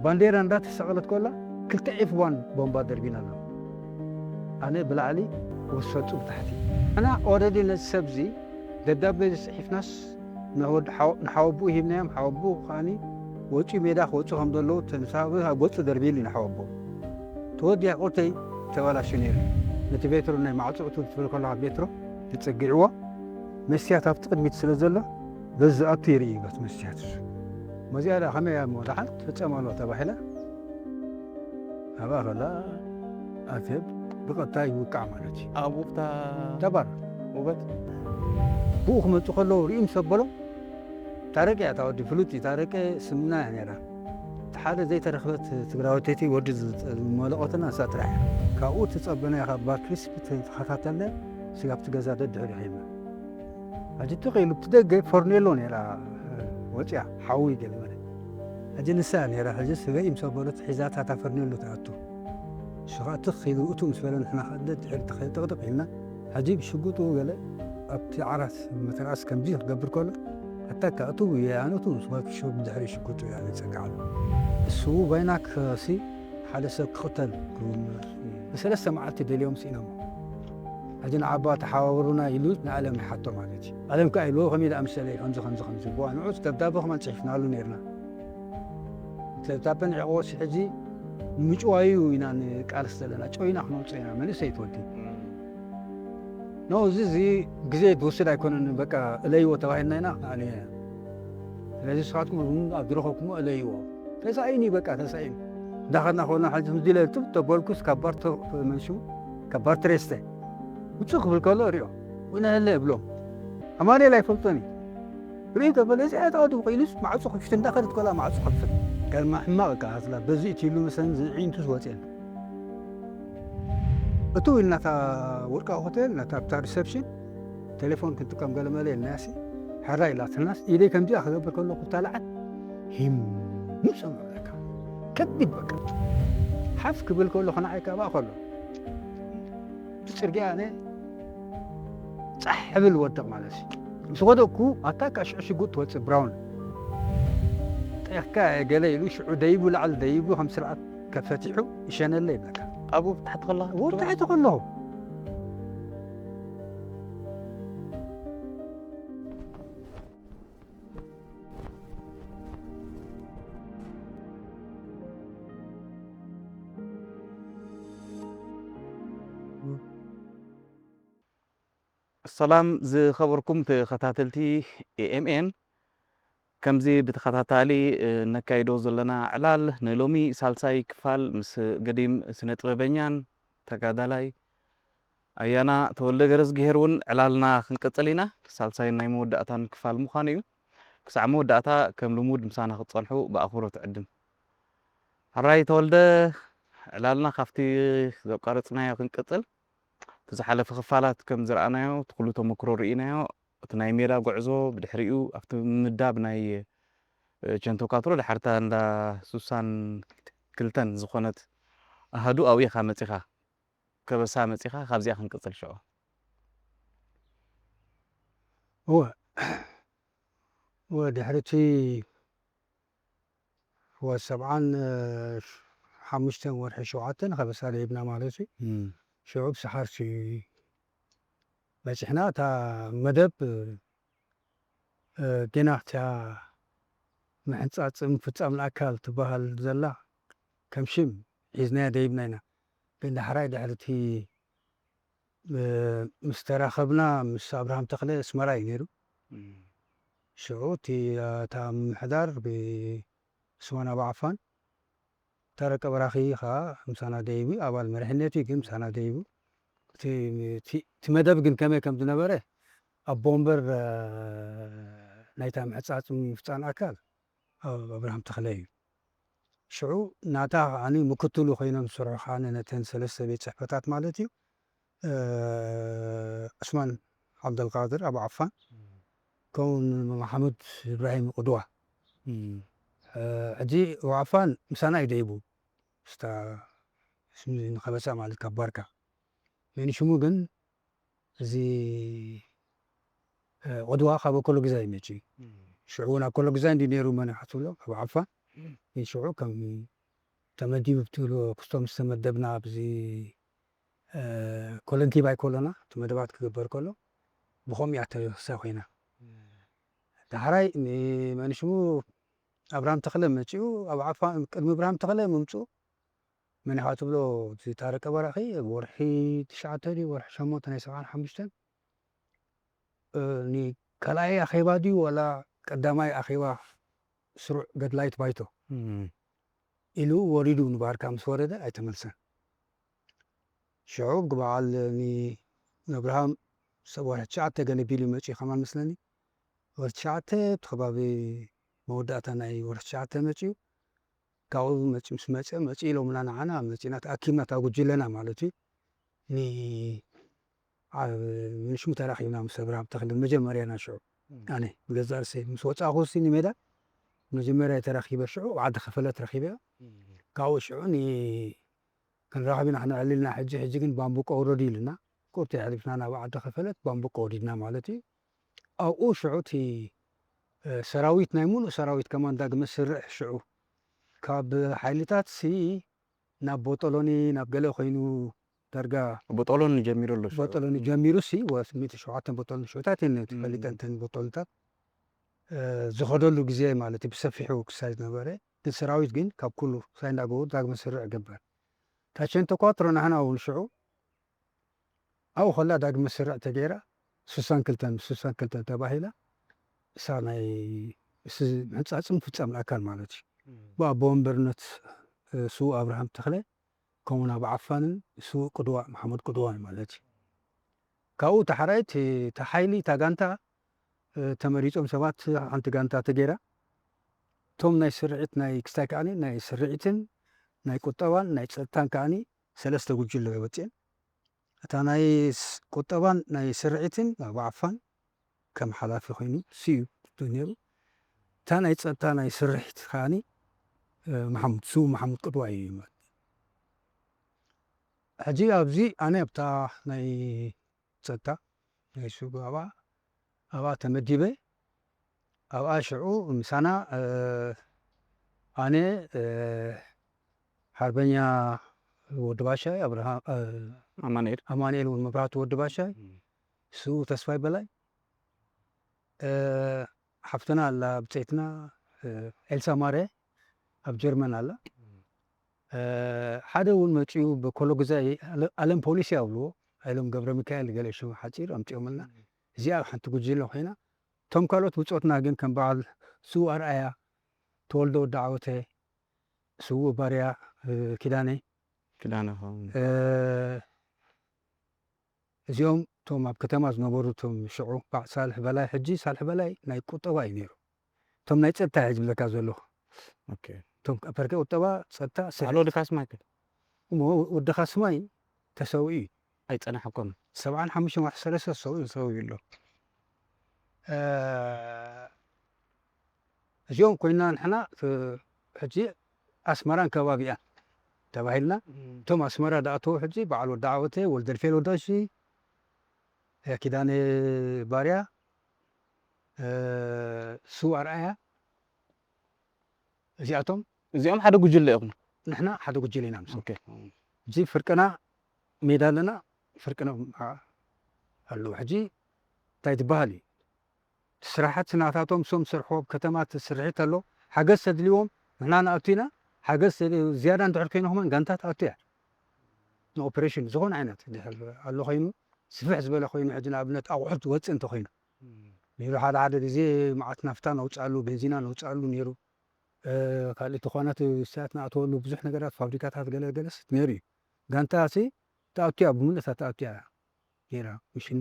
ባንዴራ እንዳተሰቐለት ኮላ ክልተ ኤፍ ዋን ቦምባ ደርቢና ኣሎ። ኣነ ብላዕሊ፣ ወሰጡ ብታሕቲ። ኣና ኦረዲ ነዚ ሰብዚ ደብዳቤ ዝጽሒፍናስ ንወድ-፣ ሓው-፣ ንሓወቡኡ ሂብናዮም። ሓወቡኡ ከዓኒ ወጺኡ ሜዳ ክወጹ ከም ዘለዉ ተንሳብ ኣብ ገጹ ደርቢሉ ንሓወቡኡ። ተወዲያ ቁርተይ ተባላሹ ነይሩ። ነቲ ቤትሮ ናይ ማዕጾ እቱ ትብል ከለኻ ቤትሮ ተጸጊዕዎ። መስትያት ኣብቲ ቅድሚት ስለ ዘሎ በዚ ኣቱ ይርኢ በቲ መስትያት እሱ። መዚኣ ደኣ ከመይ እያ እሞ ደሓን ትፍጸም ኣሎ ተባሂላ። ኣብኣ ከላ ኣትየብ ብቐጥታ ይውቃዕ ማለት እዩ። ኣብ ውቕታ ተባር ውበት። ብኡ ክመጹ ከለዉ ርእዩ ምስ ኣበሎም፣ ታረቀ እያ እታ ወዲ ፍሉጥ እዩ። ታረቀ ስምና እያ ነይራ። እቲ ሓደ ዘይተረኽበት ትግራወተይቲ ወዲ ዝመለቖትና ንሳ ጥራሕ እያ። ካብኡ ትጸበና ኢኻ ባር ክሪስፕ ተኸታተልና ስጋብ እቲ ገዛ ደድሕሪ ኸይድና። ሕጂ ትኽ ኢሉ ብቲ ደገ ፈርኔሎ ነይራ ወፂያ ሓዊ ገለ በለ። ሕጂ ንሳ እያ ነይራ ሕጂ ስበይ ምስ ኣበሎት ሒዛታ እታ ፈርኔሎ ትኣቱ። እሱ ኸዓ ትኽ ኢሉ እቱ ምስ በለ ንሕና ኸዓ ደድሕሪ ተኸይድ ጥቕጥቕ ኢልና። ሕጂ ብሽጉጡ ገለ ኣብቲ ዓራት መተርኣስ ከምዚ ክገብር ከሎ ኣታካ እቱ የኣነቱ ምስ ባኪሾ ብድሕሪ ሽጉጡ እያ ዝጸግዓሉ። እሱ ባይናክ ሲ ሓደ ሰብ ክቕተል ብሰለስተ መዓልቲ ደልዮም ስኢኖሞ። ሕጂ ንዓባ ተሓባበሩና ኢሉ ንኣለም ይሓቶ ማለት እዩ። ኣለም ከኣ ኢልዎ ከመይ ደኣ ምሰለይ ከምዚ ከምዚ ከምዚ ብዋ ንዑስ ደብዳበ ከማን ጽሒፍናሉ ነይርና። ደብዳበ ንዕቕዎ ሲ ሕጂ ንምጭዋዩ ኢና ንቃልስ ዘለና። ጨዊና ክነውጽኦ ኢና መንእሰይ ትወዲ። ኖ፣ እዚ፣ እዚ ግዜ ዝወስድ ኣይኮነን፣ በቃ እለይዎ ተባሂልና ኢና ንኣልዮ ኢና። ስለዚ ንስኻትኩም እውን ኣብ ዝረኸብኩሞ እለይዎ። ተሳኢኒ፣ በቃ ተሳኢኒ። እንዳኸድና ከለና ሕጂ ከምዚ ኢለ እርጥብ ተበልኩስ ካብ ባር ተ-፣ መን ሽሙ? ካብ ባር ትሬስተ ውፅእ ክብል ከሎ እሪኦ። ወይና ለለ እብሎም። ኣማኑኤል ኣይፈልጦን እዩ። ርኢ ተበለ፣ እዚ ኣየተቐድም ኢሉስ ማዕጾ ክፍት እንዳኸደት ከላ ማዕጾ ክፍት። ከማ ሕማቕ እካ ኣስላ በዚ እቲ ኢሉ መሰን ዝዒንቱስ ወፅየን። እቱ ኢልና እታ ወርቃዊ ሆቴል፣ ነታ ኣብታ ሪሰፕሽን ቴሌፎን ክንጥቀም ገለመለ ኢልናያሲ፣ ሕራይ ኢላትናስ፣ ኢደይ ከምዚኣ ክገብር ከለኹ እታ ለዓል፣ ሂም ሰምዑ ለካ። ከቢድ በቃ። ሓፍ ክብል ከለኹ ንዓይ ካብኣ ከሎ። እቲ ጽርግያ ኣነ ጻሕ ሕብል ወድቕ ማለት እዩ። ምስ ወደቕኩ፣ ኣታ ቃ ሽዑ ሽጉጥ ትወጽእ ብራውን። ጠይኽካ ገለ ኢሉ ሽዑ ደይቡ ላዕሊ ደይቡ ከም ስርዓት ከፈቲሑ ይሸነለ ይብለካ። ኣብኡ ብታሕቲ ከለኻ ኣብኡ ትብሎ? ብታሕቲ ከለኹ። ሰላም ዝኸበርኩም ተኸታተልቲ ኤ ኤም ኤን፣ ከምዚ ብተኸታታሊ፣ እ፣ ነካይዶ ዘለና ዕላል ንሎሚ ሳልሳይ ክፋል ምስ ገዲም ስነ ጥበበኛን ተጋዳላይ ኣያና ተወልደ ገረዝግሄር እውን ዕላልና ክንቅጽል ኢና። ሳልሳይን ናይ መወዳእታን ክፋል ምዃኑ እዩ። ክሳዕ መወዳእታ ከም ልሙድ ምሳና ክትጸንሑ ብኣኽብሮት እዕድም። ሕራይ ተወልደ፣ ዕላልና ካብቲ ዘቋረጽናዮ ክንቅጽል። እቲ ዝሓለፈ ክፋላት ከም ዝረኣናዮ፣ እቲ ኩሉ ተመክሮ ርኢናዮ። እቲ ናይ ሜዳ ጉዕዞ፣ ብድሕሪኡ ኣብቲ ምምዳብ ናይ፣ እ፣ ቸንቶ ካትሮ፣ ድሓርታ እንዳ ሱሳን ክልተን ዝኾነት ኣሃዱ ኣብኡ ኢኻ መጺኻ፣ ከበሳ መጺኻ፣ ካብዚኣ ክንቅጽል ሽዑ። እወ። እወ፣ ድሕሪ እቲ ወ-፣ ሰብዓን ሓሙሽተን ወርሒ ሸውዓተን ከበሳ ደይብና ማለት እዩ። እም። ሽዑ ብሰሓርሲ በጺሕና። እታ መደብ፣ እ፣ ጌና እታ ምሕንጻጽ ምፍጻም ኣካል ትበሃል ዘላ ከም ሽም ሒዝናያ ደይብና ኢና። ግን ዳሕራይ ድሕሪ እቲ እ፣ ምስ ተራኸብና ምስ ኣብርሃም ተኽለ ኣስመራ እዩ ነይሩ። እም። ሽዑ እቲ፣ እታ ምምሕዳር ብስማን ኣባዓፋን፣ ታረቀ በራኺ ኸዓ ምሳና ደይቡ፣ ኣባል መሪሕነት እዩ፣ ግን ምሳና ደይቡ። እቲ፣ እቲ፣ እቲ መደብ ግን ከመይ ከም ዝነበረ፣ ኣቦ ወንበር፣ እ፣ ናይታ ምሕጻጽ ምፍጻን ኣካል ኣብ ኣብርሃም ተኽለ እዩ። ሽዑ ናታ ከዓኒ ምክትሉ ኮይኖም ዝሰርሑ ከዓኒ ነተን ሰለስተ ቤት ጽሕፈታት ማለት እዩ፣ እ፣ ዑስማን ዓብደልቃድር ኣቡ ዓፋን፣ እም። ከምኡ እውን መሓሙድ ኢብራሂም ቅድዋ። እም። እ፣ ሕጂ ኣቡ ዓፋን ምሳና እዩ ደይቡ። ምስታ ስም ንኸበሳ ማለት ካብ ባርካ። መን ሽሙ ግን እዚ፣ እ፣ ቅድዋ ካብ ኣኮሎ ግዛይ መጺኡ። እም። ሽዑ እውን ኣኮሎ ግዛይ እንዲ ነይሩ መን ይሓስብሎ፣ ኣቡ ዓፋን። ሽዑ ከም ተመዲቡ ብትብልዎ ክስቶም ዝተመደብና ኣብዚ ኮለንኪባይ ኮሎና እቲ መደባት ክግበር ከሎ ብኸምኡ እያ ተሳ ኮይና። ዳሕራይ ንመንሽሙ ኣብርሃም ተኽለ መፂኡ ኣብ ዓፋ ቅድሚ ኣብርሃም ተኽለ ምምፅኡ መን ኢኻ ትብሎ እቲ ታረቀ በራኺ ወርሒ ትሽዓተ ድዩ ወርሒ ሸሞንተ ናይ ሰብዓን ሓሙሽተን ንካልኣይ ኣኼባ ድዩ ዋላ ቀዳማይ ኣኼባ ስሩዕ ገድላይት ባይቶ ኢሉ ወሪዱ ንባርካ ምስ ወረደ ኣይተመልሰን። ሽዑ ብዓል ንኣብርሃም ሰብ ወርሒ ትሽዓተ ገለ ቢሉ መፂኡ ከማን መስለኒ ወርሒ ትሽዓተ እቲ ከባቢ መወዳእታ ናይ ወርሒ ትሽዓተ መፂኡ ካብኡ መፂ ምስ መፀ መፂ ኢሎምና ንዓና መፂና ተኣኪብና እታ ጉጅለና ማለት እዩ ን ኣብ ምንሽሙ ተራኺብና ምስ ኣብርሃም ተኽልን መጀመርያ ኢና ሽዑ ኣነ ብገዛእ ርእሰይ ምስ ወፃእኹ ሲ ንሜዳ መጀመርያ ተራኺበ ሽዑ ዓዲ ከፈለት ረኺበ ካብኡ ሽዑ ን ክንራኸብ ኢና ክነዕልልና ሕጂ ሕጂ ግን ባምቡቆ ውረዱ ኢሉና ቁርቲ ኣሕሊፍና ናብ ዓዲ ከፈለት ባምቡቆ ወሪድና ማለት እዩ ኣብኡ ሽዑ እቲ ሰራዊት ናይ ሙሉእ ሰራዊት ከማን ዳግመ ስርሕ ሽዑ ካብ ሓይልታት ሲ ናብ ቦጦሎኒ ናብ ገለ ኮይኑ ዳርጋ ቦጦሎኒ ጀሚሩ ኣሎ ቦጦሎኒ ጀሚሩ ሲ ወስሚቲ ሸውዓተን ቦጦሎኒ ሽዑታት እየን ተፈሊጠን ተን ቦጦሎታት ዝኸደሉ ግዜ ማለት እዩ ብሰፊሑ ክሳይ ዝነበረ ግን ሰራዊት ግን ካብ ኩሉ ክሳይ እንዳገቡ ዳግመ ስርዕ ገበር ታቸን ተኳትሮ ናህና እውን ሽዑ ኣብኡ ከላ ዳግመ ስርዕ ተገይራ ስሳን ክልተን ስሳን ክልተን ተባሂላ እሳ ናይ ምሕንፃፅን ፍፃም ኣካል ማለት እዩ ብኣቦ ወንበርነት ስው ኣብርሃም ተኽለ ከምኡ ናብ ዓፋንን ስው ቅድዋ መሓመድ ቅድዋን ማለት እዩ ካብኡ ተሓራይ ተሓይሊ እታ ጋንታ ተመሪፆም ሰባት ሓንቲ ጋንታ ተገይራ እቶም ናይ ስርዒት ናይ ክስታይ ከዓኒ ናይ ስርዒትን ናይ ቁጠባን ናይ ፀጥታን ከዓኒ ሰለስተ ጉጅለ ወፅኤን እታ ናይ ቁጠባን ናይ ስርዒትን ኣብ ዓፋን ከም ሓላፊ ኮይኑ ስዩ ነይሩ እታ ናይ ፀጥታ ናይ ስርሒት ከዓኒ መሓሙድ ስው መሓሙድ ቅድዋ እዩ ማለት ሕጂ ኣብዚ ኣነ ኣብታ ናይ ፀጥታ ናይ ስው ኣብኣ ኣብኣ ተመዲበ ኣብኣ ሽዑ ምሳና ኣነ ሓርበኛ ወዲ ባሻይ ኣብርሃም ኣማኑኤል ኣማኑኤል እውን መብራህቱ ወዲ ባሻይ ስው ተስፋይ በላይ ሓፍትና ኣላ ብፀይትና ኤልሳ ማረ ኣብ ጀርመን ኣላ ሓደ እውን መፂኡ ብኮሎ ግዛይ ኣለም ፖሊስ ይኣብልዎ ኣይሎም ገብረ ሚካኤል ገለ ሽም ሓፂር ኣምፂኦምልና እዚኣ ሓንቲ ጉጅለ ኮይና እቶም ካልኦት ብፆትና ግን ከም በዓል ስው ኣርኣያ ተወልደ ወዲ ዓወተ ስው ባርያ ኪዳነ ኪዳነ እዚኦም እቶም ኣብ ከተማ ዝነበሩ እቶም ሽዑ ባዕ ሳልሒ በላይ ሕጂ ሳልሒ በላይ ናይ ቁጠባ እዩ ነይሩ እቶም ናይ ፀጥታ ሕጂ ዝብለካ ዘለኹ እቶም ፐርከ ቁጠባ ፀጥታ ስርሒ ኣሎ ድካስ ማይክል እሞ ወዲ ካስማይ ተሰዊኡ እዩ ኣይፀናሕኮን ሰብዓን ሓሙሽተ ወርሒ ሰለስተ ተሰዊኡ ተሰዊኡ ኣሎ እዚኦም ኮይና ንሕና ሕጂ ኣስመራን ከባቢኣን ተባሂልና እቶም ኣስመራ ዳኣተው ሕጂ በዓል ወዲ ዓወተ ወልደልፌል ወዳሺ ኪዳነ ባርያ ስው ኣርኣያ እዚኣቶም እዚኦም ሓደ ጉጅለ ኢኹም ንሕና ሓደ ጉጅለ ኢና ምስ ሕጂ ፍርቅና ሜዳ ኣለና ፍርቅና ኣለዉ ሕጂ እንታይ ትበሃል እዩ ስራሕቲ ናታቶም ሶም ዝሰርሕዎ ኣብ ከተማ ትስርሒት ኣሎ ሓገዝ ተድልዎም ንሕና ንኣቱ ኢና ሓገዝ ዝያዳ እንድሕር ኮይነ ከማን ጋንታት ኣቱ እያ ንኦፕሬሽን ዝኾነ ዓይነት ድሕር ኣሎ ኮይኑ ስፍሕ ዝበለ ኮይኑ ሕጂ ንኣብነት ኣቑሑት ዝወፅእ እንተኮይኑ ነይሩ ሓደ ሓደ ግዜ መዓት ናፍታ ነውፅኣሉ ቤንዚና ነውፅኣሉ ነይሩ ካልእ ተኾናት ስያት ንኣተወሉ ብዙሕ ነገራት ፋብሪካታት ገለገለስ ነይሩ እዩ ጋንታ ሲ ተኣትያ ብምልእታ ተኣትያ ነይራ ምሽን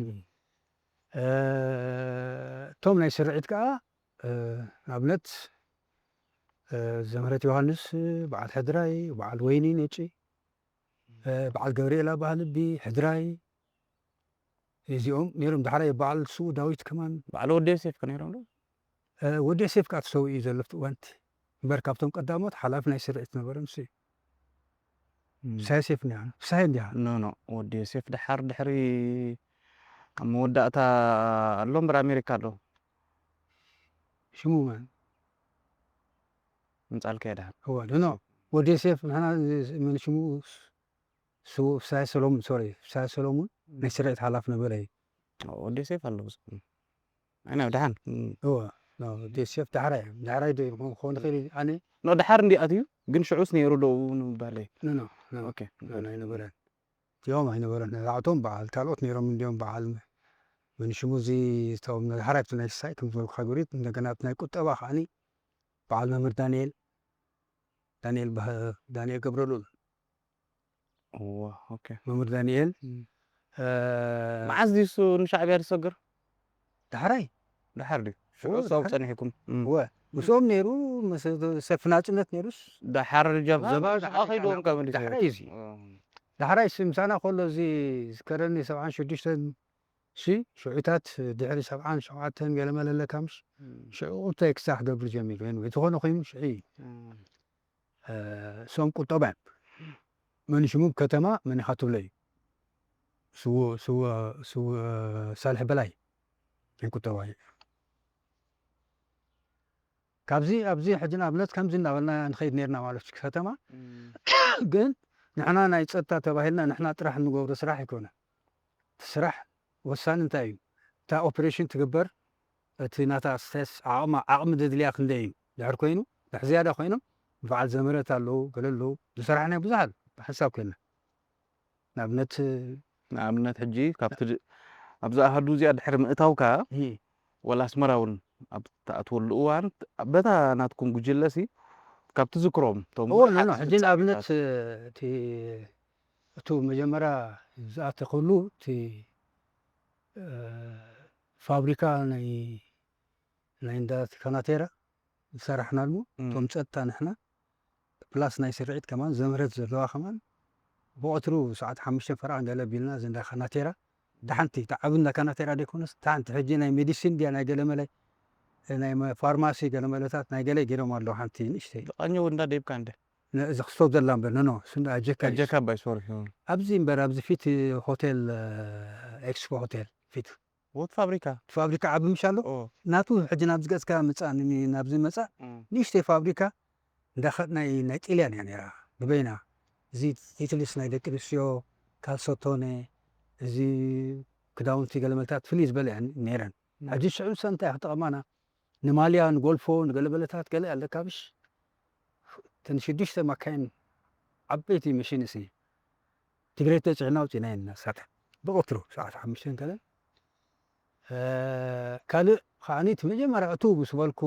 እቶም ናይ ስርዒት ከዓ ንኣብነት ዘምህረት ዮሃንስ በዓል ሕድራይ በዓል ወይኒ ነጪ በዓል ገብርኤል ኣባህልቢ ሕድራይ እዚኦም ነይሮም ዳሕራይ በዓል ስኡ ዳዊት ከማን በዓል ወዲ ዮሴፍ ከ ነይሮም ዶ ወዲ ዮሴፍ ከዓ ተሰዊኡ እዩ ዘሎ ኣብቲ እዋንቲ እምበር ካብቶም ቀዳሞት ሓላፊ ናይ ስርዒት ነበረ ንሱ እዩ ፍስሃ ዮሴፍ እንዲያ ፍስሃ እንዲያ ኖ ኖ ወዲ ዮሴፍ ድሓር ድሕሪ ኣብ መወዳእታ ኣሎ እምበር ኣሜሪካ ኣሎ ሽሙ መን ምጻልካ እያ ደሓን። እወ ኖ ወዲ ዮሴፍ ንሕና ምን ሽሙ ስዉእ ፍስሃ ሰሎሙን ሶሪ ፍስሃ ሰሎሙን ናይ ስርዒት ሓላፍ ነበረ እዩ። ወዲ ዮሴፍ ኣለዉ ኣይና ደሓን። እወ ወዲ ዮሴፍ ዳሕራይ ዳሕራይ ዶ ክኸውን ይኽእል እዩ ኣነ ኖ ደሓር እንዲ ኣትዩ ግን ሽዑስ ነይሩ ዶ ንምባለይ። ኖ ኖ ኦኬ ኣይነበረን እቲኦም ኣይነበረን። ንብዓቶም በዓል ካልኦት ነይሮም እንዲኦም በዓል ምን ሽሙ እዚ እቶም ሓራይብቲ ናይ ሳይ ከም ዝበልኩ ሓጎሪት እንደገና ናይ ቁጠባ ከዓኒ በዓል መምህር ዳንኤል ዳንኤል ዳንኤል ገብረሉል እዋ ኦኬ መምህር ዳንኤል መዓዝ ድዩ እሱ ንሻዕብያ ዝሰግር? ዳሕራይ ደሓር ድዩ? ሽዑ እሱ ኣብኡ ጸኒሕኩም? እም። እወ ምስኦም ነይሩ ምስ ሰልፊ ናጽነት ነይሩስ ደሓር ጃብ ዘባ ዘባ ከይድዎም ካብ እንዲ ዳሕራይ እዩ። ዳሕራይ ሲ ምሳና ከሎ እዚ ዝከረኒ ሰብዓን ሽዱሽተን ሲ ሽዑታት ድሕሪ ሰብዓን ሸውዓተን ገለ መለለ ካምስ ሽዑ እንታይ ክሳዕ ክገብር ጀሚሩ ወይ ዝኾነ ኮይኑ ሽዑ እዩ። እሶም ቁጠባ እዮም። መን ሽሙ ከተማ መን ኢኻ ትብሎ እዩ። ስው ስው ስው ሳልሕ በላይ ናይ ቁጠባ እዩ። ካብዚ ኣብዚ ሕጂ ንኣብነት ከምዚ እናበልና ንኸይድ ነርና ማለት እዩ። ከተማ ግን ንሕና ናይ ፀጥታ ተባሂልና ንሕና ጥራሕ እንገብሮ ስራሕ ኣይኮነ። እቲ ስራሕ ወሳኒ እንታይ እዩ? እታ ኦፕሬሽን ትግበር እቲ ናታ ስቴስ ዓቕማ ዓቕሚ ዘድልያ ክንደይ እዩ ድሕር ኮይኑ ድሕ ዝያዳ ኮይኖም በዓል ዘመረት ኣለዉ ገለ ኣለዉ ዝሰራሕናዮ ብዙሕ ኣሎ ብሓንሳብ ኮይና ንኣብነት ንኣብነት ሕጂ ካብቲ ኣብዚ ኣሃዱ እዚኣ ድሕሪ ምእታውካ ወላ ኣስመራ እውን ኣብ ትኣትወሉ እዋን በታ ናትኩም ጉጅለ ሲ ካብ ትዝክሮም እቶም ኖ ሕጂ ንኣብነት እቲ እቱ መጀመርያ ዝኣተኸሉ እቲ ፋብሪካ ናይ ናይ እንዳ ካናቴራ ዝሰራሕናሉ እቶም ፀጥታ ንሕና ፕላስ ናይ ስርዒት ከማን ዘምህረት ዘለዋ ከማን ብቐትሩ ሰዓት ሓሙሽተ ፈረቓ ገለ ቢልና እዚ እንዳ ካናቴራ ደሓንቲ እታ ዓቢ እንዳ ካናቴራ ደይኮነስ ደሓንቲ ሕጂ ናይ ሜዲሲን ድያ ናይ ገለመለ ናይ ፋርማሲ ገለመለታት ናይ ገለ ገይሮም ኣለዉ ሓንቲ ንእሽተይ ቃኘው እንዳ ደይብካ እንደ እዚ ክስቶ ዘላ እምበር ነኖ እሱ እንዳ ኣጀካ እዩ። ኣጀካ ባይ ሶሪ ኣብዚ እምበር ኣብዚ ፊት ሆቴል ኤክስፖ ሆቴል ፊት ወት ፋብሪካ ፋብሪካ ዓቢ ምሽ ኣሎ ናቱ ሕጂ ናብዚ ገጽካ ምጻእ ናብዚ መጻእ ንእሽተይ ፋብሪካ እንዳኸድ ናይ ናይ ጢልያን እያ ነራ ብበይና እዚ ቲትልስ ናይ ደቂ ኣንስትዮ ካልሶቶነ እዚ ክዳውንቲ ገለመልታት ፍልይ ዝበለ እያ ነረን ሕጂ ሽዑ ሰ እንታይ ክጠቐማና ንማልያ ንጎልፎ ንገለበለታት ገለ ኣለካ ብሽ እተን ሽዱሽተ ማካይን ዓበይቲ መሽን እሲ ትግሬት ተፅዕና ኣውፂና ኢና ሳተ ብቐትሩ ሰዓት ሓሙሽተ ከለ ካልእ ከዓኒ እቲ መጀመርያ እቱ ምስ በልኩ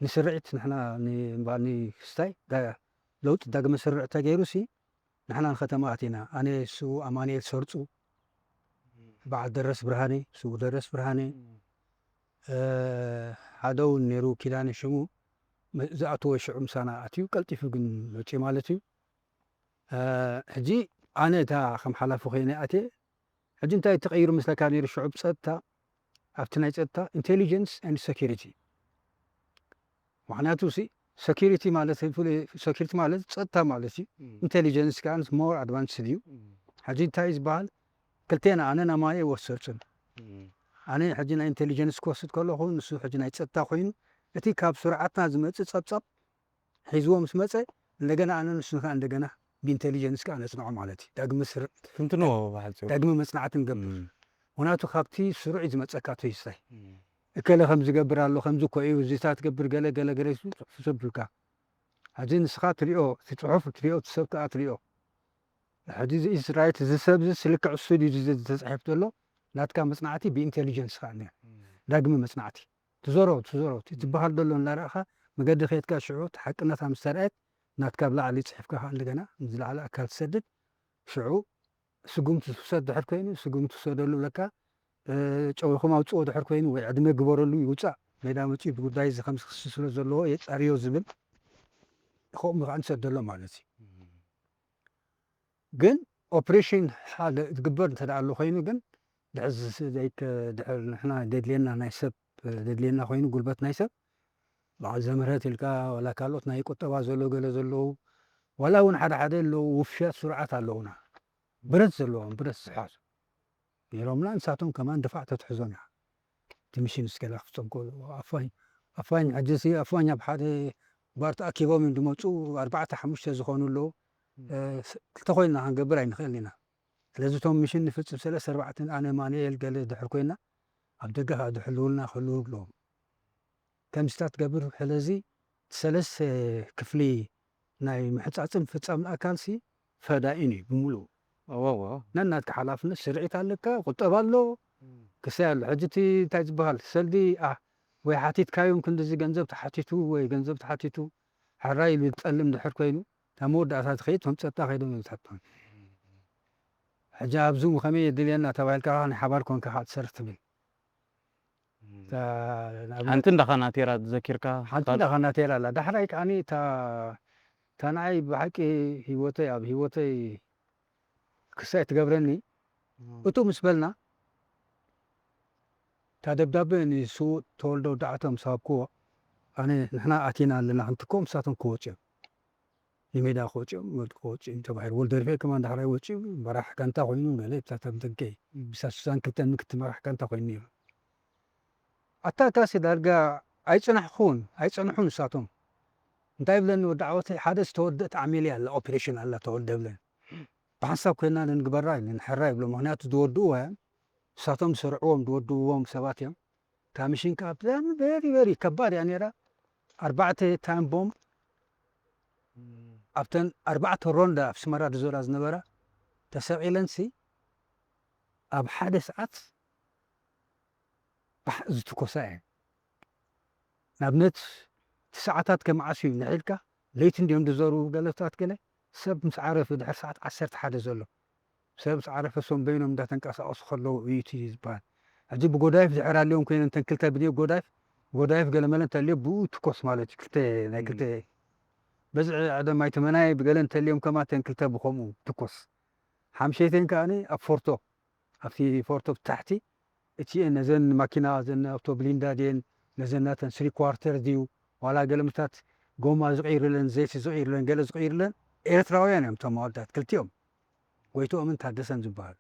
ንስርዒት ንሕና ንባኒ ክስታይ ለውጢ ዳግመ ስርዕ ተገይሩ ሲ ንሕና ንከተማ ኣቲና ኣነ እሱ ኣማንኤል ሰርፁ በዓል ደረስ ብርሃነ ስው ደረስ ብርሃነ ሓደ እውን ነይሩ ኪዳነ ሽሙ ዝኣተወ ሽዑ ምሳና ኣትዩ ቀልጢፉ ግን መፅኡ ማለት እዩ። ሕጂ ኣነ እታ ከም ሓላፊ ኮይነ ኣትየ ሕጂ እንታይ ተቐይሩ ምስለካ ነይሩ ሽዑ ብፀጥታ ኣብቲ ናይ ፀጥታ intelligence and security ምክንያቱ ሲ security ማለት security ማለት ፀጥታ ማለት እዩ። Intelligence ከዓ more advanced እዩ። ሕጂ እንታይ እዩ ዝበሃል ክልቴና ኣነ ናማየ ወሰርፅን ኣነ ሕጂ ናይ intelligence ክወስድ ከለኹ ንሱ ሕጂ ናይ ፀጥታ ኮይኑ እቲ ካብ ስርዓትና ዝመፅእ ፀብፀብ ሒዝዎ ምስ መፀ እንደገና ኣነ ንሱ ከዓ እንደገና ብ intelligence ከዓ ነፅንዖ ማለት እዩ ዳግመ ስርዕ ትንትንዎ ብሓፂሩ ዳግመ መፅናዕቲ ንገብር ምክንያቱ ካብቲ ስሩዕ እዩ ዝመፀካ ትሕዝታይ እከለ ከም ዝገብር ኣሎ ከምዚ እኮ እዩ እዚታ ትገብር ገለ ገለ ገለ ትሰብካ ሕዚ ንስኻ ትሪኦ እቲ ፅሑፍ ትሪኦ እቲ ሰብ ከዓ ትሪኦ ሕዚ እዚ ኢስራኤል እዚ ሰብ እዚ ስልክዕ እሱ ድዩ ዝተፅሕፍ ዘሎ ናትካ መፅናዕቲ ብ intelligence ከዓ ዳግመ መፅናዕቲ ትዘረቡ ትዘረቡ እቲ ዝበሃል ዘሎ እናረእኻ መገዲ ከየድካ ሽዑ እቲ ሓቅነታ ምስ ተረኣየት ናትካ ብላዕሊ ፅሒፍካ ከዓ እንደገና ንዝለዓለ ኣካል ትሰድድ ሽዑ ስጉምቲ ትውሰድ ድሕር ኮይኑ ስጉምቲ ትውሰደሉ ብለካ ጨዊኹም ኣውፅኦ ድሕር ኮይኑ ወይ ዕድመ ግበረሉ ይውፃእ ሜዳ መፂኡ ብጉዳይ እዚ ከምዚ ክሲ ስለ ዘለዎ የፃርዮ ዝብል ከምኡ ከዓ ንሰደሎ ማለት እዩ ግን ኦፕሬሽን ሓደ ዝግበር እንተ ኣሎ ኮይኑ ግን ድሕር ድሕር ንሕና ደድልየና ናይ ሰብ ደድልየና ኮይኑ ጉልበት ናይ ሰብ በዓል ዘምህረት ኢልካ ዋላ ካልኦት ናይ ቁጠባ ዘሎ ገለ ዘለዉ ዋላ እውን ሓደ ሓደ ኣለዉ ውፍያት ስርዓት ኣለዉና ብረት ዘለዎም ብረት ዝሓዙ ነይሮምና ንሳቶም ከማን ድፋዕ ተትሕዞና እቲ ምሽን እስከላ ክፍፀም ከሎ ኣፋኝ ኣፋኝ ሕጂ ሲ ኣፋኝ ኣብ ሓደ ባር ተኣኪቦም እዮም ዝመፁ። ኣርባዕተ ሓሙሽተ ዝኾኑ ኣለዉ። እ፣ ስ-፣ ክልተ ኮይንና ክንገብር ኣይንኽእልን ኢና። ስለዚ እቶም ሚሽን ንፍፅም ሰለስተ ኣርባዕተ ኣነ ማኑኤል ገለ ድሕር ኮይና ኣብ ደገ ከዓ ዝሕልውልና ክህልው ኣለዎም። ከምዚታት ገብር። ስለዚ ሰለስተ ክፍሊ ናይ ምሕጻጽን ፍጻም ኣካልሲ ፈዳኢን እዩ ብምሉኡ። ዋው ዋው ነናትካ ሓላፍነት ስርዒት ኣለካ፣ ቁጠባ ኣሎ፣ ክሳይ ኣሎ። ሕጂ እቲ እንታይ ዝበሃል ሰልዲ ኣ ወይ ሓቲትካዮም ክንድዚ ገንዘብ ተሓቲቱ ወይ ገንዘብ ተሓቲቱ ሕራይ ኢሉ ዝጠልም ድሕር ኮይኑ እታ መወዳእታ ትኸይድ ከም ጸጣ ከይዶም እዮም ዝሓትቶም። ሕጂ ኣብ ዙም ከመይ የድልየና ተባሂልካ ናይ ሓባር ኮንካ ከዓ ትሰርሕ ትብል። እታ ናብ ሓንቲ እንዳኻ ናቴራ ዘኪርካ ሓንቲ እንዳኻ ናቴራ ኣላ። ዳሕራይ ከዓኒ እታ እታ ንዓይ ብሓቂ ህይወተይ ኣብ ህይወተይ ክሳይ ትገብረኒ እቱ ምስ በልና እታ ደብዳበ ንስዉእ ተወልደ ወዳዕቶም ምስ ሃብክዎ ኣነ ንሕና ኣቲና ኣለና ክንትኮ ምሳቶም ክወፅኦም ንሜዳ ክወፅኦም ወልቂ ክወፅኦም ተባሂሉ ወልደርፌ ከማን ዳሕራይ ወፂኡ መራሕ ጋንታ ኮይኑ ገለ ብታታ ብደገ ብሳሱሳን ክልተን ምክትል መራሕ ጋንታ ኮይኑ ነይሩ። ኣታ እታሲ ዳርጋ ኣይፅናሕኹን ኣይፀንሑን ንሳቶም እንታይ ይብለኒ ወዲ ዓወተይ ሓደ ዝተወደእት ዓሜልያ ኣላ ኦፕሬሽን ኣላ ተወልደ ብለን ብሓንሳብ ኮይና ንግበራ ኢለን ሕራ ይብሎ ምክንያቱ ዝወድእዎ እዮም ንሳቶም ዝሰርዕዎም ዝወድእዎም ሰባት እዮም እታ ምሽን ከዓ ብጣዕሚ ቨሪ ቨሪ ከባድ እያ ነይራ ኣርባዕተ ታይም ቦምብ ኣብተን ኣርባዕተ ሮንዳ ኣብ ስመራ ዝዞራ ዝነበራ ተሰቒለንሲ ኣብ ሓደ ሰዓት ባሕ ዝትኮሳ እየን። ንኣብነት እቲ ሰዓታት ከመዓስ እዩ ንዒልካ ለይቲ እንዲዮም ዝዘሩ ገለታት ገለ ሰብ ምስ ዓረፈ ድሕሪ ሰዓት ዓሰርተ ሓደ ዘሎ ሰብ ምስ ዓረፈ ሶም በይኖም እንዳተንቀሳቀሱ ከለዉ እዩ እቲ ዝበሃል። ሕጂ ብጎዳይፍ ድሕር ኣልዮም ኮይነ እንተን ክልተ ብድዮ ጎዳይፍ ጎዳይፍ ገለመለ እንተልዮ ብኡ ትኮስ ማለት እዩ ክልተ ናይ ክልተ በዝዒ ዕደማይ ትመናይ ብገለ እንተልዮም ከማ ተን ክልተ ብከምኡ ትኮስ ሓምሸይተን ከዓኒ ኣብ ፎርቶ ኣብቲ ፎርቶ ብታሕቲ እቲኤን ነዘን ማኪና ዘን ኣውቶ ብሊንዳ ድየን ነዘን ናተን ስሪ ኳርተር ድዩ ዋላ ገለምታት ጎማ ዝቕይርለን ዘይቲ ዝቕይርለን ገለ ዝቕይርለን ኤርትራውያን እዮም እቶም ኣወዳት ክልቲኦም ጎይትኦምን ታደሰን ዝበሃሉ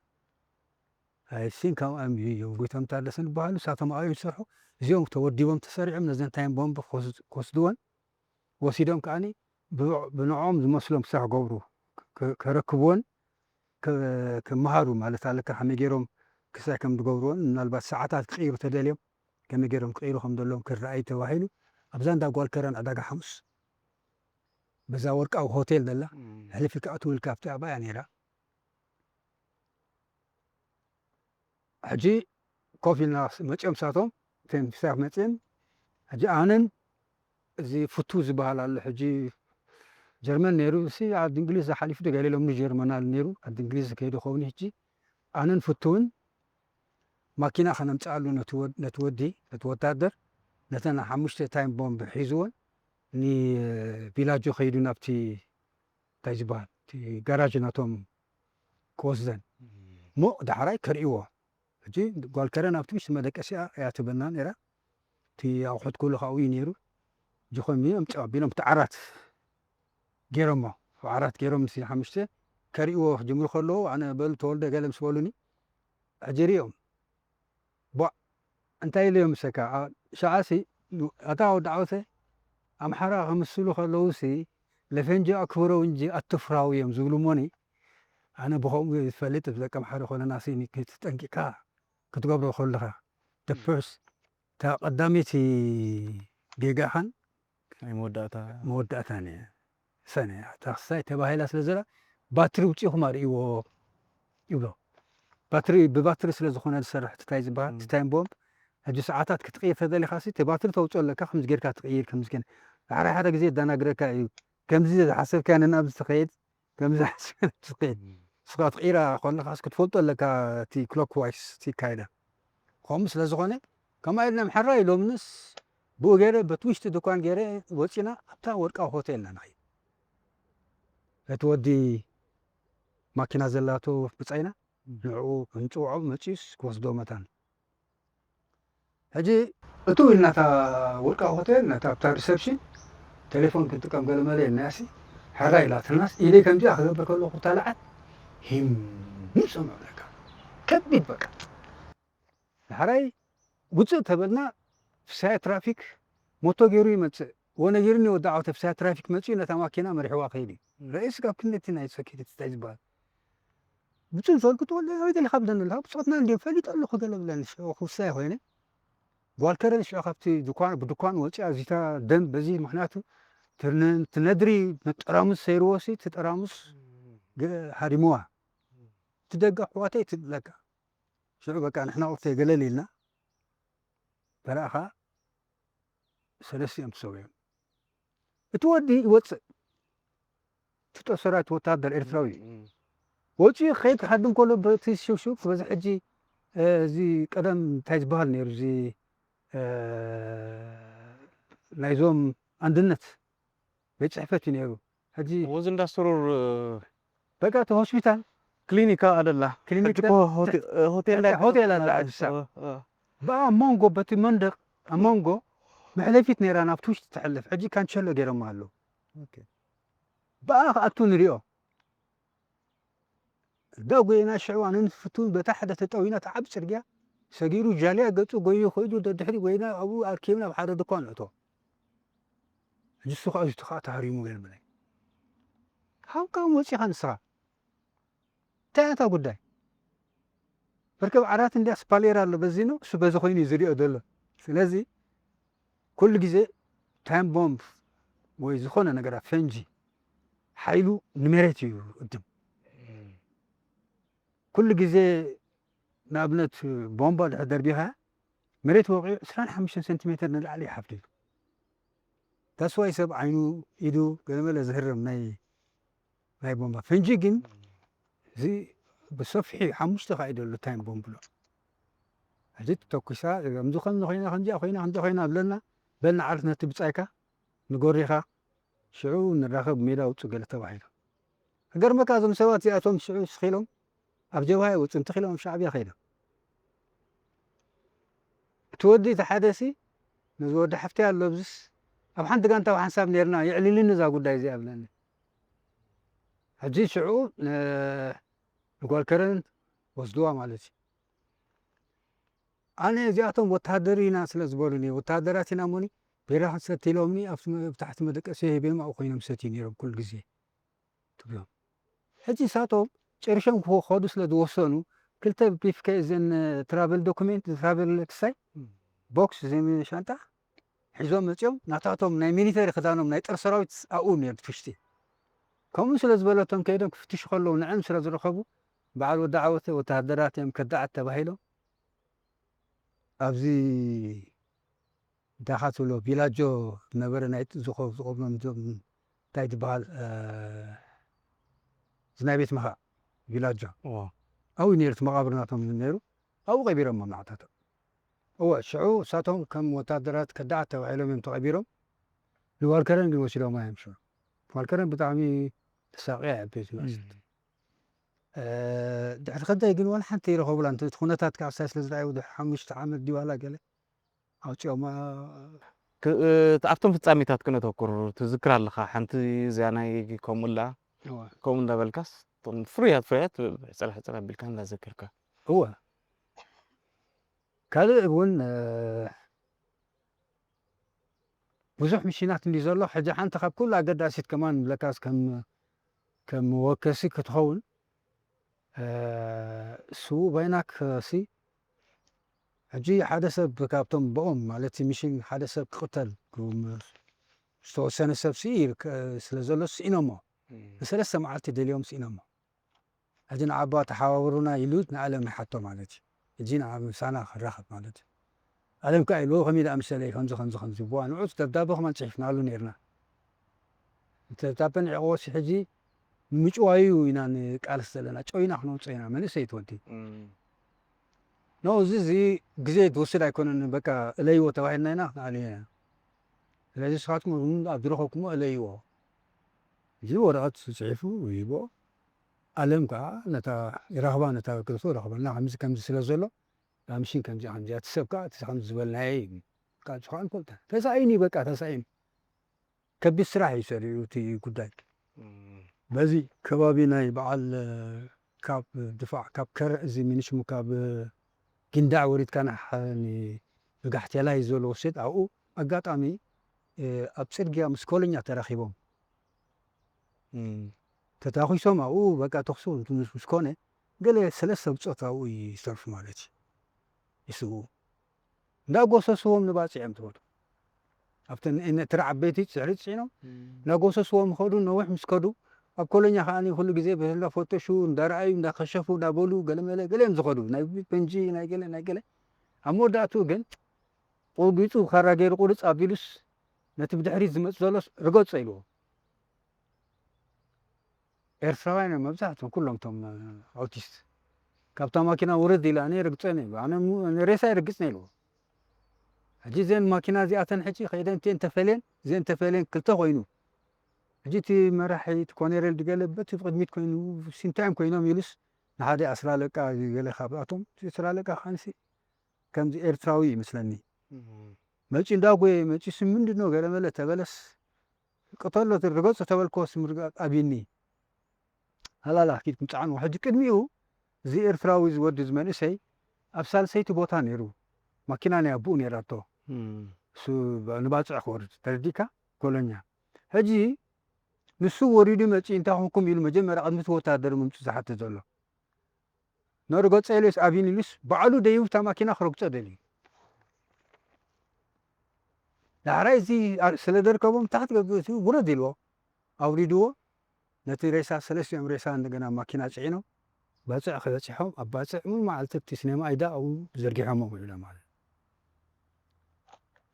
ኣይሲን ከምኦም እዮም ጎይቶም ታደሰን ዝበሃሉ እሳቶም ኣብዮም ዝሰርሑ እዚኦም ተወዲቦም ተሰሪዖም ነዘን ታይም ቦምብ ክወስድወን ወሲዶም ከዓኒ ብንዕኦም ዝመስሎም ክሳብ ክገብሩ ከረክብዎን ክመሃሩ ማለት ኣለካ ከመይ ገይሮም ክሳይ ከም ዝገብርዎን ምናልባት ሰዓታት ክቅይሩ ተደልዮም ከመይ ገይሮም ክቅይሩ ከም ዘለዎም ክረኣዩ ተባሂሉ ኣብዛ እንዳ ጓል ከረን ዕዳጋ ሓሙስ በዛ ወርቃዊ ሆቴል ዘላ ሕልፍ ኢልካ ኣትው ኢልካ ኣብቲ ኣብኣ እያ ነይራ ሕጂ ኮፍ ኢልና መፅኦም ሳቶም እተን ክሳብ መፅን ሕጂ ኣነን እዚ ፍቱ ዝበሃል ኣሎ ሕጂ ጀርመን ነይሩ እሲ ዓዲ እንግሊዝ ዝሓሊፉ ዶ ገሊሎም ንጀርመን ኣሉ ነይሩ ዓዲ እንግሊዝ ዝከይዱ ከውን ሕጂ ኣነን ፍቱውን ማኪና ከነምፅኣሉ ነቲ ወዲ ነቲ ወታደር ነተን ሓሙሽተ ታይም ቦምብ ሒዝዎን ንቪላጆ ከይዱ ናብቲ እንታይ ዝበሃል እቲ ጋራጅ ናቶም ክወስደን እሞ ዳሕራይ ከርእይዎ ሕጂ ጓል ከረን ኣብቲ ውሽጢ መደቀሲኣ እያ ትብልና ነይራ እቲ ኣቑሑት ኩሉ ካብኡ እዩ ነይሩ ጅኾን ሚኖም ጨባቢሎም እቲ ዓራት ገይሮሞ ኣብ ዓራት ገይሮም ምስ ሓሙሽተ ከርእይዎ ክጅምሩ ከለዉ ኣነ በሉ ተወልደ ገለ ምስ በሉኒ ሕጂ ሪኦም ቧ እንታይ ኢለዮም ምሰካ ሸዓሲ ኣታ ወዲ ዓወተ ኣምሓራ ክምስሉ ከለውሲ ለፈንጂ ኣክብረው እንጂ ኣትፍራው እዮም ዝብሉ እሞኒ ኣነ ብኸምኡ ዝፈልጥ ብዘቀም ሓደ ኮለና ሲኒ ክትጠንቂካ ክትገብሮ ከለኻ ደፍርስ እታ ቀዳመይቲ ጌጋኻን ናይ መወዳእታ መወዳእታን እያ ሰነ እያ እታ ክሳይ ተባሂላ ስለ ዘላ ባትሪ ውፅኢኹም ኣርእይዎ ይብሎ ባትሪ ብባትሪ ስለ ዝኾነ ዝሰርሕ ትታይ ዝበሃል ትታይም ቦምብ ሕጂ ሰዓታት ክትቅይር ተደሊኻ ሲ እቲ ባትሪ ተውፅኦ ኣለካ ከምዚ ጌርካ ትቅይር ከምዚ ጌር ሓደ ሓደ ግዜ የዳናግረካ እዩ ከምዚ ዝሓሰብካ ነናብ ዝትኸይድ ከምዚ ሓሲብ ትኽእል ንስኻ ትቕይራ ከለኻስ ክትፈልጦ ኣለካ እቲ ክሎክዋይስ እቲ ይካየዳ ከምኡ ስለ ዝኾነ ከማ ኢልና ምሕራ ኢሎምንስ ብኡ ገይረ በቲ ውሽጢ ድኳን ገይረ ወፂና ኣብታ ወርቃዊ ሆቴል ኢና ንኸይድ ነቲ ወዲ ማኪና ዘላቶ ብፃይና ንዕኡ ክንፅውዖ መፂኡስ ክወስዶ መታን ሕጂ እቱ ኢልና እታ ወርቃዊ ሆቴል ነታ ኣብታ ሪሰፕሽን ቴሌፎን ክንጥቀም ገለመለ ኢልናያሲ ሕራ ኢላትናስ ኢደይ ከምዚኣ ክገብር ከለኹ ተላዓት ሂም ሰምዑ ለካ ከቢድ በቃ ዳሕራይ ውፅእ ተበልና ፍሳየ ትራፊክ ሞቶ ገይሩ ይመፅእ እዎ ነጊርኒ ወዲ ዓወት ኣብ ሳያ ትራፊክ መጺኡ ነታ ማኪና መሪሕዋ ከይዱ እዩ። ረእስ ካብ ክንደቲ ናይ ሰኪሪቲ እንታይ ዝበሃል። ብጽን ዘልኩት ወለ ኣበይ ደሊኻ ብለኒ ኣለኻ። ብጾትና እንዲዮም ፈሊጠ ኣለኹ ገለ ብለኒ። ሽዑ ክውሳይ ኮይነ። ጓል ከረን ሽዑ ካብቲ ድኳን፣ ብድኳን ወጺኣ እዚታ ደም በዚ ምኽንያቱ ትርነ-፣ ትነድሪ ጠራሙስ ሰይርዎ ሲ፣ እቲ ጠራሙስ ገ-፣ ሃሪምዋ። እቲ ደገ ኣሕዋተይ ትብለካ። ሽዑ በቃ ንሕና ቁርተይ ገለል ኢልና። ተረኣኻ ሰለስቲኦም ተሰዊኦም። እቲ ወዲ ይወጽእ። እቲ ጦር ሰራዊት ወተሃደር ኤርትራዊ እዩ። እም። ወጺኡ ክኸይድ ክሃድም ከሎ በቲ ሽውሽው በዚ ሕጂ፣ እ፣ እዚ ቀደም እንታይ ዝበሃል ነይሩ? እዚ፣ እ፣ ናይዞም ኣንድነት ቤት ጽሕፈት እዩ ነይሩ። ሕጂ ወዚ እንዳስሩር፣ እ፣ በቃ እቲ ሆስፒታል ክሊኒካ ኣለላ። ክሊኒክ ሕጂ እኮ ደ-፣ ሆቴ-፣ እ፣ ሆቴል በቃ ሆቴል ኣላ። ኣዲስ ኣበባ። እ፣ እ። ብኣ ኣብ መንጎ በቲ መንደቕ ኣብ መንጎ መሕለፊት ነይራ ናብቲ ውሽጢ ትሕልፍ። ሕጂ ካንቸሎ ገይሮማ ኣለዉ። ኦኬ። ብኣ ክኣቱ ንሪኦ። እንዳ ጎየና ሽዑ ኣነ ንፍቱን በታ ሓደ ተጠዊና እታ ዓቢ ጽርግያ ሰጊሩ ጃልያ ገጹ ጎዩ ኸይዱ ደድሕሪ ጎይና ኣብኡ ኣርኪብና ኣብ ሓደ ድኳን ነእቶ። ሕጂ እሱ ኸኣ እዚ ከዓ ተሃሪሙ ገለ በለይ። ሃብካ ወጺኻ ንስኻ። እንታይ እያ እታ ጉዳይ? መርከብ ዓራት እንድያ ስፓሌር ኣሎ በዚ ነው፣ እሱ በዚ ኮይኑ እዩ ዝሪኦ ዘሎ። ስለዚ ኩሉ ግዜ ታይም ቦምብ ወይ ዝኾነ ነገራት ፈንጂ ሓይሉ ንመሬት እዩ እድም። ኩሉ ግዜ ንኣብነት ቦምባ ድሕር ደርቢኻ መሬት ወቂዑ ዕስራን ሓሙሽተን ሰንቲሜተር ንላዕሊ ይሓፍድ እዩ። ታስዋይ ሰብ ዓይኑ፣ ኢዱ፣ ገለመለ ዝህረም ናይ፣ ናይ ቦምባ። ፈንጂ ግን እዚ ብሰፊሑ ሓሙሽተ ካኢ ደሎ ታይም ቦምብ ብሎ። ሕጂ ተኩሳ፣ ከምዚ ከምዚ ኮይና፣ ከምዚኣ ኮይና፣ ከምዚ ኮይና ብለና፣ በልና ዓርፍ ነቲ ብጻይካ ንጎሪኻ፣ ሽዑ ንራኸብ ሜዳ ውጹ ገለ ተባሂሉ። ክገርመካ እዞም ሰባት እዚኣቶም ሽዑ ስኺሎም ኣብ ጀብሃ ይወጹ፣ እንተኺሎም ኣብ ሻዕብያ ከይዶም። እቲ ወዲ እቲ ሓደሲ ነዚ ወዲ ሓፍተይ ኣሎ ኣብዚስ ኣብ ሓንቲ ጋንታ ሓንሳብ ነይርና፣ የዕሊልኒ እዛ ጉዳይ እዚኣ ብለኒ። ሕጂ ሽዑ ን-፣ ንጓል ከረን ወስድዋ ማለት እዩ። ኣነ እዚኣቶም ወተሃደር ኢና ስለ ዝበሉኒ፣ ወተሃደራት ኢና እሞኒ፣ ቢራ ክንሰቲ ኢሎምኒ፣ ኣብቲ መ-፣ ኣብ ታሕቲ መደቀሲ ሂበዮም ኣብኡ ኮይኖም ሰትዩ ነይሮም ኩሉ ግዜ ትብሎም። ሕጂ ንሳቶም ጨሪሾም ክኸዱ ስለ ዝወሰኑ፣ ክልተ ብሪፍኬዝ እዘን ትራቨል ዶኩሜንት፣ ትራቨል ክሳይ፣ እም። ቦክስ፣ ዘሚ-፣ ሻንጣ ሒዞም መጺኦም፣ ናታቶም ናይ ሚሊተሪ ክዳኖም፣ ናይ ጦር ሰራዊት ኣብኡ ነይሩ ትፍሽቲ። ከምኡ ስለ ዝበለቶም ከይዶም ክፍትሹ ከለዉ ንዕም ስለ ዝረኸቡ፣ በዓል ወዲ ዓወተ ወተሃደራት እዮም ከዳዓት ተባሂሎም፣ ኣብዚ እንታይ ኢኻ ትብሎ ቪላጆ ዝነበረ ናይ ዝኾ-፣ ዝቖመም እዞም እንታይ ዝበሃል፣ እ፣ እዚ ናይ ቤት ምኽኣል ቪላጆ። እዎ። ኣብኡ ነይሩ እቲ መቓብር ናቶም ነይሩ። ኣብኡ ቀቢሮሞም ንዓታቶም። እወ፣ ሽዑ እሳቶም ከም ወታደራት ከዳዓት ተባሂሎም እዮም ተቐቢሮም። ንዋልከረን ግን ወሲዶማ እዮም ሽዑ። ዋልከረን ብጣዕሚ ተሳቕያ እያ ቤት እም። መቕሰፍቲ። እ፣ ድሕሪ ክንደይ ግን ዋላ ሓንቲ ይረኸቡላ። እንተ እቲ ኩነታት ከዓ ሳይ ስለ ዝረኣዩ ድሕሪ ሓሙሽተ ዓመት ድዩ ዋላ ገለ ኣውፂኦማ። ክ-፣ እ፣ ኣብቶም ፍጻሜታት ክነተኩር ትዝክር ኣለኻ። ሓንቲ እዚኣ ናይ ከምኡ ኣላ፣ እወ። ከምኡ እንዳበልካስ፣ እቶም ፍሩያት፣ ፍሩያት ሕጽረ፣ ሕጽረ ኣቢልካ እንዳዘከርካ። እወ። ካልእ እውን፣ እ፣ ብዙሕ ሚሽናት እንድዩ ዘሎ። ሕጂ ሓንቲ ካብ ኩሉ ኣገዳሲት ከማን ንብለካስ ከም፣ ከም መወከሲ ክትኸውን፣ እ፣ ስዉእ ባይናክ ሲ፣ ሕጂ ሓደ ሰብ ካብቶም ብኦም ማለት ሚሽን ሓደ ሰብ ክቕተል ክም-፣ ዝተወሰነ ሰብ ሲ ይርክ-፣ ስለ ዘሎ ስኢኖሞ። እም። ንሰለስተ መዓልቲ ደልዮም ስኢኖሞ። ሕጂ ንዓባ ተሓባብሩና ኢሉ ንኣለም ይሓቶ ማለት እዩ። ሕጂ ንዓ ምሳና ክራኸብ ማለት እዩ። ኣለም ከኣ ኢልዎ ከመይ ደኣ ምሰለይ ከምዚ ከምዚ ከምዚ ብዋ ንዑ ደብዳበ ከማን ጽሒፍናሉ ነይርና። እቲ ደብዳበ ንዕቕዎ ሲ ሕጂ ንምጭዋዩ ኢና ንቃለስ ዘለና። ጨው ኢና ክነውጽኦ ኢና። መንእሰይ ትወዲ። እም። ኖ፣ እዚ፣ እዚ ግዜ ዝወስድ ኣይኮነን። በቃ እለይዎ ተባሂልና ኢና ክንኣልዮ ኢና። ስለዚ ንስኻትኩም እውን ኣብ ዝረኸብኩሞ እለይዎ። እዚ ወረቐት ጽሒፉ ይህቦ። ኣለም ከኣ ነታ ይረኽባ፣ ነታ ክርቶ ረኽበልና፣ ከምዚ ከምዚ ስለ ዘሎ፣ እታ ምሽን ከምዚኣ ከምዚኣ፣ እቲ ሰብ ከኣ እቲ ከምዚ ዝበልናዮ እዩ። ካልእ ከኣ ንፈልጦ። ተሳኢኑ እዩ፣ በቃ ተሳኢኑ። ከቢድ ስራሕ እዩ ሰሪዑ እቲ ጉዳይ። እም። በዚ ከባቢ ናይ በዓል፣ እ፣ ካብ ድፋዕ፣ ካብ ከረ-፣ እዚ ሚኒሽሙ ካብ፣ እ፣ ጊንዳዕ ወሪድካ ንሓ-፣ ኒ-፣ ብጋሕቴላይ ዘሎ ወሴት ኣብኡ ኣጋጣሚ ኣብ ጽርግያ ምስ ኮለኛ ተራኺቦም ተታኺሶም ኣብኡ በቃ ተኽሱ ምስ ኮነ ገለ ሰለስተ ብጾት ኣብኡ ይተርፉ ማለት እዩ። ይስግኡ። እንዳጎሰስዎም ንባጽዕ እዮም ትኸዱ። ኣብተን እነ-፣ ትራ ዓበይቲ ጽዕሪ ጽዒኖም እንዳጎሰስዎም ይኸዱ። ነዊሕ ምስ ከዱ ኣብ ኮለኛ ከዓኒ ኩሉ ግዜ እንዳፈተሹ እንዳረኣዩ እንዳከሸፉ እንዳበሉ ገለመለ ገለ እዮም ዝኸዱ። ናይ ፈንጂ ናይ ገለ ናይ ገለ። ኣብ መወዳእትኡ ግን ቆጊጹ ካራ ገይሩ ቁርጽ ኣቢሉስ ነቲ ብድሕሪት ዝመጽእ ዘሎስ ርገጾ ኢልዎ። ኤርትራውያን እዮም መብዛሕትኦም ኩሎም እቶም ኣውቲስት። ካብታ ማኪና ውርድ ኢለ ኣነ ረግጸን እዩ ኣነ ሬሳ ይርግጽ ነይልዎ። ሕጂ እዘን ማኪና እዚኣተን ሕጂ ከይደን እተን ተፈልየን እዘን ተፈልየን ክልተ ኮይኑ ሕጂ እቲ መራሒ እቲ ኮኔሬል ድገለ በቲ ቅድሚት ኮይኑ ሲንታይም ኮይኖም ኢሉስ ንሓደ ኣስራ ለቃ ገለ ካብኣቶም ኣስራ ለቃ ካንሲ ከምዚ ኤርትራዊ ይመስለኒ መጪ እንዳጎየ መጪ ስ ምንድን ነው ገለመለ ተበለስ ቅተሎ ርገጾ ተበልክዎ ስም ርግኣት ኣብኒ ሃላላ ኪድ ክምጽዓን ሕጂ ቅድሚኡ እዚ ኤርትራዊ ዝወዲ ዝመንእሰይ ኣብ ሳልሰይቲ ቦታ ነይሩ ማኪና ናይ ኣቡኡ ነይራቶ እሱ ንባጽዕ ክወርድ ተረዲካ ኮሎኛ ሕጂ ንሱ ወሪዱ መጺ እንታይ ኮንኩም ኢሉ መጀመርያ ቅድሚ እቲ ወታደር ምምጹ ዝሓትት ዘሎ ነርገጸ ኢሉስ ኣብን ኢሉስ ባዕሉ ደይቡ እታ ማኪና ክረግጾ ደልዩ። ዳሕራይ እዚ ስለ ደርከቦም ታሕቲ ገብእቲ ውረድ ኢልዎ ኣውሪድዎ። ነቲ ሬሳ ሰለስቲኦም ሬሳ እንደገና ማኪና ጽዒኖም ባጽዕ ክበጺሖም ኣብ ባጽዕ ሙሉ መዓልቲ ኣብቲ ሲኔማ ኣይዳ ኣብኡ ዘርጊሖሞ ውዒሎም ማለት እዩ።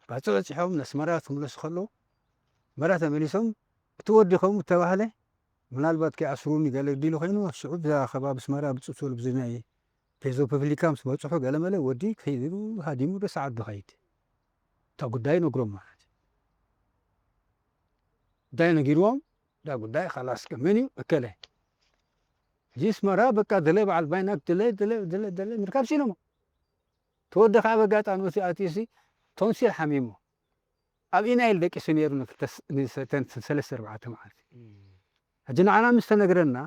ባጽዕ በጺሖም ነስመራ ክምለሱ ከለዉ መራ ተመሊሶም እቲ ወዲ ከምኡ ተባህለ ምናልባት ከይኣስሩኒ ገለ ዲሉ ኮይኑ ሽዑ ብዛ ከባቢ ኣስመራ ብፅእ ትብል ብዚ ናይ ፔዞ ፐብሊካ ምስ በፅሑ ገለመለ ወዲ ከይዱ ሃዲሙ ደስ ዓዱ ኸይድ እታ ጉዳይ ነግሮም ማለት ጉዳይ ነጊርዎም እዛ ጉዳይ ካላስ ከመን እዩ እከለ እዚ ኣስመራ በቃ ደለ በዓል ባይናክ ደለ ደለ ደለ ደለ ምርካብ ሲኖሞ ተወደ ከዓ በጋጣሚ እቲ ኣትዩሲ ቶንሲል ሓሚሙ ኣብ ኢናይል ደቂሱ ነይሩ ንክልተ ስ- ንሰ- ተን- ሰለስተ ኣርባዕተ መዓልቲ ሕጂ ንዓና ምስ ተነግረና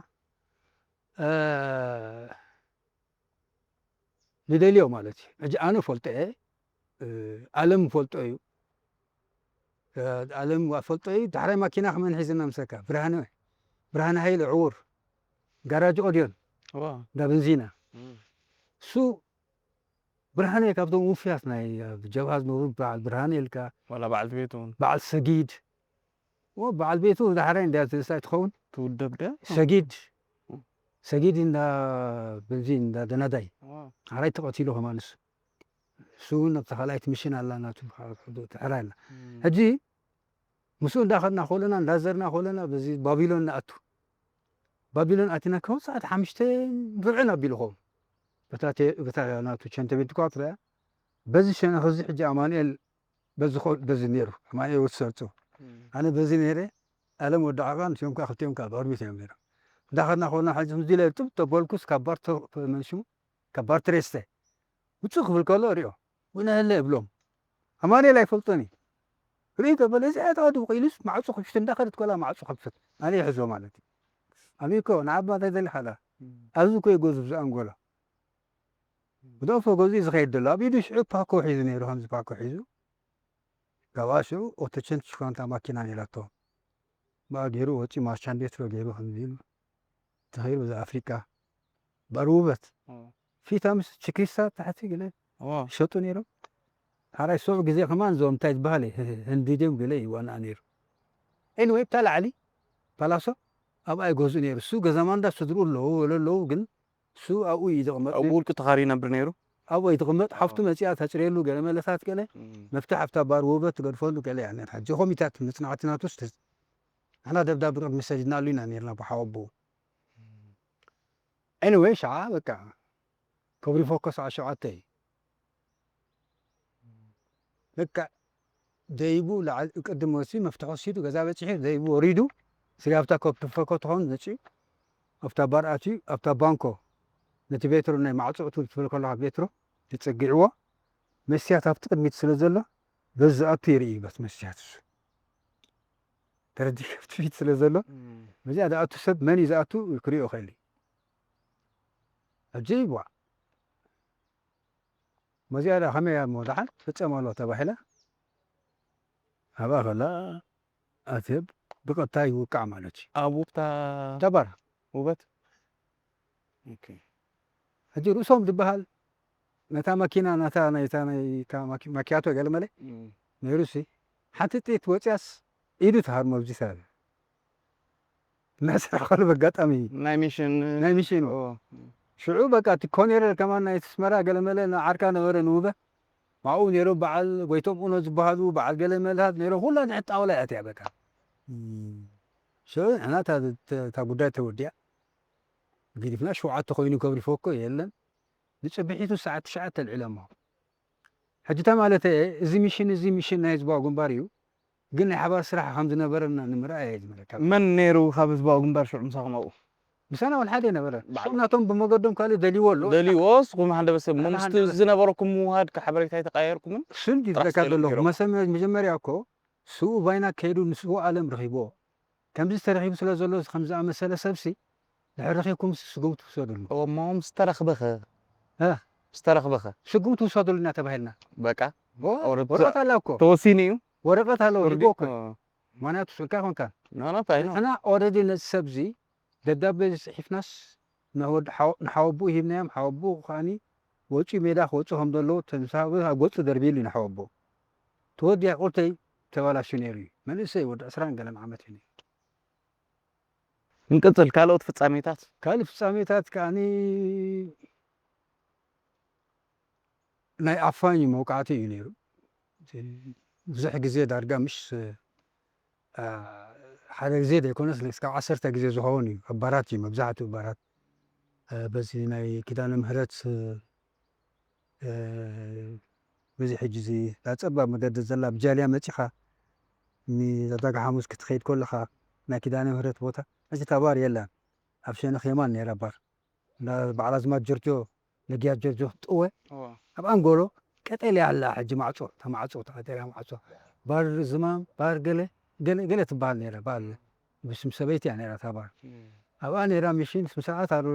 እ፣ ንደልዮ ማለት እዩ ሕጂ ኣነ ፈልጦ እየ እ፣ ኣለም ፈልጦ እዩ እ፣ ኣለም ዋ ፈልጦ እዩ ዳሕራይ ማኪና ክመን ሒዝና ምሰካ ብርሃነ ብርሃነ ሃይለ ዕውር ጋራጅ ኦድዮን ዋ እንዳ በንዚና እም። እሱ ብርሃነ ካብቶም ውፍያት ናይ ኣብ ጀብሃ ዝነበሩ በዓል ብርሃነ ኢልካ ዋላ በዓልቲ ቤቱ እውን በዓል ሰጊድ እሞ በዓል ቤቱ ዳሕራይ እንድያ ትንሳይ ትኸውን ትውደብ ደ ሰጊድ ሰጊድ እንዳ በንዚን እንዳ ደናዳይ ሓራይ ተቐቲሉ ከማንስ እሱ እውን ኣብቲ ካልኣይቲ ምሽን ኣላ ናቱ ትሕራይ ኣላ ሕጂ ምስኡ እንዳኸድና ከለና እንዳዘርና ከለና በዚ ባቢሎን ንኣቱ ባቢሎን ኣቲና ክኸው ሰዓት ሓሙሽተ ርብዕን ኣቢሉ ኸውን በታ ቴ- በታ ናቱ ቸንተ ቤት ኳትራ በዚ ሸነኽ እዚ ሕጂ ኣማኑኤል በዚ ኾ- በዚ ነይሩ ኣማኑኤል ወዲ ሰርፁ ኣነ በዚ ነይረ ኣለም ወዲ ዓቃ ንቲኦም ከዓ ክልቲኦም ከዓ ብቕድሚት እዮም ነይሮም እንዳኸድና ከለና ሕጂ ከምዚ ኢለ ጥብ ተበልኩስ ካብ ባር ተ- መን ሽሙ ካብ ባር ትሬስተ ውፅእ ክብል ከሎ እሪኦ ውነህለ እብሎም ኣማኑኤል ኣይፈልጦን እዩ ርኢ ተበለ እዚ ኣየተቐድም ኢሉስ ማዕፁ ክፍት እንዳኸደት ከላ ማዕፁ ከፍት ኣነ ይሕዞ ማለት እዩ ኣበይ እኮ ንዓባ እንታይ ደሊኻ ዳ ኣብዚ እኮ ይጎዝብ ዝኣንጎሎ ብደፎ ገዚ ዝኸይድ ዘሎ ኣብ ኢዱ ሽዑ ፓኮ ሒዙ ነይሩ ከምዚ ፓኮ ሒዙ ካብኣ ሽዑ ኦተቸንት ሽኳንታ ማኪና ነይራቶ ብኣ ገይሩ ወፂ ማርቻንዴትሮ ገይሩ ከምዚ ኢሉ ተኸይሩ በዛ ኣፍሪቃ ባር ውበት ፊታ ምስ ችክሪስታ ታሕቲ ገለ ይሸጡ ነይሮም ሓራይ ሰብዑ ግዜ ከማን እዞም እንታይ ዝበሃል ህንዲ ድዮም ገለ ይዋናእ ነይሩ ኤኒወይ ብታ ላዕሊ ፓላሶ ኣብኣ ይገዝኡ ነይሩ እሱ ገዛ ማንዳ ስድሩ ኣለዉ ወለ ኣለዉ ግን እሱ ኣብኡ እዩ ዝቕመጥ ኣብኡ ውልቂ ተኻሪ ይነብር ነይሩ ኣብኡ ይትቕመጥ ሓፍቱ መፂኣ ተፅርየሉ ገለ መለታት ገለ መፍትሕ ኣብታ ባር ውበት ትገድፈሉ ገለ እያ ነር ሕጂ ኮሚታት መፅናዕቲ ናቱስ ንሕና ደብዳብ ቅድሚ ሰዲድናሉ ኢና ነርና ብሓወቦ ኤኒወይ ሸዓ በቃ ከብሪ ፎኮስ ዓ ሸውዓተ እዩ በቃ ደይቡ ላዕል ቅድም ወሲ መፍትሒ ወሲዱ ገዛ በፂሑ ደይቡ ወሪዱ ስጋብታ ከብቲ ፎኮ ትኸውን መፂኡ ኣብታ ባር ኣትዩ ኣብታ ባንኮ ነቲ ቤትሮ ናይ ማዕፅኡ ትብል ትብል ከለካ ቤትሮ ተፀጊዕዎ መስትያት ኣብቲ ቅድሚት ስለ ዘሎ በዚ ዝኣቱ ይርኢ በት መስትያት እሱ ተረዲእ ኣብቲ ፊት ስለ ዘሎ በዚኣ ዝኣቱ ሰብ መን እዩ ዝኣቱ ክሪኦ ይኽእል እዩ ሕጂ ይዋ መዚኣ ዳ ከመይ እያ እሞ ደሓን ትፍፀም ኣሎ ተባሂላ ኣብኣ ከላ ኣትየብ ብቐጥታ ይውቃዕ ማለት እዩ። ኣብ ውብታ ተባር ውበት ሕጂ ርእሶም ዝበሃል ነታ ማኪና ናታ ናይታ ናይታ ማኪ- ማኪያቶ ገለመለ ነይሩ ሲ ሓንቲ ጥይት ወፅያስ ኢዱ ትሃርሞ ኣብዚ ሳለ ንሕስረኸሉ በጋጣሚ ናይ ሚሽን ናይ ሚሽን ሽዑ በቃ እቲ ኮኔረር ከማን ናይ ኣስመራ ገለመለ ዓርካ ነበረ ንውበ ማኡ ነይሮም በዓል ጎይቶም ኡኖ ዝበሃሉ በዓል ገለ መልሃት ነይሮም ኩላ ንሕጣውላ እያ እቲያ በቃ ሽዑ ንሕና እታ ጉዳይ ተወዲያ ገዲፍና ሸውዓተ ኮይኑ ከብሪፎ እኮ የለን ንፅብሒቱ ሰዓት ትሽዓተ ኣልዒሎሞ ሕጂ እታ ማለት እዚ ሚሽን እዚ ሚሽን ናይ ህዝባዊ ግንባር እዩ ግን ናይ ሓባር ስራሕ ከም ዝነበረና ንምርኣይ እየ ዝመለካ መን ነይሩ ካብ ህዝባዊ ግንባር ሽዑ ምሳኹም ኣብኡ ምሳና ወላ ሓደ ነበረ ናቶም ብመገዶም ካልእ ደልይዎ ኣሎ ደልይዎ እስኹም ሃንደበሰ ምስቲ ዝነበረኩም ምውሃድ ሓበሬታ ኣይተቃየርኩምን ስንዲ ዝለካ ዘለኹ መጀመርያ እኮ ስኡ ባይና ከይዱ ንስኡ ኣለም ረኺብዎ ከምዚ ዝተረኺቡ ስለ ዘሎ ከም ዝኣመሰለ ሰብሲ ድሕሪ ረኺብኩም ስጉምቲ ትውሰድሉ እሞ ምስ ተረኽበኸ ምስ ተረኽበኸ ስጉምቲ ትውሰድሉ እናተባሂልና በቃ ወረቀት ኣላ እኮ ተወሲኑ እዩ ወረቀት ኣለዎ ሪቦ እኮ ምክንያቱ ስልካ ኮንካ ንሕና ኦረዲ ነዚ ሰብዚ ደብዳቤ ጽሒፍናስ ንሓወብኡ ሂብናዮም ሓወብኡ ከዓኒ ወፂኡ ሜዳ ክወፁ ከም ዘለዎ ተምሳብ ኣብ ገፁ ደርቢሉ ንሓወብኡ ተወዲያ ቁርተይ ተባላሹ ነይሩ እዩ መንእሰይ ወዲ ዕስራን ገለን ዓመት እዩ ነይሩ እንቅፅል ካልኦት ፍፃሜታት ካልእ ፍፃሜታት ከዓኒ ናይ ኣፋኝ መውቃዕቲ እዩ ነይሩ ብዙሕ ግዜ ዳርጋ ምሽ ሓደ ግዜ ዘይኮነስ እስካብ ዓሰርተ ግዜ ዝኸውን እዩ እባራት እዩ መብዛሕትኡ እባራት በዚ ናይ ኪዳነ ምህረት በዚ ሕጂ እዚ ዳፀባብ መገዲ ዘላ ብጃልያ መፂኻ ንዕዳጋ ሓሙስ ክትኸይድ ከለኻ ናይ ኪዳነ ምህረት ቦታ ሕጂ እታ ባር የላን ኣብ ሸነኽ የማን ነይራ ባር እንዳ በዓል ኣዝማድ ጆርጆ ነጊያ ጆርጆ ጥወ ኣብ ኣንጎሎ ቀጠልያ ኣላ ሕጂ ማዕጾ ተማዕጾ ተቀጠልያ ማዕጾ ባር ዝማም ባር ገለ ገለ ገለ ትበሃል ነይራ ባል ብስም ሰበይቲ እያ ነይራ እታ ባር ኣብኣ ነይራ ሚሽን ምስ ሰዓት ኣብ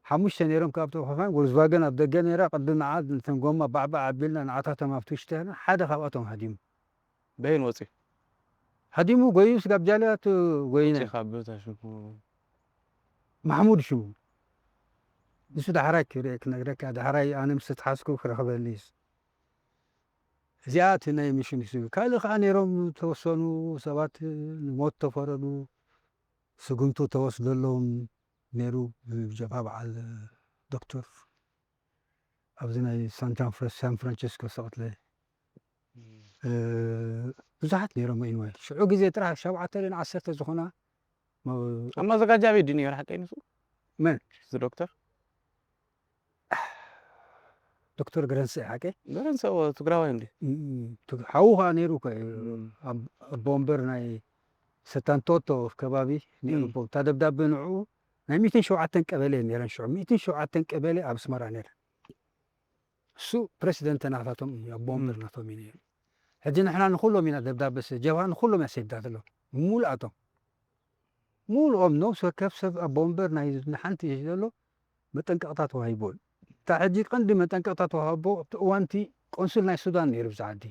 ሓሙሽተ ነይሮም ካብ ተኸፋን ቮልስቫገን ኣብ ደገ ነይራ ቅድም ንዓ ነተን ጎማ ባዕባዕ ኣቢልና ንዓታቶም ኣብቲ ውሽጢ ሓደ ካብኣቶም ሃዲሙ በይን ወፂ ሃዲሙ ጎዩ ስጋብ ጃልያ ጎይነ ካብ ቦታ ሽሙ ማሕሙድ ሽሙ ንሱ ዳሕራይ ክነግረካ ዳሕራይ ኣነ ምስ ተሓዝኩ ክረኽበኒ እዩ እዚኣ እቲ ናይ ሚሽን እዩ ካልእ ከዓ ነይሮም ተወሰኑ ሰባት ንሞት ተፈረዱ ስጉምቱ ተወስደሎም ነይሩ ብጀብሃ በዓል ዶክተር ኣብዚ ናይ ሳን ፍራንቸስኮ ዝተቐትለ ብዙሓት ነይሮም ኢንዋይ ሽዑ ግዜ ጥራሕ ሸብዓተ ልን ዓሰርተ ዝኾና ኣብ ማዘጋጃ ቤት ድዩ ነይሩ ሓቀይ ንሱ መን እዚ ዶክተር ዶክተር ገረንሰ ሓቀይ ገረንሰ ትግራዋይ እንዲ ሓዉ ከዓ ነይሩ ኣቦ ወንበር ናይ ሰታንቶቶ ከባቢ ነይሩ እታ ደብዳቤ ንዕኡ ናይ ሚእትን ሸውዓተን ቀበሌ ነይረን ሽዑ ሚእትን ሸውዓተን ቀበሌ ኣብ ኣስመራ ነይረን እሱ ፕረሲደንት ናታቶም እዩ ኣቦ ወንበር ናቶም እዩ ነይሩ ሕጂ ንሕና ንኩሎም ኢና ደብዳበ ጀብሃ ንኩሎም እያ ሰዲዳትሎ ሙሉኣቶም ሙሉኦም ነብሲ ወከፍ ሰብ ኣቦ ወንበር ናይ ንሓንቲ እዩ ዘሎ መጠንቀቕታ ተዋሂቡ እታ ሕጂ ቀንዲ መጠንቀቕታ ተዋሃቦ ኣብቲ እዋንቲ ቆንስል ናይ ሱዳን ነይሩ ብዛ ዓዲ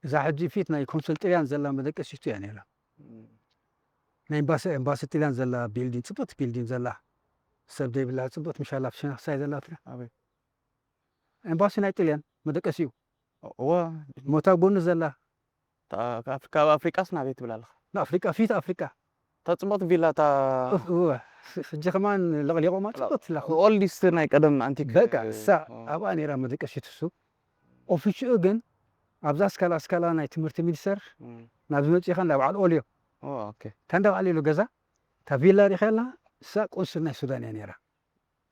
እዛ ሕጂ ፊት ናይ ኮንስል ጥልያን ዘላ መደቀሲቱ እያ ነይራ ናይ ኤምባሲ ኤምባሲ ጥልያን ዘላ ቢልዲን ፅብቅቲ ቢልዲን ዘላ ሰብ ዘይብላ ፅብቅቲ ምሻላ ፍሽናክሳይ ዘላ ትላ ኣበይ ኤምባሲ ናይ ጥልያን መደቀሲኡ እዋ ሞታ ጎኒ ዘላ ካብ ኣፍሪቃስ ናበይ ትብል ኣለኻ ንኣፍሪቃ ፊት ኣፍሪቃ እታ ፅብቅቲ ቪላ እታ እወ፣ ስ- ሕጂ ከማን ለቕሊቖማ ፅብቅቲ ትላ ኦልዲስት ናይ ቀደም ኣንቲክ በቃ እሳ ኣብኣ ነይራ መደቀሲት እሱ ኦፊስኡ ግን ኣብዛ ስካላ ስካላ ናይ ትምህርቲ ሚኒስተር ናብ ዝመፅእ ኢኻ እንዳ በዓል ኦልዮ ኦኬ እታ እንዳ በዓል ኢሉ ገዛ እታ ቪላ ሪኸላ እሳ ቆንስል ናይ ሱዳን እያ ነይራ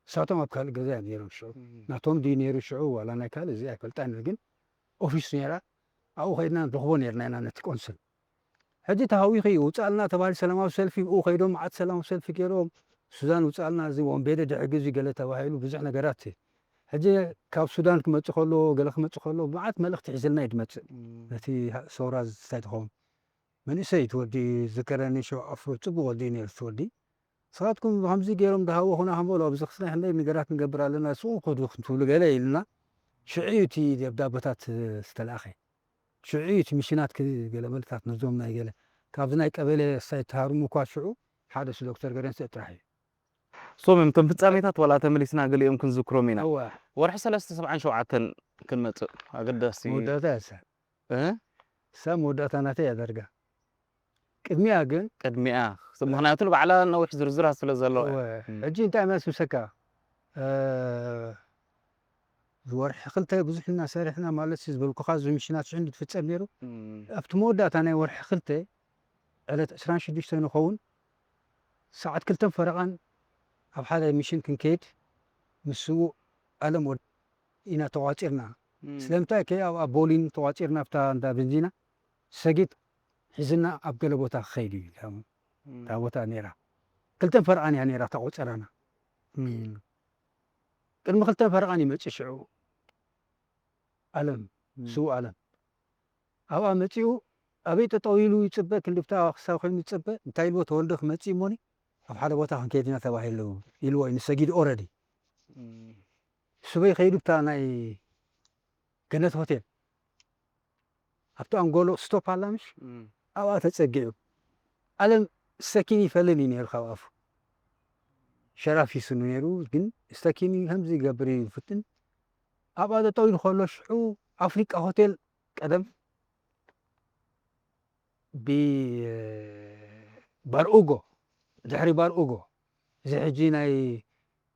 እሳቶም ኣብ ካልእ ገዛ እያ ነይሮም ሽዑ ናቶም ድዩ ነይሩ ሽዑ ዋላ ናይ ካልእ እዚ ኣይፈልጣን ግን ኦፊስ ነይራ ኣብኡ ከይድና ንረኽቦ ነርና ኢና ነቲ ቆንስል ሕጂ ተሃዊኺ ውፃልና ተባሂሉ ሰላማዊ ሰልፊ ብኡ ከይዶም መዓት ሰላማዊ ሰልፊ ገይሮም ሱዳን ውፃልና እዚ ወንቤደ ድሕጊ እዚ ገለ ተባሂሉ ብዙሕ ነገራት ሕጂ ካብ ሱዳን ክመፅእ ከሎ ገለ ክመፅእ ከሎ መዓት መልእኽቲ ሒዝልና እዩ ድመፅእ ነቲ ሰውራ ዝታይ ትኸውን መንእሰይ ትወዲ ዝከረኒ ሸው ኣፍሮ ፅቡቅ ወዲ ነይሩ ትወዲ ንስኻትኩም ብከምዚ ገይሮም ድሃወኹና ከም በሉ ኣብዚ ክስና ክንደይ ነገራት ንገብር ኣለና ስኡ ክዱ ክትብሉ ገለ ኢልና ሽዑ እዩ እቲ ደብዳበታት ዝተላእኸ ሽዑ እዩ እቲ ሚሽናት ገለ መልታት ነዞም ናይ ገለ ካብዚ ናይ ቀበሌ ሳይት ተሃርሙ እኳ ሽዑ ሓደ ዶክተር ገረንሰ ጥራሕ እዩ። ሶም እቶም ፍጻሜታት ዋላ ተመሊስና ገሊኦም ክንዝክሮም ኢና። እወ ወርሒ ሰለስተ ሰብዓን ሸውዓተን ክንመጽእ ኣገዳሲ መወዳእታ እያ እሳ እ? እሳ መወዳእታ ናተይ እያ ዳርጋ። ቅድሚያ ግን ቅድሚኣ ምክንያቱ ንባዕላ ነዊሕ ዝርዝራት ስለ ዘለዋ እያ። እወ፣ ሕጂ እንታይ ማለት ምሰካ እ፣ ወርሒ ክልተ ብዙሕ እናሰሪሕና ማለት ዝበልኩኻ እዚ ሚሽናት ሽዑ እንትፍጸም ነይሩ። እም፣ ኣብቲ መወዳእታ ናይ ወርሒ ክልተ ዕለት ዕስራን ሽዱሽተ ንኸውን ሰዓት ክልተን ፈረቓን ኣብ ሓደ ሚሽን ክንከይድ ምስ ስዉእ ኣለም ወድ ኢና ተቋጺርና። እም፣ ስለምንታይ ከ ኣብ ኣቦሊን ተቋጺርና ኣብታ እንዳ በንዚና ሰጊድ ሒዝና ኣብ ገለ ቦታ ክኸይድ እዩ ኢሉ እም፣ እታ ቦታ ነይራ። ክልተን ፈረቓን እያ ነይራ እታ ቆጸራና። እም። ቅድሚ ክልተን ፈረቓን ይመጽእ ሽዑ ኣለም እም፣ ስዉእ ኣለም ኣብኣ መጺኡ ኣበይ ጠጠው ኢሉ ይጽበ ክንድፍታ ክሳብ ኮይኑ ይጽበ እንታይ ኢልዎ ተወልደ ክመጽእ እሞኒ ኣብ ሓደ ቦታ ክንከይድ ኢና ተባሂሉ ኢልዎ እዩ ንሰጊድ ኦረዲ እም፣ ስበይ ከይዱ ብታ ናይ ገነት ሆቴል ኣብቲ ኣንጎሎ ስቶፕ ኣላ ምሽ እም፣ ኣብኣ ተጸጊዑ ኣለም ስተኪን ይፈልን እዩ ነይሩ ካብ ኣፉ ሸራፍ ይስኑ ነይሩ ግን ስተኪን ከምዚ ይገብር እዩ ይፍትን ኣብኣ ጠጠው ኢሉ ከሎ ሽዑ ኣፍሪቃ ሆቴል ቀደም ብ ባርኡጎ ድሕሪ ባርኡጎ እዚ ሕጂ ናይ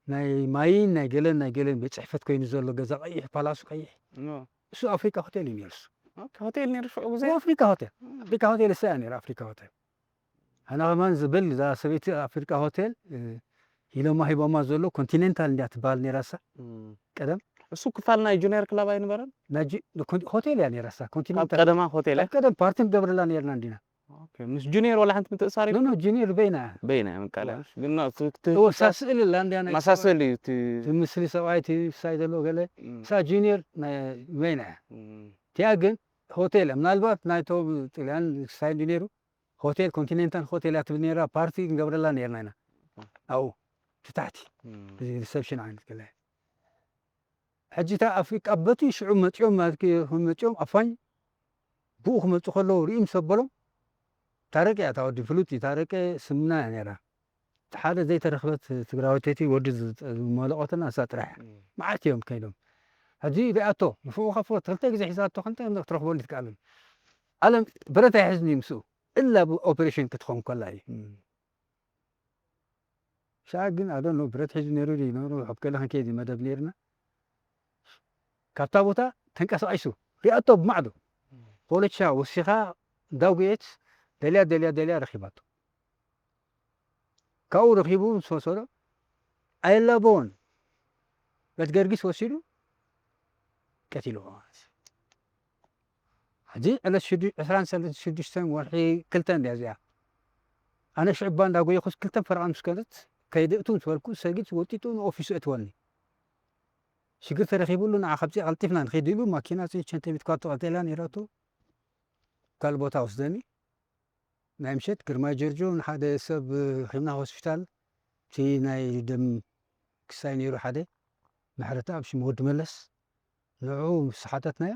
ናይ ማይን ናይ ገለን ናይ ገለን ቤት ጽሕፈት ኮይኑ ዘሎ ገዛ ቀይሕ ፓላሱ ቀይሕ ኖ። እሱ ኣፍሪካ ሆቴል እዩ ነርሱ ኦኬ፣ ሆቴል ነይሩ ሽዑ ግዜ ኣፍሪካ ሆቴል ኣፍሪካ ሆቴል እሳ እያ ነይራ ኣፍሪካ ሆቴል ኣና ከማን ዝብል እዛ ሰበይቲ ኣፍሪካ ሆቴል እ፣ ኢሎማ ሂቦማ ዘሎ ኮንቲኔንታል እንዲያ ትበሃል ነይራ እሳ እም። ቀደም እሱ ክፋል ናይ ጁኒየር ክለብ ኣይነበረን ናይ ጂ- ኮን- ሆቴል እያ ነይራ እሳ ካብ ኮንቲኔንታል ቀደማ ሆቴል ኣብ ቀደም ፓርቲ ንገብረላ ነርና እንዲና ኦኬ፣ ምስ ጁኒየር ዋላ ሓንቲ ምትእሳር ኖ ኖ ጅኒር በይና በይና ምቃለ ግን እወ ሳስእል ኣላ እንዲያ ናይ ማሳሰል እዩ እቲ እቲ ምስሊ ሰብኣይ እቲ ሳይ ዘሎ ገለ እም፣ ሳ ጁኒየር ናይ በይና እያ እም፣ እቲኣ ግን ሆቴል እያ ምናልባት ናይቶም ጥልያን ሳይ እንዲ ነይሩ ሆቴል ኮንቲኔንታል ሆቴል እያ ትብል ነይራ ፓርቲ ንገብረላ ነርና ኢና ኣብኡ ትታሕቲ እም፣ እዚ ሪሰፕሽን ዓይነት ገለ ሕጂ እታ ኣፍሪቃ በቲ ሽዑ መፂኦም ማለት ክም መፂኦም ኣፋኝ ብኡ ክመፁ ከለዉ ርእዩ ምስ ኣበሎም ታረቀ እያ እታ ወዲ ፍሉጥ እዩ ታረቀ ስምና እያ ነይራ እቲ ሓደ ዘይተረኽበት ትግራወተይቲ ወዲ ዝመለቆትና እሳ ጥራሕ እም፣ መዓት እዮም ከይዶም ሕጂ ሪኣቶ ንፍቑ ከፍወት ክልተ ግዜ ሒዛቶ ክንተ ክትረኽበሉ ትከኣልን ኣለም ብረት ኣይሕዝኒ ምስኡ እላ ብኦፕሬሽን ክትኸውን ከላ እዩ ሻ ግን ኣዶ ነው ብረት ሒዙ ነይሩ ድዩ ነሩ ኣብ ገለ ክንከይድ እዩ መደብ ነይርና ካብታ ቦታ ተንቀሳቂሱ ሪኣቶ ብማዕዶ ፖለቲሻ ወሲኻ እንዳጉየት ደልያ ደልያ ደልያ ረኺባቶ ካብኡ ረኺቡ ምስ ወሰዶ ኣየላበዎን ቤት ገርጊስ ወሲዱ ቀቲልዎ ማለት እዩ ሕጂ ዕለት ዕስራን ሽዱሽተን ወርሒ ክልተ እንድያ እዚኣ ኣነ ሽዑ እባ እንዳጎየኹስ ክልተ ፈረቓ ምስ ከደት ከይድእቱ ምስ በልኩ ሰጊድ ወጢጡ ንኦፊሱ እትወኒ ሽግር ተረኺብሉ ንዓ ካብዚ ቀልጢፍና ንኸይድ ኢሉ ማኪና ቸንተ ቤት ኳቶ ቀልጢላ ነይራቶ ካልእ ቦታ ወስደኒ ናይ ምሸት ግርማይ ጀርጆ ንሓደ ሰብ ኺምና ሆስፒታል እቲ ናይ ደም ክሳይ ነይሩ ሓደ ምሕረተኣብ ሽም ወዲ መለስ ንዕኡ ምስ ሓተትናዮ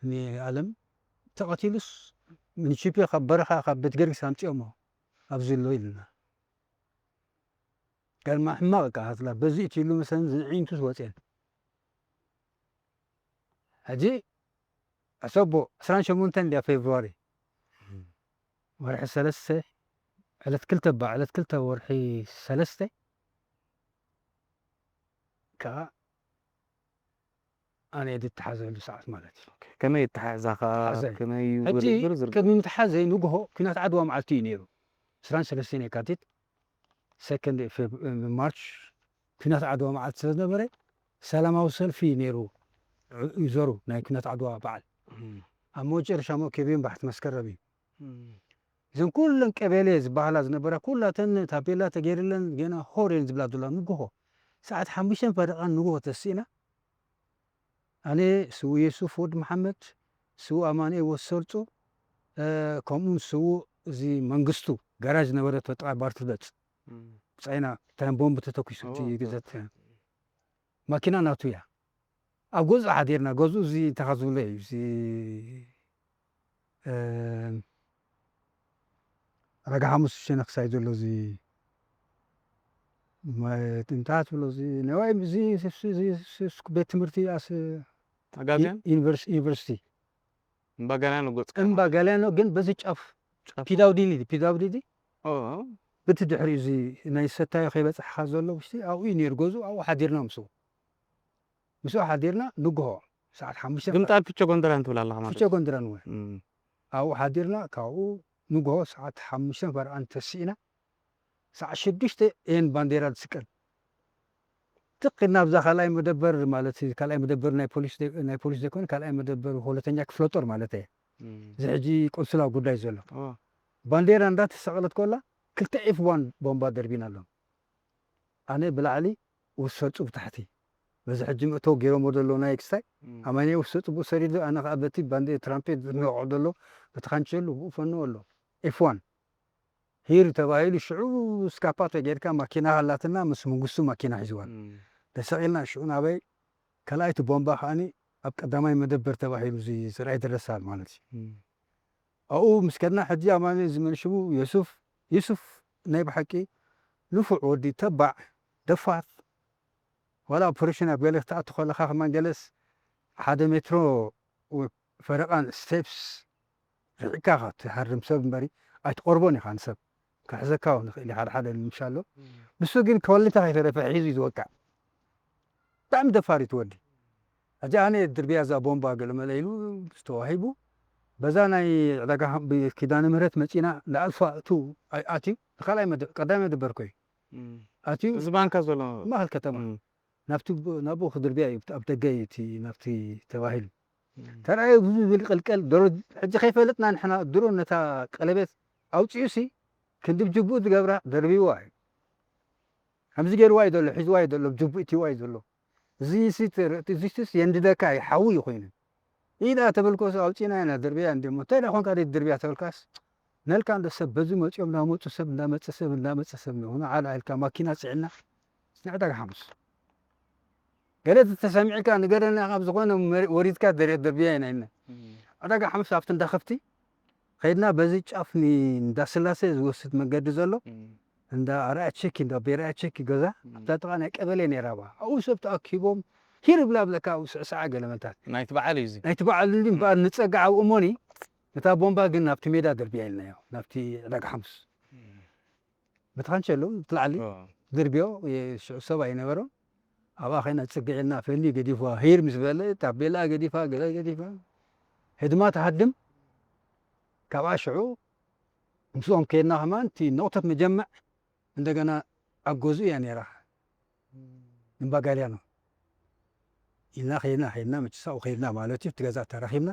ንኣለም ተቐቲሉስ ምንቺፔ ካብ በረኻ ካብ ቤት ገርግስ ኣምፂኦሞ ኣብዚ ኣሎ ኢሉና ጋልማ ሕማቕ እቃ ሃትላ በዚ እቲ ኢሉ መሰለን ዝዕይንቱ ዝወፅአን ሕጂ ሕሰቦ ዕስራን ሸሞንተን ድያ ፌብሩዋሪ ወርሒ ሰለስተ ዕለት ክልተ ባ ዕለት ክልተ ወርሒ ሰለስተ ከዓ ኣነ ድተሓዘሉ ሰዓት ማለት እዩ ከመይ ይተሓሕዛ ከ ሓዘይ። ከመይ ሕጂ ዝርዝር ቅድሚ ምትሓዘይ ንግሆ ኩናት ዓድዋ መዓልቲ እዩ ነይሩ ዕስራን ሰለስተን የካቲት ሰከንድ ማርች ኩናት ዓድዋ መዓልቲ ስለ ዝነበረ ሰላማዊ ሰልፊ እዩ ነይሩ ይዞሩ ናይ ኩናት ዓድዋ በዓል ኣብ መጨረሻ ሞ ኬብዮን ባሕቲ መስከረም እዩ እዘን ኩለን ቀበሌ ዝበሃላ ዝነበራ ኩላተን ታፔላ ተገይርለን ገና ሆር እየን ዝብላ ዘለዋ ንግሆ ሰዓት ሓሙሽተን ፈረቓን ንግሆ ተሲእና ኣነ ስው የሱፍ ወድ መሓመድ ስው ኣማንኤ ወሰርፁ ከምኡ ስው እዚ መንግስቱ ጋራጅ ዝነበረ ተጠባባርቲ በፅ ፃይና ታን ቦምብ ተተኩሱ እቲ ግዘት ማኪና ናቱ እያ ኣብ ገዝኡ ሓዲርና፣ ገዝኡ እዚ እንታይ ዝብሎ እዩ፣ እዚ፣ እ፣ ረጋ ሓሙስ ሸነኽ ሳይ ዘሎ እዚ መ-፣ እንታይ ትብሎ፣ እዚ ነዋይ፣ እዚ፣ እዚ፣ እዚ፣ እዚ ቤት ትምህርቲ ኣስ-፣ ኣጋዚያን? ዩኒቨርስ-፣ ዩኒቨርሲቲ። እምባ ጋልያን ንጎጽካ? እምባ ጋልያን ግን በዚ ጫፍ ጫፍ? ፒዳውዲዲ፣ ፒዳውዲዲ? ኦ። በቲ ድሕሪኡ እዚ ናይ ሰታዮ ከይበጻሕካ ዘሎ ውሽጢ ኣብኡ እዩ ነይሩ ገዝኡ፣ ኣብኡ ሓዲርና ምስኡ። ምስኡ ሓዲርና ንግሆ ሰዓት ሓሙሽተ ግምጣል ፊቸ ጎንደራን ትብል ኣለኻ ማለት ፊቸ እዩ። ጎንደራን እውን። እም። ኣብኡ ሓዲርና፣ ካብኡ ንግሆ ሰዓት ሓሙሽተ ፈርቓን ተሲእና፣ ሰዓት ሽዱሽተ እየን ባንዴራ ዝስቀል። ትኽ ኢልና ኣብዛ ካልኣይ መደበር ማለት እዩ፣ ካልኣይ መደበር ናይ ፖሊስ ዘይ-፣ ናይ ፖሊስ ዘይኮነ፣ ካልኣይ መደበር ሁለተኛ ክፍለ ጦር ማለት እየ። እም። እዚ ሕጂ ቆንስላዊ ጉዳይ ዘሎ። ኦ። ባንዴራ እንዳተሰቐለት ኮላ፣ ክልተ ኤፍ ዋን ቦምባ ደርቢና ኣለዉ። ኣነ ብላዕሊ፣ ውሰጹ ብታሕቲ። በዚ ሕጂ መእተዊ ገይሮሞ ዘለዉ ናይ ክስታይ፣ እም። ኣማንኤ ውሰጹ ብኡ ሰሪዱ፣ ኣነ ኸኣ በቲ ባንዴ ትራምፔት ዝንወቖ ዘሎ፣ በቲ ካንቸሎ ብኡ ፈንዎ ኣሎ። ኤፍ ዋን። ሂር ተባሂሉ ሽዑ ስካፓቶ ጌርካ ማኪና ሃላትና ምስ መንግስቱ ማኪና ሒዝዋን። እም። ተሰቒልና ሽዑ ናበይ ካልኣይቲ ቦምባ ከኣኒ ኣብ ቀዳማይ መደበር ተባሂሉ እዚ ዝርኣይ ደረሳል ማለት እዩ። እም። ኣብኡ ምስ ከድና ሕጂ ኣማኒ ዝመን ሽሙ ዮሱፍ፣ ዩሱፍ ናይ ብሓቂ ንፉዕ ወዲ ተባዕ ደፋር። ዋላ ኦፐሬሽን ኣብ ገለ ክትኣቱ ከለኻ ከማን ገለስ ሓደ ሜትሮ ወይ ፈረቓን ስቴፕስ ርሒቕካ ኢኻ ትሃርም ሰብ እምበሪ ኣይትቐርቦን ኢኻ ንሰብ። ክሕዘካ እውን ይኽእል እዩ ሓደ ሓደ ልምሻ ኣሎ። እም። ንሱ ግን ከወልታ ከይተረፈ ሒዙ እዩ ዝወቅዕ። ብጣዕሚ ደፋሪት ወዲ። ሕጂ ኣነ ድርብያ እዛ ቦምባ ገለ መለ ኢሉ ዝተዋሂቡ በዛ ናይ ዕዳጋ ብ-፣ ኪዳነ ምህረት መጺና ንኣልፋ እቱ ኣይ-፣ ኣትዩ ንኻልኣይ መደ-፣ ቀዳማይ መደበር ኮይ እም። ኣትዩ እዚ ባንካ ዘሎ ማእኸል ከተማ። እም። ናብቲ ብ-፣ ናብኡ ክድርብያ እዩ ኣብ ደገ እዩ እቲ ናብቲ ተባሂሉ። እም። ተራእዩ ብዙ ዝብል ቅልቀል ድሮ ሕጂ ከይፈለጥና ንሕና ድሮ ነታ ቀለቤት ኣውጺኡሲ ክንዲ ብጅቡኡ ዝገብራ ደርቢዋ እዩ። ከምዚ ገይርዋ እዩ ዘሎ፣ ሒዝዋ እዩ ዘሎ፣ ብጅቡኡ እትይዋ እዩ ዘሎ። እዚ ሲ ትር-፣ እዚ ሲስ የንድደካ እዩ፣ ሓዊ እዩ ኮይኑ። ኢዳ ተበልኮ ሲ ኣውጺና ኢና ድርብያ እንዲሞ። እንታይ ደኣ ኮንካ ደይ ድርብያ ተበልካስ? ነልካ እንደ ሰብ በዚ መጺኦም እንዳመጹ ሰብ እንዳመጸ ሰብ እንዳመጸ ሰብ ነው። ዓላ ኢልካ ማኪና ጽዕና ንዕዳጋ ሓሙስ። ገለ ተሰሚዕካ ንገረና ካብ ዝኾነ መሪ-፣ ወሪድካ ደር-፣ ደርብያ ኢና ኢልና። እም። ዕዳጋ ሓሙስ ኣብቲ እንዳ ከፍቲ ከይድና በዚ ጫፍ ኒ-፣ እንዳ ስላሴ ዝወስድ መንገዲ ዘሎ እም። እንዳ ኣርኣያ ቸኪ፣ እንዳ ቤርኣያ ቸኪ ገዛ እም። ኣብታ ጥቓ ናይ ቀበሌ ነይራ ባ። ኣብኡ ሰብ ተኣኪቦም ሂር ብላ ብለካ ኣብኡ ስዕስዓ ገለመታት። ናይቲ በዓል እዩ እዚ። ናይቲ በዓል እንዲ እም። እምበኣር ንጸጋዕ ኣብኡ እሞኒ ነታ ቦምባ ግን ናብቲ ሜዳ ደርብያ ኢልናዮ፣ ናብቲ ዕዳጋ ሓሙስ። እም። በቲ ካንቸሎ ብትላዕሊ ኦ። ድርብዮ የ-፣ ሽዑ ሰብ ኣይነበሮን። ኣብኣ ኸይና ጽግዕ ኢልና ፈንዩ ገዲፍዋ ሂር ምስ በለ ታቤላ ገዲፋ ገለ ገዲፋ ህድማ ትሃድም። ካብኣ ሽዑ ምስኦም ከይድና ከማን እቲ ነቑተት መጀመዕ እንደገና ኣብ ገዝኡ እያ ነይራ። እምባጋልያኖ ኢልና ኸይድና፣ ኸይድና መችስ ኣብኡ ኸይድና ማለት እዩ። እቲ ገዛ ተራኺብና፣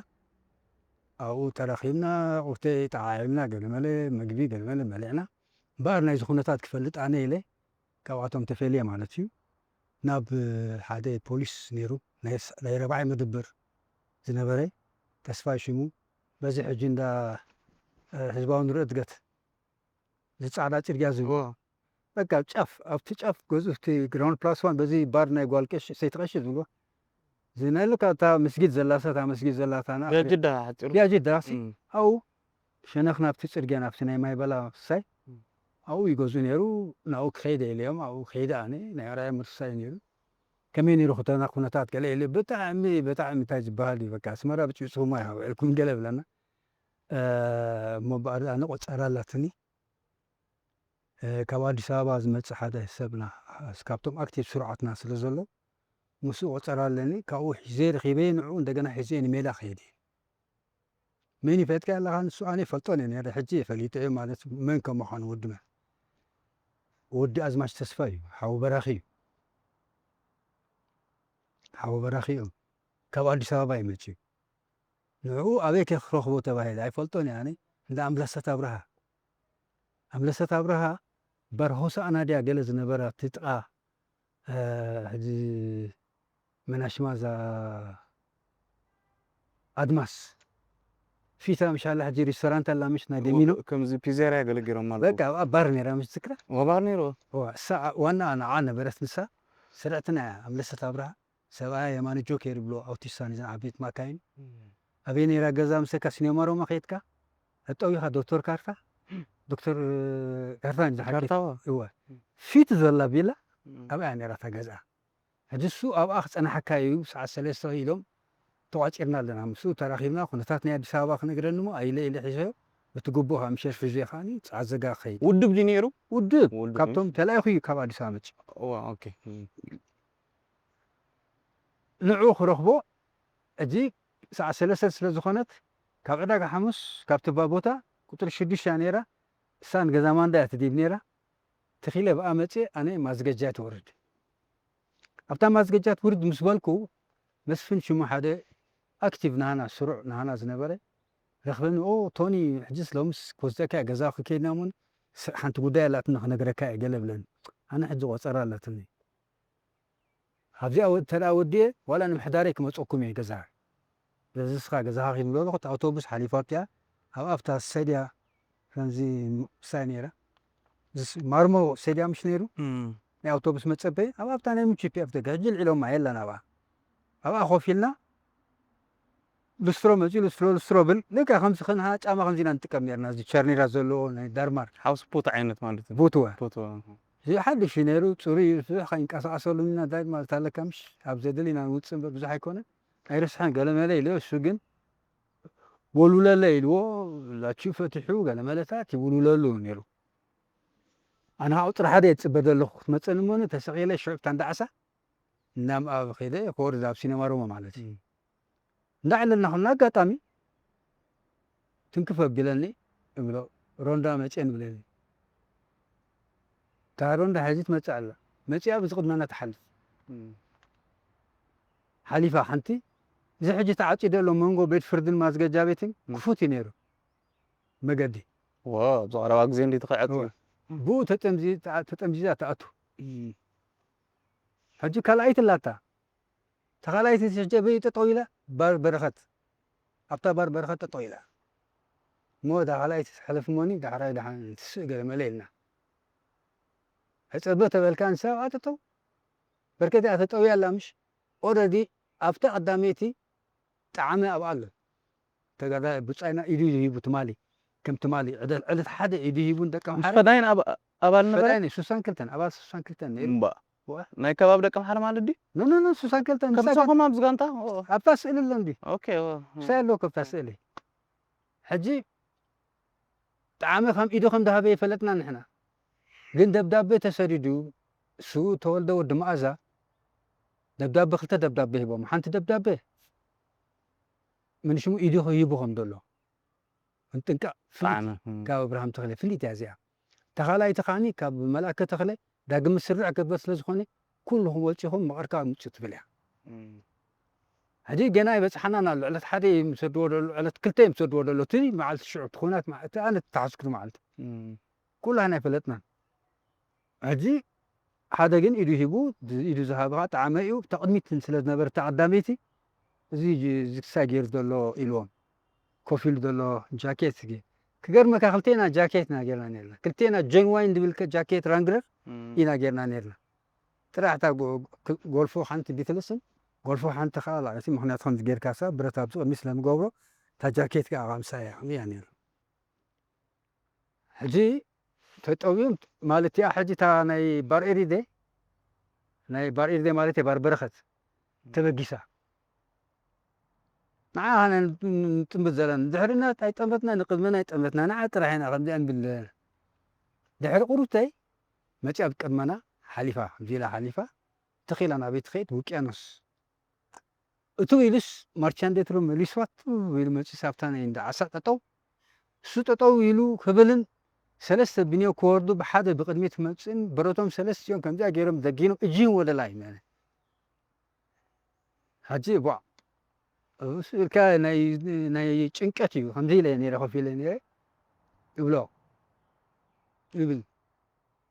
ኣብኡ ተራኺብና፣ ቁርተ ጠዓዒምና፣ ገለመለ መግቢ፣ ገለመለ በሊዕና። እምበኣር ናይዚ ኩነታት ክፈልጥ ኣነ ኢለ ካብኣቶም ተፈልየ ማለት እዩ። ናብ ሓደ ፖሊስ ነይሩ፣ ናይ ስ-፣ ናይ ረብዓይ መደበር ዝነበረ ተስፋይ ሽሙ፣ በዚ ሕጂ እንዳ፣ እ፣ ህዝባዊ ንርኢ እድገት፣ እዚ ጻዕዳ ጽርግያ ዝብሎ። እዎ። በቃ ጫፍ፣ ኣብቲ ጫፍ ገዙፍቲ ግራውንድ ፕላስ ዋን በዚ ባር ናይ ጓል ቀሺ፣ ሰይቲ ቀሺ ዝብሎ። እዚ ናይ ልካ እታ መስጊድ ዘላ፣ እታ መስጊድ ዘላ፣ እታ ንኣፍ-፣ ቢያጅዳ ሓጺሩ። ቢያጅዳ፣ ሲ፣ እም። ኣብኡ ሸነኽ ናብቲ ጽርግያ፣ ናብቲ ናይ ማይ በላ ክሳይ፣ እም። ኣብኡ ይገዙ ነይሩ። ናብኡ ክኸይደ ኢለዮም፣ ኣብኡ ከይደ ኣነ፣ ናይ ራያ ምርሳይ ነይሩ። ከመይ ነይሩ ኩተና-፣ ኩነታት ገለ ኢለ፣ ብጣዕሚ፣ ብጣዕሚ እንታይ ዝበሃል እዩ፣ በቃ ኣስመራ ብጭብጭኹም ኣይሃውዕልኩም ገለ ብለና። እ፣ እሞ እምበኣር ኣነ ቆጸራ ኣላትኒ። እ፣ ካብ ኣዲስ ኣበባ ዝመጽእ ሓደ ሰብና፣ ስ-፣ ካብቶም ኣክቲቭ ስሩዓትና ስለ ዘሎ፣ ምስኡ ቆጸራ ኣለኒ። ካብኡ ሒዘ ረኺበ፣ ንዕኡ እንደገና ሒዘ ንሜዳ ክኸይድ እየ። መን ይፈጥካ ኣለኻ? ንሱ ኣነ ይፈልጦን እየ ነይረ፣ ሕጂ እየ ፈሊጠዮ ማለት መን ከም ምዃኑ ወዲ መን። ወዲ ኣዝማች ተስፋ እዩ፣ ሓው በራኺ እዩ። ሓው በራኺ እዮም። ካብ ኣዲስ ኣበባ እዩ መጺኡ። ንዕኡ ኣበይ ከ ክረኽቦ ተባሂለ ኣይፈልጦን እየ ኣነ። እንዳ ኣምለሰት ኣብርሃ። ኣምለሰት ኣብርሃ ባር ሆሳዕና ድያ ገለ ዝነበራ እቲ ጥቓ፣ እ፣ ሕጂ መናሽማ እዛ ኣድማስ ፊታ ምሻላ ሕጂ ሪስቶራንት ኣላ ምሽ ናይ ደሚኖ? ከምዚ ፒዜርያ ገለ ገይሮም ማለት በቃ ኣብኣ ባር ነይራ ምሽ ትዝክራ? ወባር ነይሩ። እዋ፣ እሳ ዋና ንዓ ነበረት ንሳ። ስርዕትና እያ ኣምለሰት ኣብርሃ። ሰብኣያ የማነ ጆኬር ይብሎ ኣውቲስታ ንዘን ዓበይቲ ማካይን ኣበይ ነይራ ገዛ ምሰካ ሲኔማ ሮማ ከይድካ ጠው ኢኻ ዶክተር ካርታ ዶክተር ካርታ ዝሓቂ ካርታዋ እወ ፊት ዘላ ቢላ ኣብኣ ነይራ እታ ገዛ ሕጂ እሱ ኣብኣ ክፀናሓካ እዩ ሰዓት ሰለስተ ኢሎም ተቋፂርና ኣለና ምስኡ ተራኺብና ኩነታት ናይ ኣዲስ ኣበባ ክነግረኒ ሞ ኣይለ ኢለ ሒዘዮ በቲ ግቡእ ከዓ ምሸት ሒዘ ከዓ ፀዓት ዘጋ ክኸይድ ውድብ ድዩ ነይሩ? ውድብ ውድብ ካብቶም ተላኢኹ እዩ ካብ ኣዲስ ኣበባ መፅእ እዋ ኦኬ ንዕኡ ክረኽቦ ሕጂ ሰዓት ሰለስተ ስለ ዝኾነት ካብ ዕዳጋ ሓሙስ ካብቲ ባ ቦታ ቁፅሪ ሽዱሽተ እያ ነይራ እሳ ንገዛ ማንዳ እያ ትድይብ ነይራ ተኺለ ብኣ መፅእ ኣነ ማዝገጃ ትወርድ ኣብታ ማዝገጃ ትውርድ ምስ በልኩ መስፍን ሽሙ ሓደ ኣክቲቭ ናሃና ስሩዕ ናሃና ዝነበረ ረኽበኒ ኦ ቶኒ ሕጅስ ሎምስ ክወስደካ እየ ገዛ ክከይድና ሞን ሓንቲ ጉዳይ ኣላትና ክነግረካ እየ ገለ ብለኒ ኣነ ሕጂ ቆፀራ ኣላትኒ ኣብዚኣ ተደኣ ወዲኤ ዋላ ንምሕዳረይ ክመፀኩም እየ ገዛ በዚ ስኻ ገዛኻ ኪድ ብሎ ኣለኹ ኣውቶቡስ ሓሊፋ ኣብቲኣ ኣብ ኣብታ ሰድያ ከምዚ ምሳይ ነይራ ማርሞ ሰድያ ምሽ ነይሩ ናይ ኣውቶቡስ መፀበይ ኣብ ኣብታ ናይ ምችፒ ኣፍ ደገ ሕጂ ልዒሎማ የለን ኣብኣ ኣብኣ ኮፍ ኢልና ልስትሮ መፂኡ ልስትሮ ልስትሮ ብል ልካ ከምዚ ክንሃ ጫማ ከምዚ ኢና ንጥቀም ነርና እዚ ቸርኒራ ዘለዎ ናይ ዳርማር ሓውስ ፖት ዓይነት ማለት እዩ ቡትወ ፖት እዚ ሓድሽ እዩ ነይሩ ፅሩይ እዩ ብዙሕ ከይንቀሳቀሰሉ ኢና ዳድ ማለት ኣለካ ምሽ ኣብ ዘድል ኢና ንውፅእ እምበር ብዙሕ ኣይኮነን ኣይርስሐን ገለመለ ኢለ እሱ ግን ወሉለለ ኢልዎ ላቺ ፈትሑ ገለመለታት ይውሉለሉ ነይሩ ኣነ ካብኡ ጥራሕ ሓደ የፅበ ዘለኹ ክትመፀኒ እሞኒ ተሰቂለ ሽዑ ብታ እንዳዓሳ እናምኣበ ከይደ ክወርድ ኣብ ሲነማ ሮማ ማለት እዩ እንዳዕለልና ከልና ኣጋጣሚ ትንክፍ ኣቢለኒ እብሎ ሮንዳ መፅየን ብለኒ እታ ሮንዳ ሕዚ ትመፅእ ኣላ መፅያ ብዚ ቅድመና ትሓልፍ ሓሊፋ ሓንቲ እዚ ሕጂ ተዓፂ ዘሎ መንጎ ቤት ፍርድን ማዝገጃ ቤትን ክፉት እዩ ነይሩ መገዲ ዋ ኣብዚ ቀረባ ግዜ እንዲ ተኸዐት እወ። ብኡ ተጠምዚ- ተዓ- ተጠምዚዛ ትኣቱ ሕጂ ካልኣይቲ ኣላታ ተኻልኣይቲ ተሸጀበ ጠጠው ኢላ ባር በረኸት ኣብታ ባር በረኸት ጠጠው ኢላ እሞ እታ ካልኣይቲ ትሕለፍ እሞኒ ዳሕራይ ደሓን ትስእ ገለ መለ ኢልና ሕፀበ ተበልካ ንሳ ኣብኣ ጠጠው በርከት እያ ተጠውያ ኣላ ምሽ ኦረዲ ኣብታ ቀዳመይቲ ጣዕሚ ኣብኣ ኣሎ ተጋዳላይ ብፃይና ኢዱ ሂቡ ትማሊ ከም ትማሊ ዕለት ዕለት ሓደ ኢዱ ሂቡ ንደቂ ምስ ኣምሓራ ፈዳይን ኣብ- ኣባል ነበረ ፈዳይኒ ሱሳን ክልተን ኣባል ሱሳን ክልተን ነይሩ እምባ ዋ። ናይ ከባቢ ደቂ ኣምሓራ ማለት ድዩ ኖ ኖ ኖ ሱሳን ክልተን ንሳ ከምሳኹም ኣብዚ ጋንታ ኦ፣ ኣብታ ስእሊ ኣሎ እንዲ ኦኬ ኦ፣ ኦ። ምሳይ ኣሎ ከብታ ስእሊ ሕጂ ጣዕሚ ከም ኢዱ ከም ዝሃበ ይፈለጥና ንሕና ግን ደብዳቤ ተሰዲዱ እሱ ተወልደ ወዲ መኣዛ ደብዳቤ ክልተ ደብዳቤ ሂቦም ሓንቲ ደብዳቤ ምን ሽሙ ኢዱ ሂቡ ከም ዘሎ እንጥንቀቕ ፍሊጥ ጣዕሚ እም። ካብ ኣብርሃም ተኽለ ፍሊጥ እያ እዚኣ ተኻላይቲ ከዓኒ ካብ መልኣከ ተኽለ ዳግም ምስርዕ ክግበር ስለ ዝኾነ ኩልኹም ወፂኹም መቐርካ ምፁ ትብል እያ እም። ሕጂ ገና ይበፅሓናን ኣሎ ዕለት ሓደ እዮም ዝሰድዎ ደሎ ዕለት ክልተ እዮም ዝሰድዎ ደሎ እቲ መዓልቲ ሽዑ እቲ ኩናት መዓ- እቲ ኣነ ተሓዝኩ መዓልቲ እም። ኩላህና ኣይፈለጥናን ሕጂ ሓደ ግን ኢዱ ሂቡ ኢዱ ዝሃብኻ ጣዕመ እዩ ተቕድሚት ስለ ዝነበረ ተቐዳመይቲ እዚ ጅ- እዚ ክሳይ ገይሩ ዘሎ ኢልዎም ኮፍ ኢሉ ዘሎ ጃኬት ግ- ክገርመካ ክልቴና ጃኬት ኢና ጌርና ነርና ክልቴና ጆን ዋይን ዝብል ከ- ጃኬት ራንግረር እም። ኢና ጌርና ነርና ጥራሕ እታ ጎ- ክ- ጎልፎ ሓንቲ ቢትልስን ጎልፎ ሓንቲ ከዓ ላዕለቲ ምክንያቱ ከምዚ ጌርካ ሳ ብረት ኣብዚ ቅድሚ ስለንገብሮ እታ ጃኬት ከዓ ኣምሳ እያ እያ ነይሩ ሕጂ ተጠውዮም ማለት እያ ሕጂ እታ ናይ ባር ኤሪደ ናይ ባር ኤሪደ ማለት እየ ባር በረኸት ተበጊሳ ንዓ ንጥምት ዘለና ድሕርና ኣይጠመትና ንቅድመና ኣይጠመትና ንዓ ጥራሕ ኢና ከምዚኣ ንብል ዘለና ድሕሪ ቁሩብተይ መፂኣ ብቅድመና ሓሊፋ ከምዚ ኢላ ሓሊፋ ተኺላ ናበይ ትኸይድ ውቅያኖስ እቱ ኢሉስ ማርቻንዴትሮ መሊስዋ ቱ ኢሉ መፂ ሳብታ ናይ እንዳ ዓሳ ጠጠው እሱ ጠጠው ኢሉ ክብልን ሰለስተ ብንዮ ክወርዱ ብሓደ ብቅድሚት ክመፅእን ብረቶም ሰለስቲኦም ከምዚኣ ገይሮም ደጊኖም እጅህን ወደ ላይ ማለት ሕጂ ቧዕ እሱ ኢልካ ናይ ናይ ጭንቀት እዩ ከምዚ ኢለ ነረ ኮፍ ኢለ ነረ ይብሎ ይብል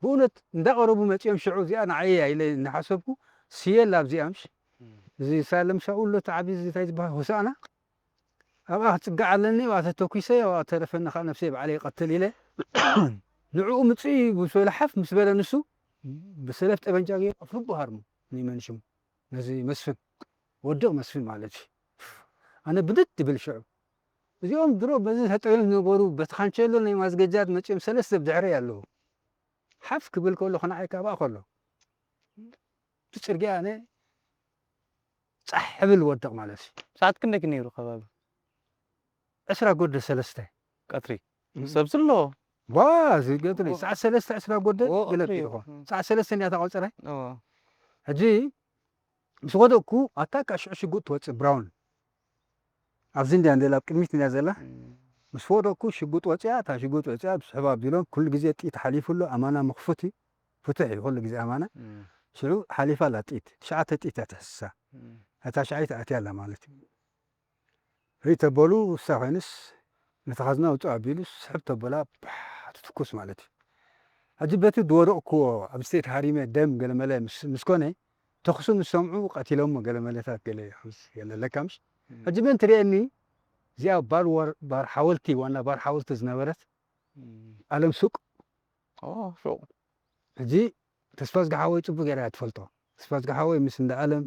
ብእውነት እንዳቐረቡ መፂኦም ሽዑ እዚኣ ንዓየ ኢለ እናሓሰብኩ ስየላ ኣብዚኣ ምሽ እዚ ሳለም ሻውሎ ተዓቢ እንታይ ዝበሃል ሆሳእና ኣብኣ ክፅጋዕ ኣለኒ ኣብኣ ተተኩሰ ኣብኣ ተረፈኒ ከዓ ነብሰይ ባዕለ ይቐትል ኢለ ንዕኡ ምፅእ ምስ በለ ሓፍ ምስ በለ ንሱ ብሰለፍ ጠበንጃ ገይሩ ኣፍርቡ ሃርሙ ንመንሽሙ ነዚ መስፍን፣ ወድቕ መስፍን ማለት እዩ። ኣነ ብድድ ይብል ሽዑ። እዚኦም ድሮ በዚ ተጠይሎም ዝነበሩ በቲ ካንቸሎ ናይ ማዝገጃት መጺኦም ሰለስተ ብድሕረይ ኣለዉ። ሓፍ ክብል ከሎ ከነዓይ ካብኣ ከሎ። እቲ ጽርግያ ኣነ ጻሕ ብል ወድቕ ማለት እዩ። ሰዓት ክንደይ ነይሩ ከባቢ? ዕስራ ጎደ ሰለስተ። ቀትሪ። እም። ሰብ ስሎ። ዋ፣ እዚ ገጥሪ። ኦ። ሰዓት ሰለስተ ዕስራ ጎደ ኦ፣ ገለ ቀትሪ እዩ። ይኾን። እም። ሰዓት ሰለስተ እንድያ ተቆጸረ። ኦ። ሕጂ ምስ ወደቅኩ ኣታ ካ ሽዑ ሽጉጥ ትወጽእ ብራውን። ኣብዚ እንድያ እንደላ ኣብ ቅድሚት እንድያ ዘላ። እም። ምስ ወደቅኩ ሽጉጥ ወጽያ፣ እታ ሽጉጥ ወጽያ ብስሕባ ኣቢሎም ኩሉ ግዜ ጥይት ሓሊፉ ኣሎ። ኣማና ምኽፉት እዩ። ፍቱሕ እዩ ኩሉ ግዜ ኣማና። እም። ሽዑ ሓሊፋ ኣላ ጥይት። ትሽዓተ ጥይት እያ ተሕስሳ። እም። እታ ሽዓይ ተኣትያ ኣላ ማለት እዩ። ሪእ ተበሉ እሳ ኮይንስ ነቲ ካዝና ውፅእ ኣቢሉ ስሕብ ተበላ ባሕ ትትኩስ ማለት እዩ። ሕጂ በቲ ዝወደቕኩዎ ኣብ ስቴት ሃሪመ ደም ገለመለ ምስ ምስ ኮነ ተኹሲ ምስ ሰምዑ ቀቲሎሞ ገለመለታት ገለ ገለ ኣለካ ምሽ። ሕጂ መን ትርእየኒ እዚኣ ባር ወር ባር ሓወልቲ ዋና ባር ሓወልቲ ዝነበረት ኣለም ሱቅ ኦ ሱቅ ሕጂ ተስፋዝጊ ሓወይ ጽቡቅ ጌራ እያ ትፈልጦ። ተስፋዝጊ ሓወይ ምስ እንዳ ኣለም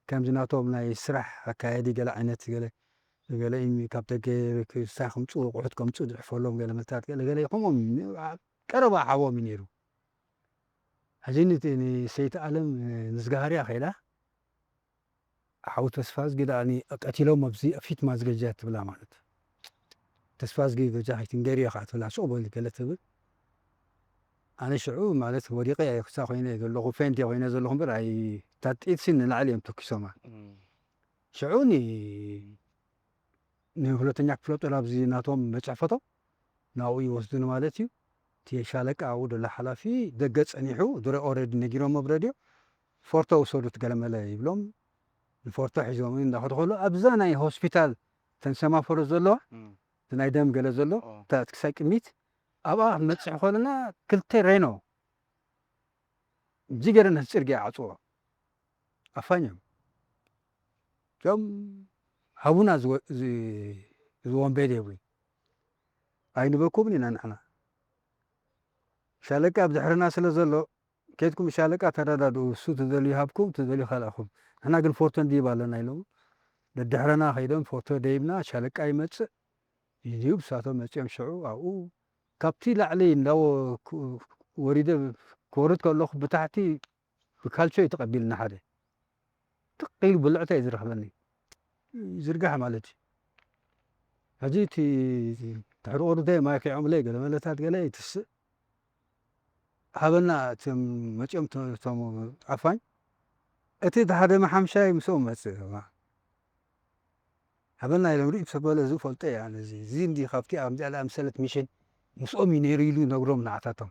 ከምዚ ናቶም ናይ ስራሕ ኣካየዲ ገለ ዓይነት ገለ ገለ ካብ ደገ ክሳይ ከምጽኡ ኣቑሑት ከምጽኡ ዝሕፈሎም ገለ መታት ገለ ገለ ከምኦም ቀረባ ሓዎም እዩ ነይሩ። ሕጂ ንሰይቲ ኣለም ንዝጋህርያ ከይዳ ሓው ተስፋዝጊ ደኣ ቀቲሎም ኣብዚ ፊት ማዝገጃ ትብላ ማለት ተስፋዝጊ ገጃ ከይትንገሪ ኢኻ ትብላ ስቕ በሊ ገለ ትብል ኣነ ሽዑ ማለት ወዲቐ ክሳ ኮይነ ዘለኹ ፌንት ኮይነ ዘለኹ እምበር ኣይ ታጥኢትሲ ንላዕሊ እዮም ተኪሶማ ሽዑ ኒ ንሁለተኛ ክፍለ ጦር ኣብዚ ናቶም መፅሕፈቶም ናብኡ ይወስዱኒ ማለት እዩ እቲ ሻለቃ ኣብኡ ደሎ ሓላፊ ደገ ፀኒሑ ድሮ ኦረዲ ነጊሮሞ ብረድዮ ፎርቶ ውሰዱት ገለመለ ይብሎም ንፎርቶ ሒዞም እንዳኸዱ ከሎ ኣብዛ ናይ ሆስፒታል ተን ሰማፈሮ ዘለዋ ናይ ደም ገለ ዘሎ ክሳይ ቅድሚት ኣብኣ ክንመፅሕ ከለና ክልተ ሬኖ እጅ ገረ ነቲ ፅርግያ ዓፅዎ ኣፋኞም እቶም ሃቡና ዝወንበድ የብሉ ኣይንበኩምን ኢና ንሕና ሻለቃ ኣብ ድሕርና ስለ ዘሎ ኬድኩም ሻለቃ ተረዳድኡ እሱ ትደልዩ ሃብኩም ትደልዩ ካልኣኹም ንሕና ግን ፎርቶ እንዲብ ኣለና ኢሎም ደድሕረና ከይዶም ፎርቶ ደይብና ሻለቃ ይመፅእ ይድዩ ብሳቶም መፅኦም ሽዑ ኣብኡ ካብቲ ላዕሊ እንዳዎ ወሪደ ክወርድ ከለኹ ብታሕቲ ብካልቾ እዩ ተቐቢልና ሓደ ትቕ ኢሉ ብልዕታ እዩ ዝረኽበኒ ዝርጋሕ ማለት እዩ ሕጂ እቲ ትሕሪ ቁርደይ ማይ ከይዖምለይ ገለ መለታት ገለ ይትስእ ሃበና እቶም መፂኦም ቶም ዓፋኝ እቲ ሓደ መሓምሻይ ምስኦም መፅእ ሃበና ኢሎም ርኢ ሰበለ ዝፈልጦ እያ እዚ እንዲ ካብቲ ኣብዚኣ ኣምሰለት ሚሽን ምስኦም እዩ ነይሩ ኢሉ ነግሮም ንዓታቶም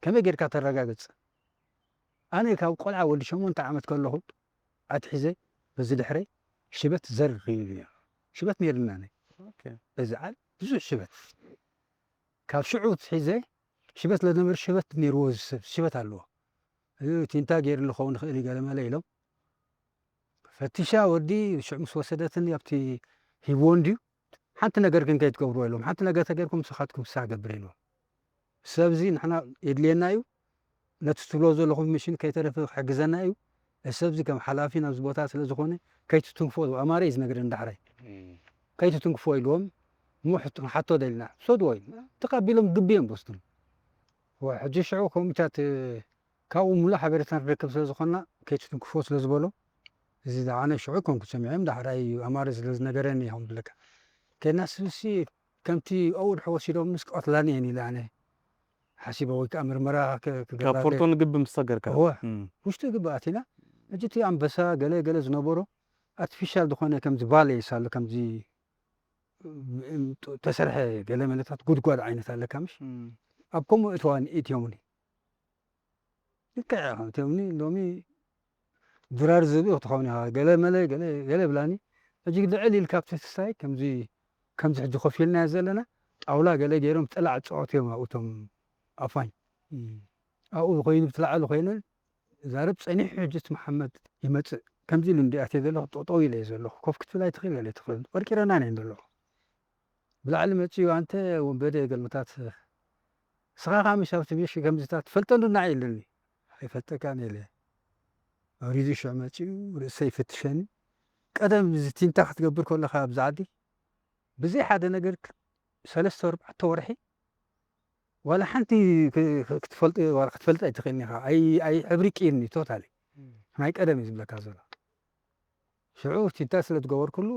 ከመይ ጌርካ ተረጋግፅ ኣነ ካብ ቆልዓ ወዲ ሸሞንተ ዓመት ከለኹ ኣትሒዘ በዚ ድሕረይ ሽበት ዘር ይብል ነይሩ። ሽበት ነይርና ናይ ኦኬ። እዚ ዓል ብዙሕ ሽበት ካብ ሽዑ ኣትሒዘ ሽበት ለነበር ሽበት ነይርዎ እዚ ሰብ ሽበት ኣለዎ። እዚ ቲንታ ገይሩ ዝኸውን ይኽእል እዩ ገለመለ ኢሎም ፈቲሻ ወዲ ሽዑ ምስ ወሰደትኒ ኣብቲ ሂብዎ እንድዩ ሓንቲ ነገር ግን ከይትገብርዎ ኢሎም ሓንቲ ነገር ተገይርኩም ንስኻትኩም ፍስሃ ገብር ኢልዎም ሰብዚ ንሕና የድልየና እዩ ነቲ ትብሎ ዘለኹም ምሽን ከይተረፈ ክሕግዘና እዩ። እዚ ሰብዚ ከም ሓላፊ ናብዚ ቦታ ስለ ዝኾነ ከይትትንክፎ ኣማረ እዩ ዝነግረኒ ዳሕራይ። ከይትትንክፎ ኢልዎም እሞ ሕቶ- ንሓቶ ደልና ውሰድዎ ኢልና ተቐቢሎም ግቢ እዮም ዝወስዱን። ዋ፣ ሕጂ ሽዑ ከምኡታት ካብኡ ሙሉእ ሓበሬታ ንረክብ ስለ ዝኾንና ከይትትንክፎ ስለ ዝበሎ እዚ ዝዓነ ሽዑ ኮንኩ ሰሚዖም ዳሕራይ ኣማረ ስለ ዝነገረኒ እዮም ብለካ ከይድና ስብሲ ከምቲ ኣብኡ ድሕር ወሲዶምንስ ክቐትላኒ እየን ኢለ ኣነ ሓሲበ ወይ ከዓ ምርመራ ክ- ካብ ክገብራ ፎርቶ ንግቢ ምስ ሰገርካ እወ። እም። ውሽጢ ግቢ ኣቲና ሕጂ እቲ ኣንበሳ ገለ ገለ ዝነበሮ ኣርቲፊሻል ዝኾነ ከምዚ ቫሌስ ኣሎ ከምዚ ም- ም- ተሰርሐ ገለ መለታት ጉድጓድ ዓይነት ኣለካ ምሽ እም። ኣብ ከምኡ እትዋ ንኢትዮምኒ ልክዕ ከምቲዮምኒ ሎሚ ድራር ዝብኢ ክትኸውን ኢኻ ገለ መለ ገለ ገለ ብላኒ ሕጂ ልዕል ኢልካ ኣብቲ ስታይ ከምዚ ከምዚ ሕጂ ኮፍ ኢልናዮ ዘለና ጣውላ ገለ ገይሮም ጠላዕ ፃወት እዮም ኣብኡቶም ኣፋኝ ኣብኡ ኮይኑ ብትላዕሊ ኮይነ ዛረብ ፀኒሑ ሕጂ እቲ መሓመድ ይመፅእ ከምዚ ኢሉ እንዲኣትየ ዘለኹ ጠጠው ኢለ እየ ዘለኹ ኮፍ ክትብል ኣይትኽእል ገለ ትኽእል ወርቂረና ነን ዘለኹ ብላዕሊ መፅኡ ኣንተ ወንበደ ገልምታት ስኻ ከዓ ምሽ ኣብቲ ምሽ ከምዚታት ትፈልጠሉ ናዕ የለኒ ኣይፈልጠካን ኢለ ሪዙ ሽዑ መፂኡ ርእሰይ ይፍትሸኒ። ቀደም እዚ ቲንታ ክትገብር ከለኻ ኣብዚ ዓዲ ብዘይ ሓደ ነገር ክ- ሰለስተ ኣርባዕተ ወርሒ ዋላ ሓንቲ ክ- ክ- ክትፈልጥ ዋላ ክትፈልጥ ኣይትኽእልን ኢኻ። ኣይ ኣይ ሕብሪ ቅይርኒ ቶታሊ ናይ ቀደም እዩ ዝብለካ ዘሎ። ሽዑ ቲንታ ስለ ዝገበርኩሉ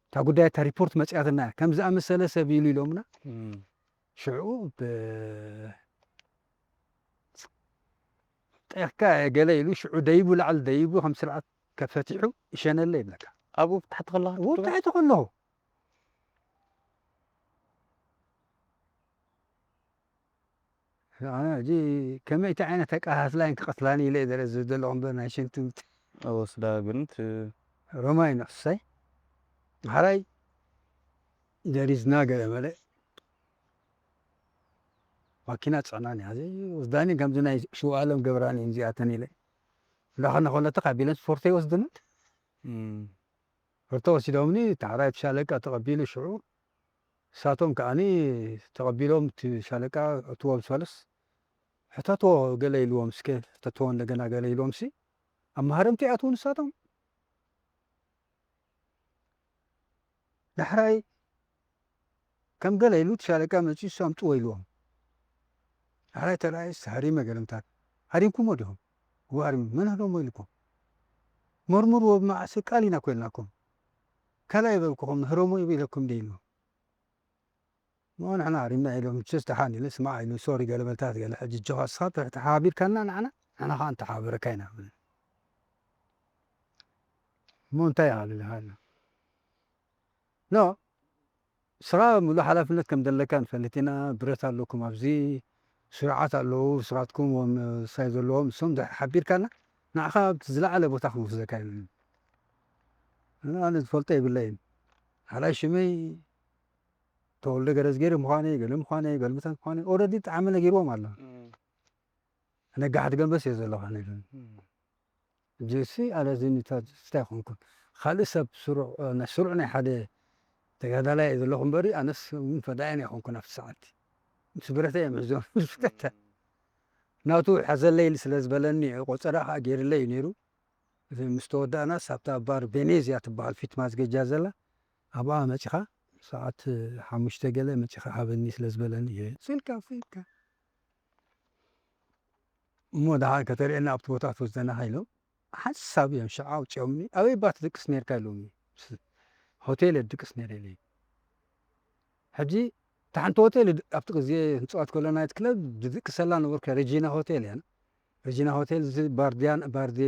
እታ ጉዳይ እታ ሪፖርት መፅያትና እያ። ከም ዝኣመሰለ ሰብ ኢሉ ኢሎምና ሽዑ ብ- ጠይቕካ ገለ ኢሉ ሽዑ ደይቡ ላዕሊ ደይቡ ከም ስርዓት ከፈቲሑ ይሸነለ ይብለካ። ኣብኡ ብታሕቲ ከለኻ ኣብኡ ትብሎ? ብታሕቲ ከለኹ ኣነ ሕጂ ከመይ እቲ ዓይነት ኣቃታትላይን ክቐትላኒ ኢለ እየ ዘረዝብ ዘለኹ እምበር ናይ ሽንቲ እወ፣ ስዳ ግን እቲ ሮማይ ንሕሳይ ሓራይ ደሪዝና ገለ መለ ማኪና ፅዕናኒ ሓዚ ወስዳኒ ከምዚ ናይ ሽውኣሎም ገብራኒ እዚኣተን ኢለ እንዳኸነ ከለተ ካብ ቢለን ስፖርተይ ወስድኒ እም፣ ርቶ ወሲዶምኒ ታሕራይ እቲ ሻለቃ ተቐቢሉ ሽዑ እሳቶም ከዓኒ ተቐቢሎም እቲ ሻለቃ እትዎም ሰለስ ሕተትዎ ገለ ኢልዎም እስከ ሕተትዎ እንደገና ገለ ኢልዎም ሲ ኣብ መሃረምቲ ይኣትዉ ንሳቶም ዳሕራይ ከም ገለ ኢሉ እቲ ሻለቃ መፂኡ እሱ ኣምፅዎ ኢልዎም ዳሕራይ ተረኣየ ሃሪመ ገለምታት ሃሪምኩሞ ዲኹም እዎ ሃሪም መን ህረሞ ኢልኩም መርምርዎ ብመዓሰ ቃል ኢና ኮይልናኩም ካልኣይ በልኩኹም ንህረሞ ኢለኩም ደ ኢልዎም እሞ ንሕና ሃሪምና ኢሎም ችስ ደሓን ኢለ ስማዕ ኢሉ ሶሪ ገለ በልታት ገለ ሕጂ እጆኻ እስኻ ተሓቢርካና ንዓና ንሕና ከዓ ንተሓባበረካ ኢና እሞ እንታይ ኢኻ ልልካ ኖ ስራ ሙሉ ሓላፍነት ከም ዘለካ ንፈልጥ ኢና ብረት ኣለኩም ኣብዚ ስርዓት ኣለዉ ስራትኩም ዎም ሳይ ዘለዎም እሶም ሓቢርካና ንዓኻ ኣብቲ ዝለዓለ ቦታ ክንወስደካ ይብል ኣነ ዝፈልጦ የብለይን ሓላይ ሽመይ ተወልደ ገረዝጌሪ ምዃነ ገለ ምዃነ ገልምታት ምዃነ ኦረዲ ጣዕሚ ነጊርዎም ኣሎ ነጋሕቲ ገንበስ እየ ዘለኹ ኣነ ግን እዚሲ ኣነ እዚ እንታይ ኮንኩን ካልእ ሰብ ስሩዕ ናይ ስሩዕ ናይ ሓደ ተጋዳላይ እየ ዘለኹ እምበሪ ኣነስ እውን ፈዳይን ኣይኮንኩን ኣብቲ ሰዓት ምስ ብረተ እየ ምሕዞም ፍተተ ናቱ ሓዘለይ ስለ ዝበለኒ ቆፀራ ከዓ ገይርለይ እዩ ነይሩ እዚ ምስ ተወዳእናስ ኣብታ ባር ቬኔዝያ ትበሃል ፊት ማዝገጃ ዘላ ኣብኣ መፂኻ ሰዓት ሓሙሽተ ገለ መፂኻ ሃበኒ ስለ ዝበለኒ እየ ስልካ ስልካ እሞ ደሓን ከተርእየና ኣብቲ ቦታ ትወስደና ኢሎም ሓንሳብ እዮም ሽዓ ኣውፂኦምኒ ኣበይ ባ ትድቅስ ነርካ ኢሎምኒ ሆቴል እየ ድቅስ ነረ ኢለ ሕጂ እታ ሓንቲ ሆቴል ኣብቲ ግዜ ንፅዋት ከለና ናይት ክለብ ዝድቅሰላ ነበርኩ ረጂና ሆቴል እያ ረጂና ሆቴል እዚ ባርዲያን ባርዲ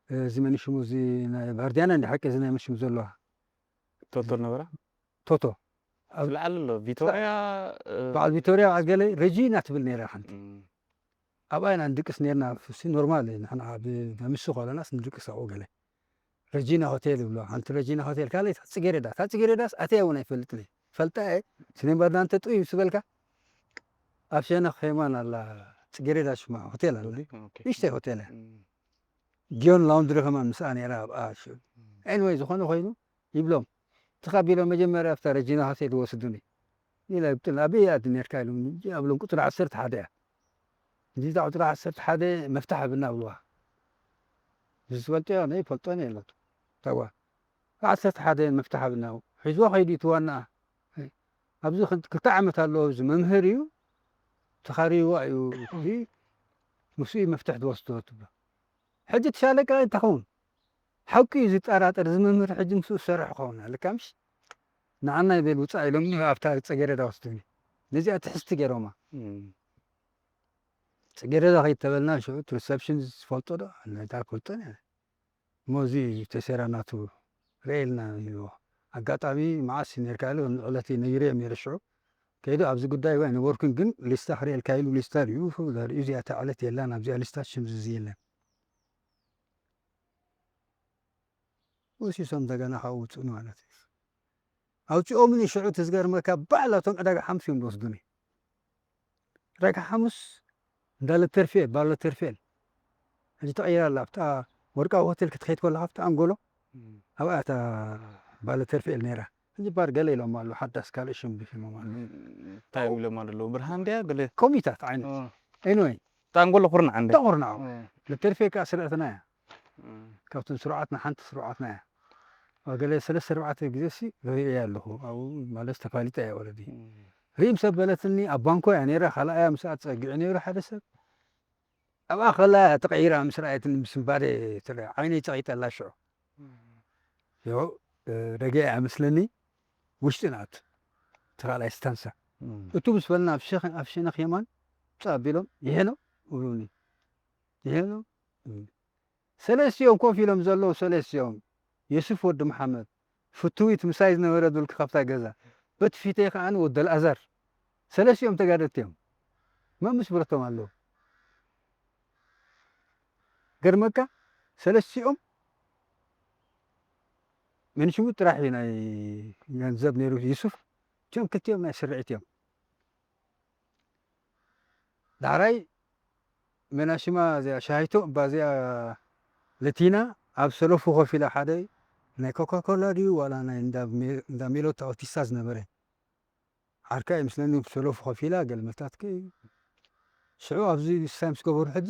እዚ መን ሽሙ እዚ ናይ ባርዲያና እንዲ ሓቂ እዚ ናይ መን ሽሙ ዘለዋ ቶቶ ነበራ ቶቶ ኣብ ላዕሊ ኣሎ ቪቶሪያ እ፣ በዓል ቪቶሪያ በዓል ገለ ረጂና ትብል ነይራ ሓንቲ እም፣ ኣብኣ ኢና ንድቅስ ነርና ሲ ኖርማል እዩ ንሕና ብመምሲ ከለናስ ንድቅስ ኣብኡ ገለ ረጂና ሆቴል ይብሎ ሓንቲ ረጂና ሆቴል ካልእ ፅጌሬዳ እታ ፅጌሬዳስ ኣተያ እውን ኣይፈልጥን እየ ፈልጣ እየ ስኔምባዳ እንተ ጥዩ ምስ በልካ ኣብ ሸነኽ ሄማን ኣላ ፅጌሬዳ ሽማ ሆቴል ኣላ ኦኬ። ንእሽተይ ሆቴል እያ እም፣ ጊዮን ላውንድሪ ከማን ምስኣ ነይራ ኣብኣ ሽዑ ኤንወይ ዝኾነ ኮይኑ ይብሎም ተኻቢሎም መጀመርያ ኣብታ ረጂና ሆቴል ይወስዱኒ ኢለ ብጥል ኣበይ ኣዲ ነርካ ኢሎም ኣብሎም ቁፅሪ ዓሰርተ ሓደ እያ እዚዛ ቁፅሪ ዓሰርተ ሓደ መፍታሕ ብና ብልዋ ዝዝበልጦ ናይ ፈልጦን የለን ተዋ ዓሰርተ ሓደ መፍታሕ ብና ሒዝዋ ከይዱ ትዋና ኣብዚ ክልተ ዓመት ኣለዎ እዚ መምህር እዩ ተኻሪዋ እዩ ምስኡ መፍትሕ ዝወስዶ ትብሎ ሕጂ እቲ ሻለቃ እንታይ ኸውን ሓቂ እዩ ዝጠራጠር እዚ መምህር ሕጂ ምስኡ ዝሰርሕ ክኸውን ኣለካ ምሽ ንዓና ይበል ውፃእ ኢሎም ኣብታ ፀገረዳ ወስዱኒ ነዚኣ ትሕዝቲ ገይሮማ እም፣ ፅገረዳ ከይተበልና ሽዑ እቲ ሪሰፕሽን ዝፈልጦ ዶ ነታ ክፈልጦ እሞ እዚ ተሴራ ናቱ ርኤልና ይዎ ኣጋጣሚ መዓስ ነርካ ኢሉ ንዕለት ነጊረ እዮም ነረ ሽዑ ከይዱ ኣብዚ ጉዳይ ወይ ነበርኩን ግን ሊስታ ክርእየልካ ኢሉ ሊስታ ሪኡ ሪኡ እዚኣ እታ ዕለት የላን ኣብዚኣ ሊስታ ሽም ዝዚ የለን ወሲሶም እንደገና ካብ ውፅኡኒ ማለት እዩ ኣውፅኦምኒ ሽዑ እቲ ዝገርመካ ባዕላቶም ዕዳጋ ሓሙስ እዮም ዝወስዱኒ ዕዳጋ ሓሙስ እንዳለ ተርፌል ባለ ተርፌል ሕጂ ተቐይራ ኣላ ኣብታ ወርቃዊ ሆቴል ክትኸይድ ከለካ ኣብቲ ኣንጎሎ ኣብኣ እታ ባለ ተርፌል ነይራ ሕጂ ባር ገለ ኢሎም ኣሎ ሓዳስ ካልእ ሽም ብሽሞም ኣሎ እንታይ እዮም ኢሎም ኣለዉ ብርሃን ድያ ገለ ኮሚታት ዓይነት እ፣ ኤንወይ እታ ኣንጎሎ ኩርናዕ እንደ ተቑርናዑ ንተርፌ ከኣ ስርዕትና እያ። ካብቶም ስሩዓትና ሓንቲ ስሩዓትና እያ። ኣብ ገለ ሰለስተ ኣርባዕተ ግዜ ሲ ርእየ ኣለኹ። ኣብኡ ማለት ተፋሊጠ እያ ኦረዲ። ርኢ ምስ ኣበለትኒ ኣብ ባንኮ እያ ነይራ፣ ካልኣ እያ ምስኣ ጸጊዑ ነይሩ ሓደ ሰብ። ኣብኣ ከላ እያ ተቐይራ ምስ ረኣየትኒ ምስ እምባደ ትረአ። ዓይነይ ጸቒጠላ ሽዑ። ሽዑ፣ እ፣ ረጊዐ እያ መስለኒ ውሽጢ ንኣቱ። እቲ ካልኣይ ስታንሳ። እቱ ምስ በልና ኣብ ሸኽ-፣ ኣብ ሸነኽ የማን ጻ ኣቢሎም፣ "ይሄ ነው?" ይብሉኒ። "ይሄ ነው?" ይብሉኒ። ሰለስቲኦም ኮፍ ኢሎም ዘለዉ ሰለስቲኦም፣ የሱፍ ወዲ መሓመድ፣ ፍትዊት ምሳይ ዝነበረ ድልኪ ካብታ ገዛ፣ በቲ ፊተይ ከኣ ወዲ ኣልኣዛር፣ ሰለስቲኦም ተጋደልቲ እዮም። መምስ ብረቶም ኣለዉ። ገርመካ፣ ሰለስቲኦም መንሽሙ ጥራሕ እዩ ናይ ገንዘብ ነይሩ የሱፍ፣ እቲኦም ክልቲኦም ናይ ስርዒት እዮም። ዳሕራይ መናሽማ እዚኣ ሻሂቶ እባ እዚኣ ለቲና ኣብ ሰለፉ ኮፍ ኢላ ሓደ ናይ ኮካኮላ ድዩ ዋላ ናይ እንዳ ሜ-፣ እንዳ ሜሎታ ኦቲስታ ዝነበረ ዓርካ እዩ ምስለኒ ሰለፉ ኮፍ ኢላ ገለ መታትኪ ሽዑ ኣብዚ ሳይ ምስ ገበሩ ሕጂ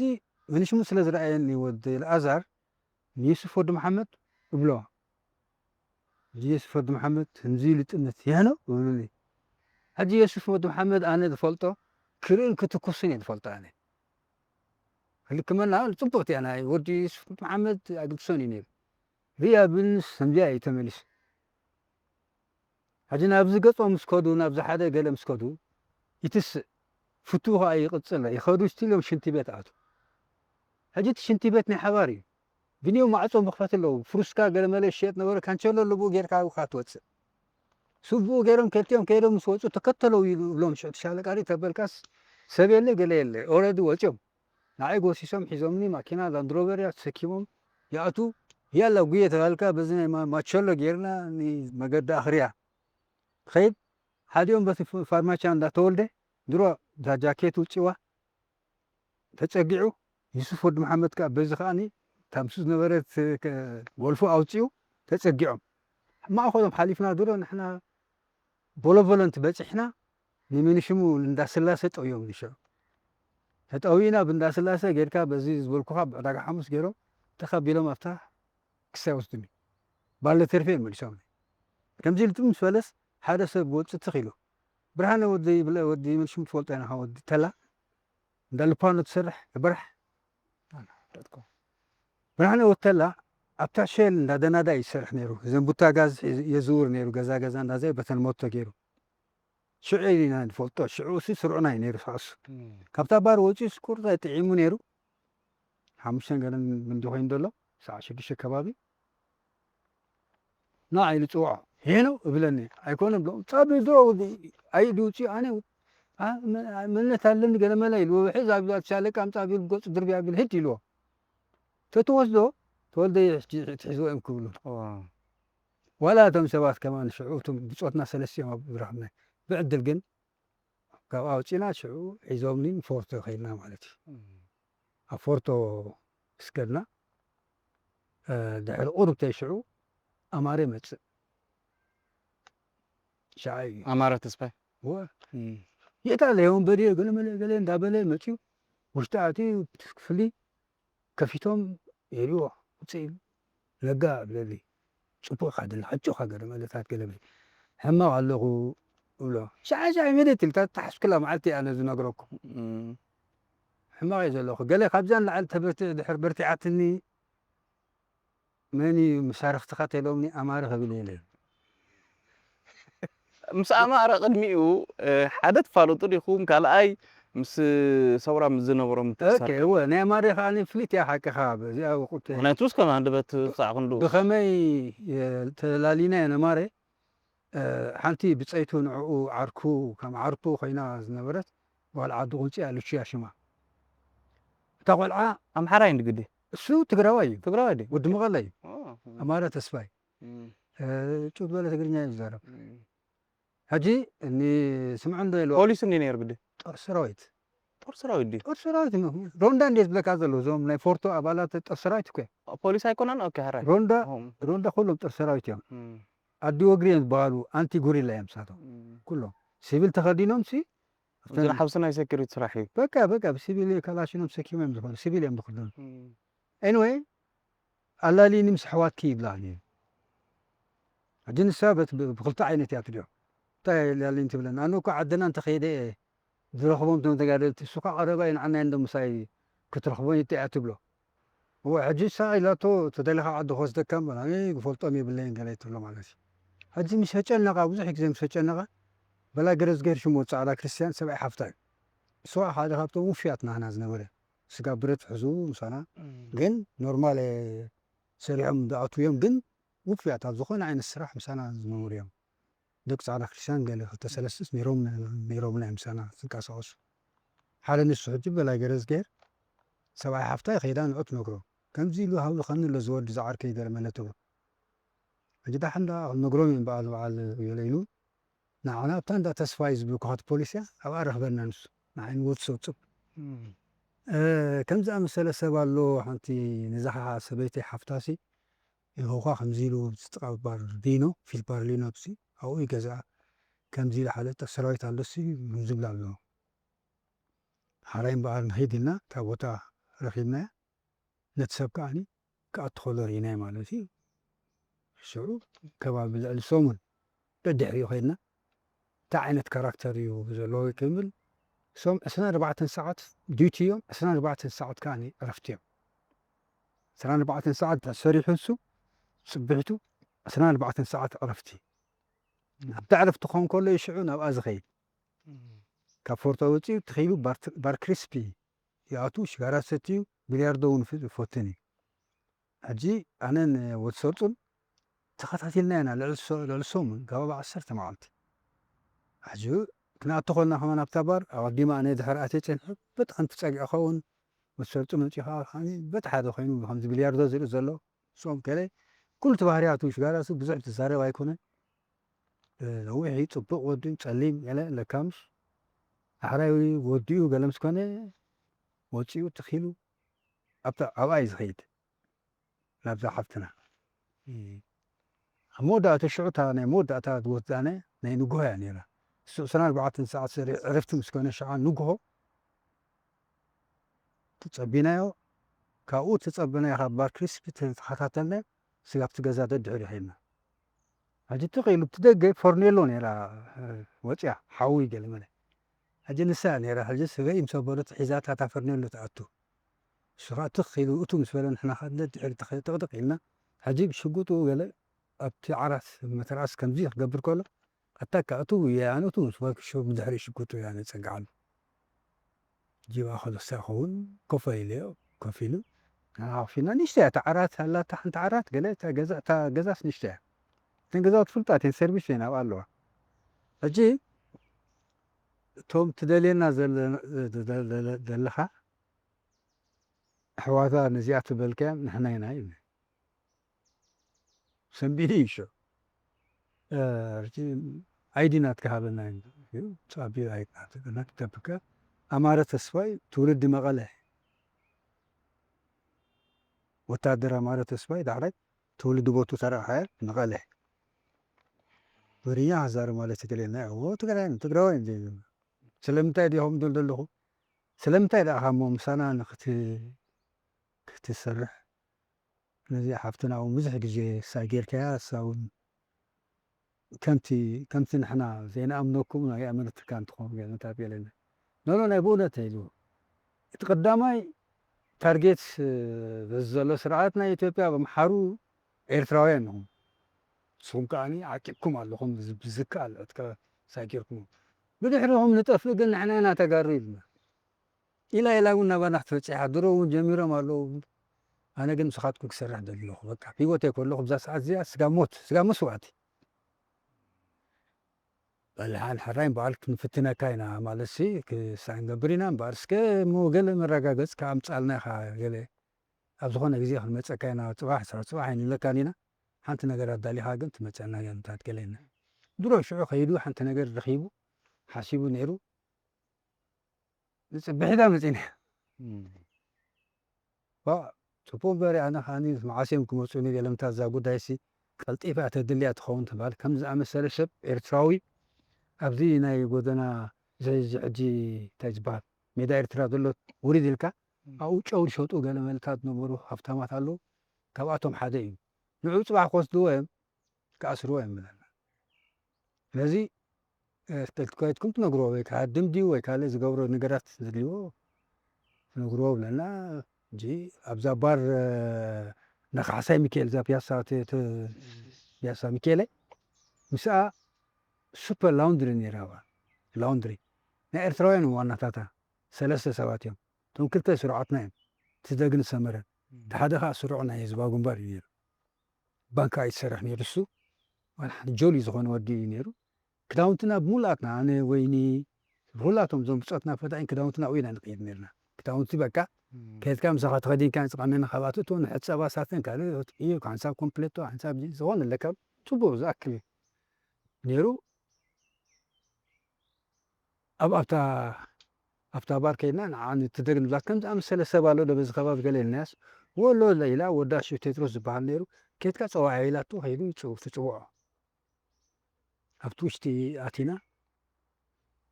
መኒሽሙ ስለ ዝረኣየኒ ወዲ ልኣዛር ንዩሱፍ ወዲ መሓመድ እብሎ። ሕጂ የሱፍ ወዲ መሓመድ ከምዚ ልጥነት ይህ ነው ይብሉኒ። ሕጂ የሱፍ ወዲ መሓመድ ኣነ ዝፈልጦ ክርእን ክትኩስን እየ ዝፈልጦ ኣነ። ክልክመና ጽቡቕቲ እያ ናይ ወዲ የሱፍ ወዲ መሓመድ ኣግድሶን እዩ ነይሩ። ርእያ ብልንስ ከምዚኣ እዩ ተመሊሱ። ሕጂ ናብዚ ገጾም ምስ ከዱ፣ ናብዚ ሓደ ገለ ምስ ከዱ፣ ይትስእ። ፍትው ከኣ ይቕጽል። ይኸዱ ስቲል እዮም ሽንቲ ቤት ኣቱ። ሕጂ እቲ ሽንቲ ቤት ናይ ሓባር እዩ። ብንዮም ማዕጾ መኽፈቲ ኣለዉ። ፍሩስካ ገለ መለ ይሸየጥ ነበረ። ካንቸሎ ኣለብኡ ጌርካ ኣብኡ ትወጽእ። ስብኡ ገይሮም ከልቲኦም ከይዶም ምስ ወጹ ተከተለው ይብሎም። ሽዑ እቲ ሻለቃ ርኢ ተበልካስ ሰብ የለ ገለ የለ። ኦረዲ ወጺኦም። ንዓይ ጎሲሶም ሒዞምኒ ማኪና ላንድሮቨር እያ ተሰኪሞም ይኣቱ። ያላ ጉየ ተባልካ በዚ ናይ ማ-፣ ማቸሎ ጌርና ንመገዲ ኣኽርያ ኸይድ። ሓዲኦም በቲ ፍ-፣ ፋርማቻ እንዳተወልደ ድሮ እታ ጃኬት ውጺዋ ተጸጊዑ። ዩሱፍ ወዲ መሓመድ ከኣ በዚ ከኣኒ እታ ምስኡ ዝነበረት ከ-፣ ጎልፎ ኣውጺኡ ተጸጊዖም። ማእኸሎም ሓሊፍና ድሮ ንሕና ቦሎቮለንት በጺሕና ንምንሽሙ እንዳስላሰ ጠውዮም ንሽዑ። ተጠዊና ብእንዳስላሰ ጌርካ በዚ ዝበልኩኻ ብዕዳጋ ሓሙስ ገይሮም ተኸቢሎም ኣብታ ክሳይ ወስዱኒ። ባለ ተርፌ መሊሶም። ከምዚ ኢሉ ምስ በለስ ሓደ ሰብ ወጽእ ትኽ ኢሉ። ብርሃነ ወዲ ይብለ-፣ ወዲ ምንሽሙ ትፈልጦ ኢና፣ ወዲ ተላ። እንዳ ልፓኖ ትሰርሕ፣ ትበራሕ። ዶት ኮም። ብርሃነ ወተላ ኣብታ ሼል እንዳ ደናዳ እዩ ዝሰርሕ ነይሩ። እዘን ቡታ ጋዝ ሒዙ የዝውር ነይሩ፣ ገዛ ገዛ እንዳዘየ በተን ሞቶ ገይሩ። ሽዑ ኢና ንፈልጦ፣ ሽዑ እሱ ስሩዕና እዩ ነይሩ፣ ሳዕሱ። እም። ካብታ ባር ወፂኡ ስቁርታ ጥዒሙ ነይሩ። ሓሙሽተን ገለን ምንዲ ኮይኑ ዘሎ፣ ሰዓት ሽዱሽተ ከባቢ። ንዓይ ኢሉ ጽውዖ። "ሄኖ" እብለኒ። "ኣይኮነን" ብሎ፣ ጻቢ ድሮ ወዲ፣ ኣይ ድውጺ ኣነ፣ አ፣ መ-፣ መንነት ኣለኒ ገለ መለ ኢሉ፣ ሕዝ ኣብ ሻለቃ ኣምጻ ቢሉ፣ ገጹ ድርቢ ኣቢሉ፣ "ሂድ" ኢልዎ። ተትወስዶ፣ ተወልደ ትሕዝዎ እዮም ክብሉ። ዋ። ዋላ እቶም ሰባት ከማን ሽዑ፣ እቶም ብጾትና ሰለስተ እዮም ኣብ ዝረኸብና። ብዕድል ግን፣ ካብ ኣውጺና ሽዑ ሒዞምኒ ንፎርቶ ከይድና ማለት እዩ። እም። ኣብ ፎርቶ ስከድና፣ እ፣ ድሕሪ ቁሩብ ተይ ሽዑ ኣማረ መጽእ። ሻዓይ እዩ። ኣማረ ተስፋይ? እወ። እም። የት ኣለ? ወንበዴ ገለ መለ ገለ እንዳበለ መጽዩ። ውሽጢ ኣትዩ፣ እቲ ክፍሊ ከፊቶም የሪዎ። ውጽእ ኢሉ። ነጋ ብለሊ። ጽቡቕ ኢኻ ደለኻ፣ ሕጹኻ ገለ መለታት ገለ በል። ሕማቕ ኣለኹ እብሎ። ሻዕ ሻዕ ሚኒት ኢልካ ተሓስኩላ መዓልቲ ኣነ ዝነግረኩም። እም። ሕማቕ እየ ዘለኹ። ገለ ካብዛ ንላዕሊ ተበርቲዕ-፣ ድሕር በርቲዓትኒ፣ መን እዩ መሳርኽትኻ ተሎምኒ ኣማረ ክብል እየ ኢለ። ምስ ኣማረ ቅድሚኡ፣ እ፣ ሓደ ትፋለጡ ዲኹም? ካልኣይ ምስ ሰውራ ምስ ዝነበሮም ኦኬ፣ ምትእስሳር? እወ፣ ናይ ኣማረ ከኣ ፍሊት እያ ሓቅኻ። በዚኣ ውቁት ምኽንያቱ እስከ ሃንደበት ክሳዕ ክንዱ። ብኸመይ፣ እ፣ ተላሊና እየ ነማረ፣ እ፣ ሓንቲ ብጸይቱ ንዕኡ ዓርኩ፣ ከም ዓርኩ ኮይና ዝነበረት ጓል ዓዲ ቁንጺ እያ፣ ሉቺያ ሽማ። እታ ቆልዓ ኣምሓራይ እንዲ ግዲ? እሱ ትግራዋይ እዩ። ትግራዋይ ድዩ? ወዲ መቐለ እዩ። ኦ። ኣማረ ተስፋይ። እም። እ፣ ጭው ዝበለ ትግርኛ እዩ ዝዛረብ። እም። ሕጂ እኒ ስምዑ እንዶ ኢልዎ። ፖሊስ እንዲ ነይሩ ግዲ? ጦር ሰራዊት። ጦር ሰራዊት ድዩ? ጦር ሰራዊት ነው። ሮንዳ እንዴት ብለካ ዘሎ፣ እዞም ናይ ፎርቶ ኣባላት ጦር ሰራዊት እኮ እዮም። ፖሊስ ኣይኮነን? ኦኬ፣ ሕራይ። ሮንዳ፣ ኦም። ሮንዳ ኩሎም ጦር ሰራዊት እዮም። እም። ኣዲ ወግሪ እዮም ዝበሃሉ፣ ኣንቲ ጉሪላ እዮም ንሳቶም። እም። ኩሎም። ሲቪል ተኸዲኖም ሲ፣ እዞም ሓውሲ ናይ ሴኩሪቲ ስራሕ እዩ። በቃ በቃ ብሲቪል ካላሽኖም ሰኪሞም እዮም ዝኾኑ፣ ሲቪል እዮም ዝኽደኑ። ኤኒወይ ኣላልይኒ ምስ ኣሕዋትኪ ይብላ። ሕጂ ንሳ በት ብክልተ ዓይነት እያ ትሪኦ። እንታይ ኣላልይኒ ትብለና? ኣነ እኮ ዓድና እንተኸይደ እየ ዝረኽቦም እቶም ተጋደልቲ፣ እሱ ከዓ ቀረባ እዩ ንዓና እንዶ ምሳይ ክትረኽቦ ይጥያ ትብሎ። እወ ሕጂ እሳ ኢላቶ ተደሊኻ ዓዲ ክወስደካ እምበር ኣነ ክፈልጦም የብለይን ገለ ትብሎ ማለት እዩ። ሕጂ ምስ ተጨነቓ፣ ብዙሕ ግዜ ምስ ተጨነቐ በላ ገረዝገር ሽሙ ጻዕዳ ክርስትያን ሰብኣይ ሓፍታ እዩ። እሱ ከዓ ሓደ ካብቶም ውፍያት ናህና ዝነበረ ስጋ ብረት ሕዙ ምሳና ግን ኖርማል ሰሪሖም ዝኣትውዮም ግን ውፍያት ኣብ ዝኾነ ዓይነት ስራሕ ምሳና ዝነበሩ እዮም። ደቂ ጻዕዳ ክርስትያን ገለ ክልተ ሰለስተ ነይሮም ነይሮምና እዮም ምሳና ዝንቀሳቐሱ። ሓደ ንሱ ሕጂ በላይ ገረዝጌር ሰብኣይ ሓፍታ ይኸይዳ ንዑ ትነግሮ ከምዚ ኢሉ ሃብልኸኒ ኣሎ ዝወዲ ዝዓርከይ ገለ መለ ትብል። ሕጂ ዳሕን ደኣ ክንነግሮም እዮም በዓል በዓል ገለ ኢሉ ንዓና ኣብታ እንዳ ተስፋይ ዝብልኩኻ እቲ ፖሊስ እያ ኣብኣ ረኽበና ንሱ ንዓይ ንወዲ ሰውፅብ ከምዚ ኣመሰለ ሰብ ኣሎ ሓንቲ ነዛ ከዓ ሰበይቲ ሓፍታሲ ይኸውካ ከምዚ ኢሉ ጥቃ ባር ዲኖ ፊልፓር ሊኖ ሲ ኣብኡ ይገዝኣ ከምዚ ኢሉ ሓደ ሰራዊት ኣሎሲ ዝብል ኣሎ ሓራይ እምበኣር ንኸይድ ኢልና እታ ቦታ ረኺብናያ ነቲ ሰብ ከዓኒ ክኣቱ ከሎ ርኢናዮ ማለት እዩ። ሽዑ ከባቢ ልዕሊ ሰሙን ደድሕሪኡ ከይድና እንታይ ዓይነት ካራክተር እዩ ዘለዎ ክብል እሶም ዕስራን ኣርባዕተን ሰዓት ዲዩቲ እዮም፣ ዕስራን ኣርባዕተን ሰዓት ከዓኒ ዕረፍቲ እዮም። ዕስራን ኣርባዕተን ሰዓት ሰሪሑ እሱ ጽብሕቱ ዕስራን ኣርባዕተን ሰዓት ዕረፍቲ ኣብቲ ዕረፍቲ ክኸውን ከሎ እዩ ሽዑ ናብኣ ዝኸይድ ካብ ፎርቶ ወፂኡ ትኽኢሉ ባር ክሪስፒ ይኣቱ ሽጋራ ሰትዩ ቢልያርዶ እውን ይፈትን እዩ። ሕጂ ኣነን ወዲ ሰርጡን ተኸታቲልና ኢና ልዕሊ ሰሙን ከባቢ ዓሰርተ መዓልቲ። ሕጂ ክንኣቱ ከልና ከማን ኣብታ ባር ኣቐዲሙ ኣነ ድሕሪ ኣትየ ጸኒሐ በቲ ከምቲ ጸግዒ ኸውን ወዲ ሰርጡ መጺኡ ከዓ በቲ ሓደ ኮይኑ ከምዚ ቢልያርዶ ዝርኢ ዘሎ ሶም ከለ ኩሉ እቲ ባህርያቱ ሽጋራ ብዙሕ ትዛረብ ኣይኮነን። ነዊሕ እዩ፣ ጽቡቕ ወዲ እዩ፣ ጸሊም ገለ ለካምስ ዳሕራይ ወዲኡ ገለ ምስ ኮነ ወጺኡ ትኺሉ ኣብታ ኣብኣ እዩ ዝኸይድ ናብዛ ሓፍትና። ኣብ መወዳእታ ሽዑ እታ ናይ መወዳእታ ዝወስዳነ ናይ ንግሆ እያ ነይራ። እሱ ዕስራን ኣርባዕተን ሰዓት ሰሪሑ ዕረፍቲ ምስ ኮነ ሽዓ ንግሆ ተጸቢናዮ። ካብኡ ተጸበናዮ ካብ ባር ክሪስፒ ተኸታተልና ስጋብቲ ገዛ ደድሕሪ ኸይድና። ሕጂ ትኽ ኢሉ ብቲ ደገ ፈርኔሎ ነይራ ወፂያ ሓዊ ገለ መለ። ሕጂ ንሳ እያ ነይራ ሕጂ ስበይ ምስ ኣበለት ሒዛታ እታ ፈርኔሎ ትኣቱ። እሱ ከዓ ትኽ ኢሉ እቱ ምስ በለ ንሕና ከዓ ደድሕሪ ጥቕጥቕ ኢልና ሕጂ ብሽጉጡ ገለ ኣብቲ ዓራት መተርኣስ ከምዚ ክገብር ከሎ ኣታ ከዓ እቱ እየ ኣነ እቱ ምስ በልኩ ብድሕሪ ሽጉጡ እያ ነፀግዓሉ። ጅባ ከለሳ ይኸውን ኮፈ ኢለዮ ኮፍ ኢሉ ኣፊና ንሽተ እያ ተዓራት ኣላታ ሓንቲ ዓራት ገለ እታ ገዛስ ንሽተ እያ እተን ገዛውት ፍልጣት እየን ሰርቪስ እየን ኣብኣ ኣለዋ ሕጂ እቶም ትደልየና ዘለኻ ኣሕዋታ ነዚኣ ትበልካያ ንሕና ኢና ይብል ሰንቢዱ እዩ ሽዑ ኣይዲ ናትካ ሃበና ጻቢዩ ኣይናትገብከ ኣማረ ተስፋይ ትውልዲ መቐለ ወታደር ኣማረ ተስፋይ ዳሕራይ ትውልዲ ቦቱ ተረኣኸ መቐለ ትግርኛ ክዛረብ ማለት ትግርኛ እዎ ትግራይ ትግራዋይ እንደ ስለምንታይ ዲኹም ትብል ዘለኹ ስለምንታይ ደኣ ካሞ ምሳና ክትሰርሕ ነዚ ሓፍትና እውን ብዙሕ ግዜ እሳ ጌርካያ እሳ እውን ከምቲ ከምቲ ንሕና ዘይንኣምነኩም ናይ ኣመልክትካ እንትኸውን ገለና ታቤለና ኖኖ ናይ ብእውነት ኢሉ እቲ ቀዳማይ ታርጌት በዚ ዘሎ ስርዓት ናይ ኢትዮጵያ ብምሓሩ ኤርትራውያን ኢኹም ንስኹም ከዓኒ ዓቂብኩም ኣለኹም ብዝከኣል ዕጥቃ ሳጊርኩም ብድሕሪኹም ንጠፍእ ግን ንሕና ኢና ተጋሩ ኢልና ኢላ ኢላ እውን ናባና ክትበፅሕ እያ ድሮ እውን ጀሚሮም ኣለዉ ኣነ ግን ንስኻትኩም ክሰርሕ ደለኹ በቃ ሂወተይ ከለኹ ብዛ ሰዓት እዚኣ ስጋ ሞት ስጋ መስዋእቲ በልሓን ሕራይ በዓል ክንፍትነካ ኢና ማለት ሲ ክሳዕ ንገብር ኢና እምበኣር እስከ እሞ ገለ መረጋገፂ ከኣምፃልና ኢኻ ገለ ኣብ ዝኾነ ግዜ ክንመፀካ ኢና ፅባሕ ስራሕ ፅባሕ ኣይንብለካን ኢና ሓንቲ ነገር ኣዳሊኻ ግን ትመፀና እያ ንታት ገለ ኢልና ድሮ ሽዑ ከይዱ ሓንቲ ነገር ረኺቡ ሓሲቡ ነይሩ ንፅብሒታ መፂና ዋ ጽቡቕ እምበር ኣነ ከዓኒ መዓስ እዮም ክመጹኒ ገለምታ እዛ ጉዳይሲ ቀልጢፋ እያ ተድልያ ትኸውን ትበሃል ከም ዝኣመሰለ ሰብ ኤርትራዊ ኣብዚ ናይ ጎደና እዚ ሕጂ እንታይ ዝበሃል ሜዳ ኤርትራ ዘሎ ውሪድ ኢልካ ኣብኡ ጨው ዝሸጡ ገለ መለታት ዝነበሩ ሃብታማት ኣለዉ። ካብኣቶም ሓደ እዩ። ንዑ ጽባሕ ክወስድዎ እዮም፣ ክኣስርዎ እዮም ብለና። ስለዚ ከድኩም ትነግርዎ ወይ ክሃድም ድዩ ወይ ካልእ ዝገብሮ ነገራት ዘድልዎ ትነግርዎ ብለና። ሕጂ ኣብዛ ባር ነካሕሳይ ሚካኤል እዛ ፒያሳ ፒያሳ ሚካኤለ ምስኣ ሱፐር ላውንድሪ ነይራ። ላውንድሪ ናይ ኤርትራውያን ዋናታታ ሰለስተ ሰባት እዮም። እቶም ክልተ ስሩዓትና እዮም። እቲ ደግን ሰመረን፣ እቲ ሓደ ከዓ ስሩዕ ናይ ህዝባዊ ግንባር እዩ ነይሩ። ባንካ እዩ ዝሰርሕ ነይሩ እሱ። ዋላ ሓደ ጆሊ ዝኾነ ወዲ እዩ ነይሩ። ክዳውንትና ብሙሉኣትና ኣነ ወይኒ ብኩላቶም እዞም ብፆትና ፈታኝ ክዳውንትና ኣብኡ ኢና ንቅይድ ነርና። ክዳውንቲ በቃ ከድካ ምሳኻ ተኸዲንካ ዝቐነና ካብኣቱ እቶ ንሕፀባ ሳተን ካልእ እዩ ሓንሳብ ኮምፕሌቶ ሓንሳብ ጅንስ ዝኾነ ኣለካ ጽቡቅ ዝኣክል ነይሩ። ኣብ ኣብታ ኣብታ ባር ከይድና ንዓን ትደግ ንብላ ከም ዝኣመሰለ ሰብ ኣሎ ዶ በዚ ከባቢ ገለ ኢልናያስ ወሎ ኢላ ወዳ ሽው ቴድሮስ ዝበሃል ነይሩ። ከድካ ፀዋዕ ኢላቶ ከይዱ ትፅውዖ ኣብቲ ውሽጢ ኣቲና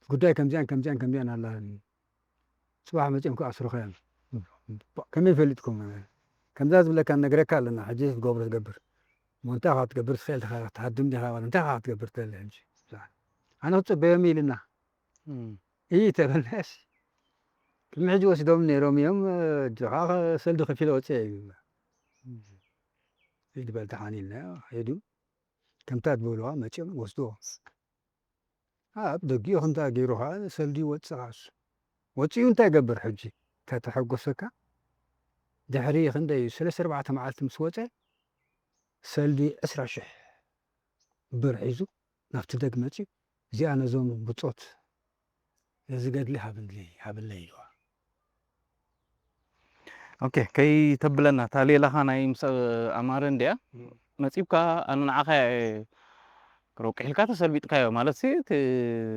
ጉዳይ ከምዚኣን ከምዚኣን ከምዚኣን ኣላ። ጽባሕ መጺኦም ክኣስሩኻ እዮም። ከመይ ፈሊጥኩም? ከምዛ ዝብለካ ነግረካ ኣለና። ሕጂ ትገብሮ ትገብር። እሞ እንታይ ኢኻ ክትገብር ትኽእል? ኢኻ ክትሃድም ዲኻ? እንታይ ኢኻ ክትገብር ትደሊ ሕጂ? ኣነ ክጽበዮም ኢልና። እም። እይ ተበልናስ። ቅድሚ ሕጂ ወሲዶም ነይሮም እዮም። ድኻ ሰልዲ ከፊለ ወጽአ እዩ። ይድበል ተሓኒልና ሄዱ። ከምታ ዝበልዋ መጺኦም ወስድዎ። ኣብ ደጊኡ ከምታ ገይሩ ኸዓ ሰልዲ ይወጽእ ኸዓ እሱ። ወጺኡ እንታይ ይገብር ሕጂ? ከተሐጎሰካ ድሕሪ ክንደይ ሰለስተ ኣርባዕተ መዓልቲ ምስ ወጸ ሰልዲ ዕስራ ሽሕ ብር ሒዙ ናብቲ ደግ መጺኡ እዚኣ ነዞም ብጾት እዚ ገድሊ ሃብለይ ሃብለይ ኢልዋ። ኦኬ ከይተብለና እታ ሌላኻ ናይ ምስ ኣማረ እንድያ መፂብካ ኣነ ንዓኻ ረቂሕልካ ተሰልቢጥካዮ ማለት ሲ እቲ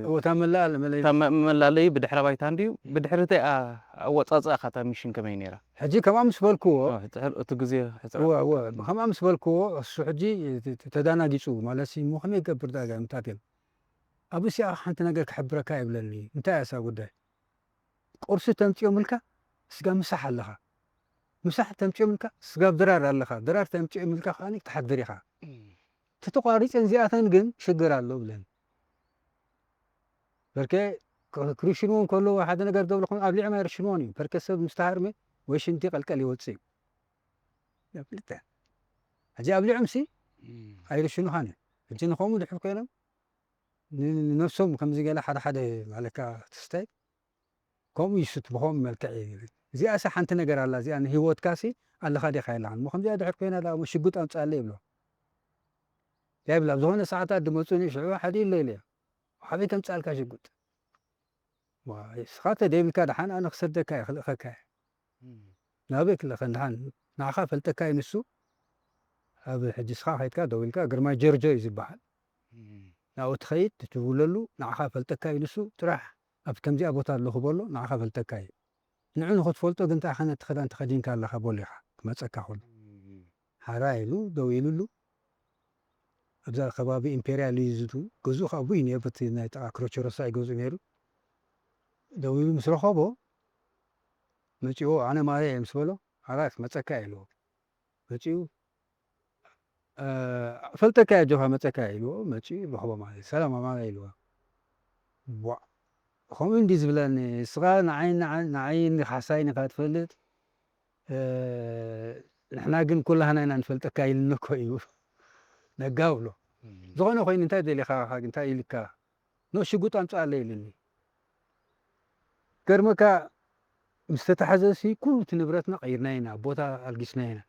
እወታ መላል መለይ እታ መ- መላለይ ብድሕረ ባይታ እንድዩ ብድሕሪ እተይ ኣ- ኣወፃፅኣኻ እታ ሚሽን ከመይ ነይራ ሕጂ ከምኣ ምስ በልክዎ እ፣ ሕፅር- እቲ ግዜ ሕፅር እወ እወ ከምኣ ምስ በልክዎ እሱ ሕጂ ተ- ተ- ተዳናጊፁ ማለት ሲ እሞ ከመይ ይገብር ዳጋ ምታት እዮም ኣብ እሲኣ ሓንቲ ነገር ክሕብረካ ይብለኒ እንታይ እያ እሳ ጉዳይ ቁርሲ ተምፅኦምልካ ስጋ ምሳሕ ኣለኻ ምሳሕ ተምፅኦምልካ ስጋ ድራር ኣለኻ ድራር ተምፅኦምልካ ከዓ ክትሓድር ኢኻ ተተቋሪፀን እዚኣተን ግን ሽግር ኣሎ ብለን በርከ ክርሽንዎ እንከለዉ ሓደ ነገር ደብልኹም ኣብሊዕም ኣይርሽንዎን እዩ በርከ ሰብ ምስተሃርመ ወይ ሽንቲ ቀልቀል ይወፅእ እዩ ክልተ ሕጂ ኣብሊዖም ሲ ኣይርሽኑኻን እዮም ሕጂ ንኸምኡ ድሕር ኮይኖም ንነብሶም ከምዚ ገለ ሓደ ሓደ ማለካ ትስታይ ከምኡ ይስት ብኸም መልክዕ እዚኣሲ ሓንቲ ነገር ኣላ እዚኣ ንሂወትካሲ ኣለኻ ዲኻ የላን እሞ ከምዚኣ ድሕር ኮይና ዳ ሽጉጥ ኣምፅኣለ ይብሎ ይብላ ብዝኾነ ሰዓታት ድመፁኒ ሽዑ ሓደ ኢለ ኢለ ሓበይ ከምፅኣልካ ሽጉጥ ስኻ ተደይብልካ ደሓን ኣነ ክሰደካ እየ ክልእኸካ እየ ናበይ ክልእኸን ደሓን ንዓኻ ፈልጠካ እዩ ንሱ ኣብ ሕጂ ስኻ ከይድካ ደው ኢልካ ግርማይ ጀርጆ እዩ ዝበሃል ናብኡ ትኸይድ ትትውለሉ ንዓኻ ፈልጠካ እዩ ንሱ ጥራሕ ኣብ ከምዚኣ ቦታ ኣለኹ በሎ ንዓኻ ፈልጠካ እዩ ንዑ ንኽትፈልጦ ግን እንታይ ኸነ እቲ ኽዳን ተኸዲንካ ኣለኻ በሎ ኢኻ ክመፀካ ከሎ ሓራ ኢሉ ደው ኢሉሉ ኣብዛ ከባቢ ኢምፔርያል እዩ ዝዱ ገዝኡ ካብ ብኡ እዩ ነይሩ በቲ ናይ ጥቓ ክሮቸሮሳ እዩ ገዝኡ ነይሩ ደው ኢሉ ምስ ረኸቦ መፂዎ ኣነ ማርያ እየ ምስ በሎ ሓራ ክመፀካ እየ ኣለዎ መፂኡ ፈልጠካ እየ ኣጆኻ መፀካ እየ ኢልዎ መፂኡ ረኽቦ ማለት እዩ ሰላም ኣማራ ኢልዎ ቧዕ ከምኡ እንዲ ዝብለኒ እስኻ ንዓይ ንዓይ ንሓሳይ ንኻ ትፈልጥ ንሕና ግን ኩላህና ኢና ንፈልጠካ ኢልኒ እኮ እዩ ነጋ ብሎ ዝኾነ ኮይኑ እንታይ ደሊኻ እንታይ ኢልካ ኖ ሽጉጥ ኣምፅኣለ ኢልኒ ገርመካ ምስ ተታሕዘ ሲ ኩሉ እቲ ንብረትና ቀይርና ኢና ቦታ ኣልጊስና ኢና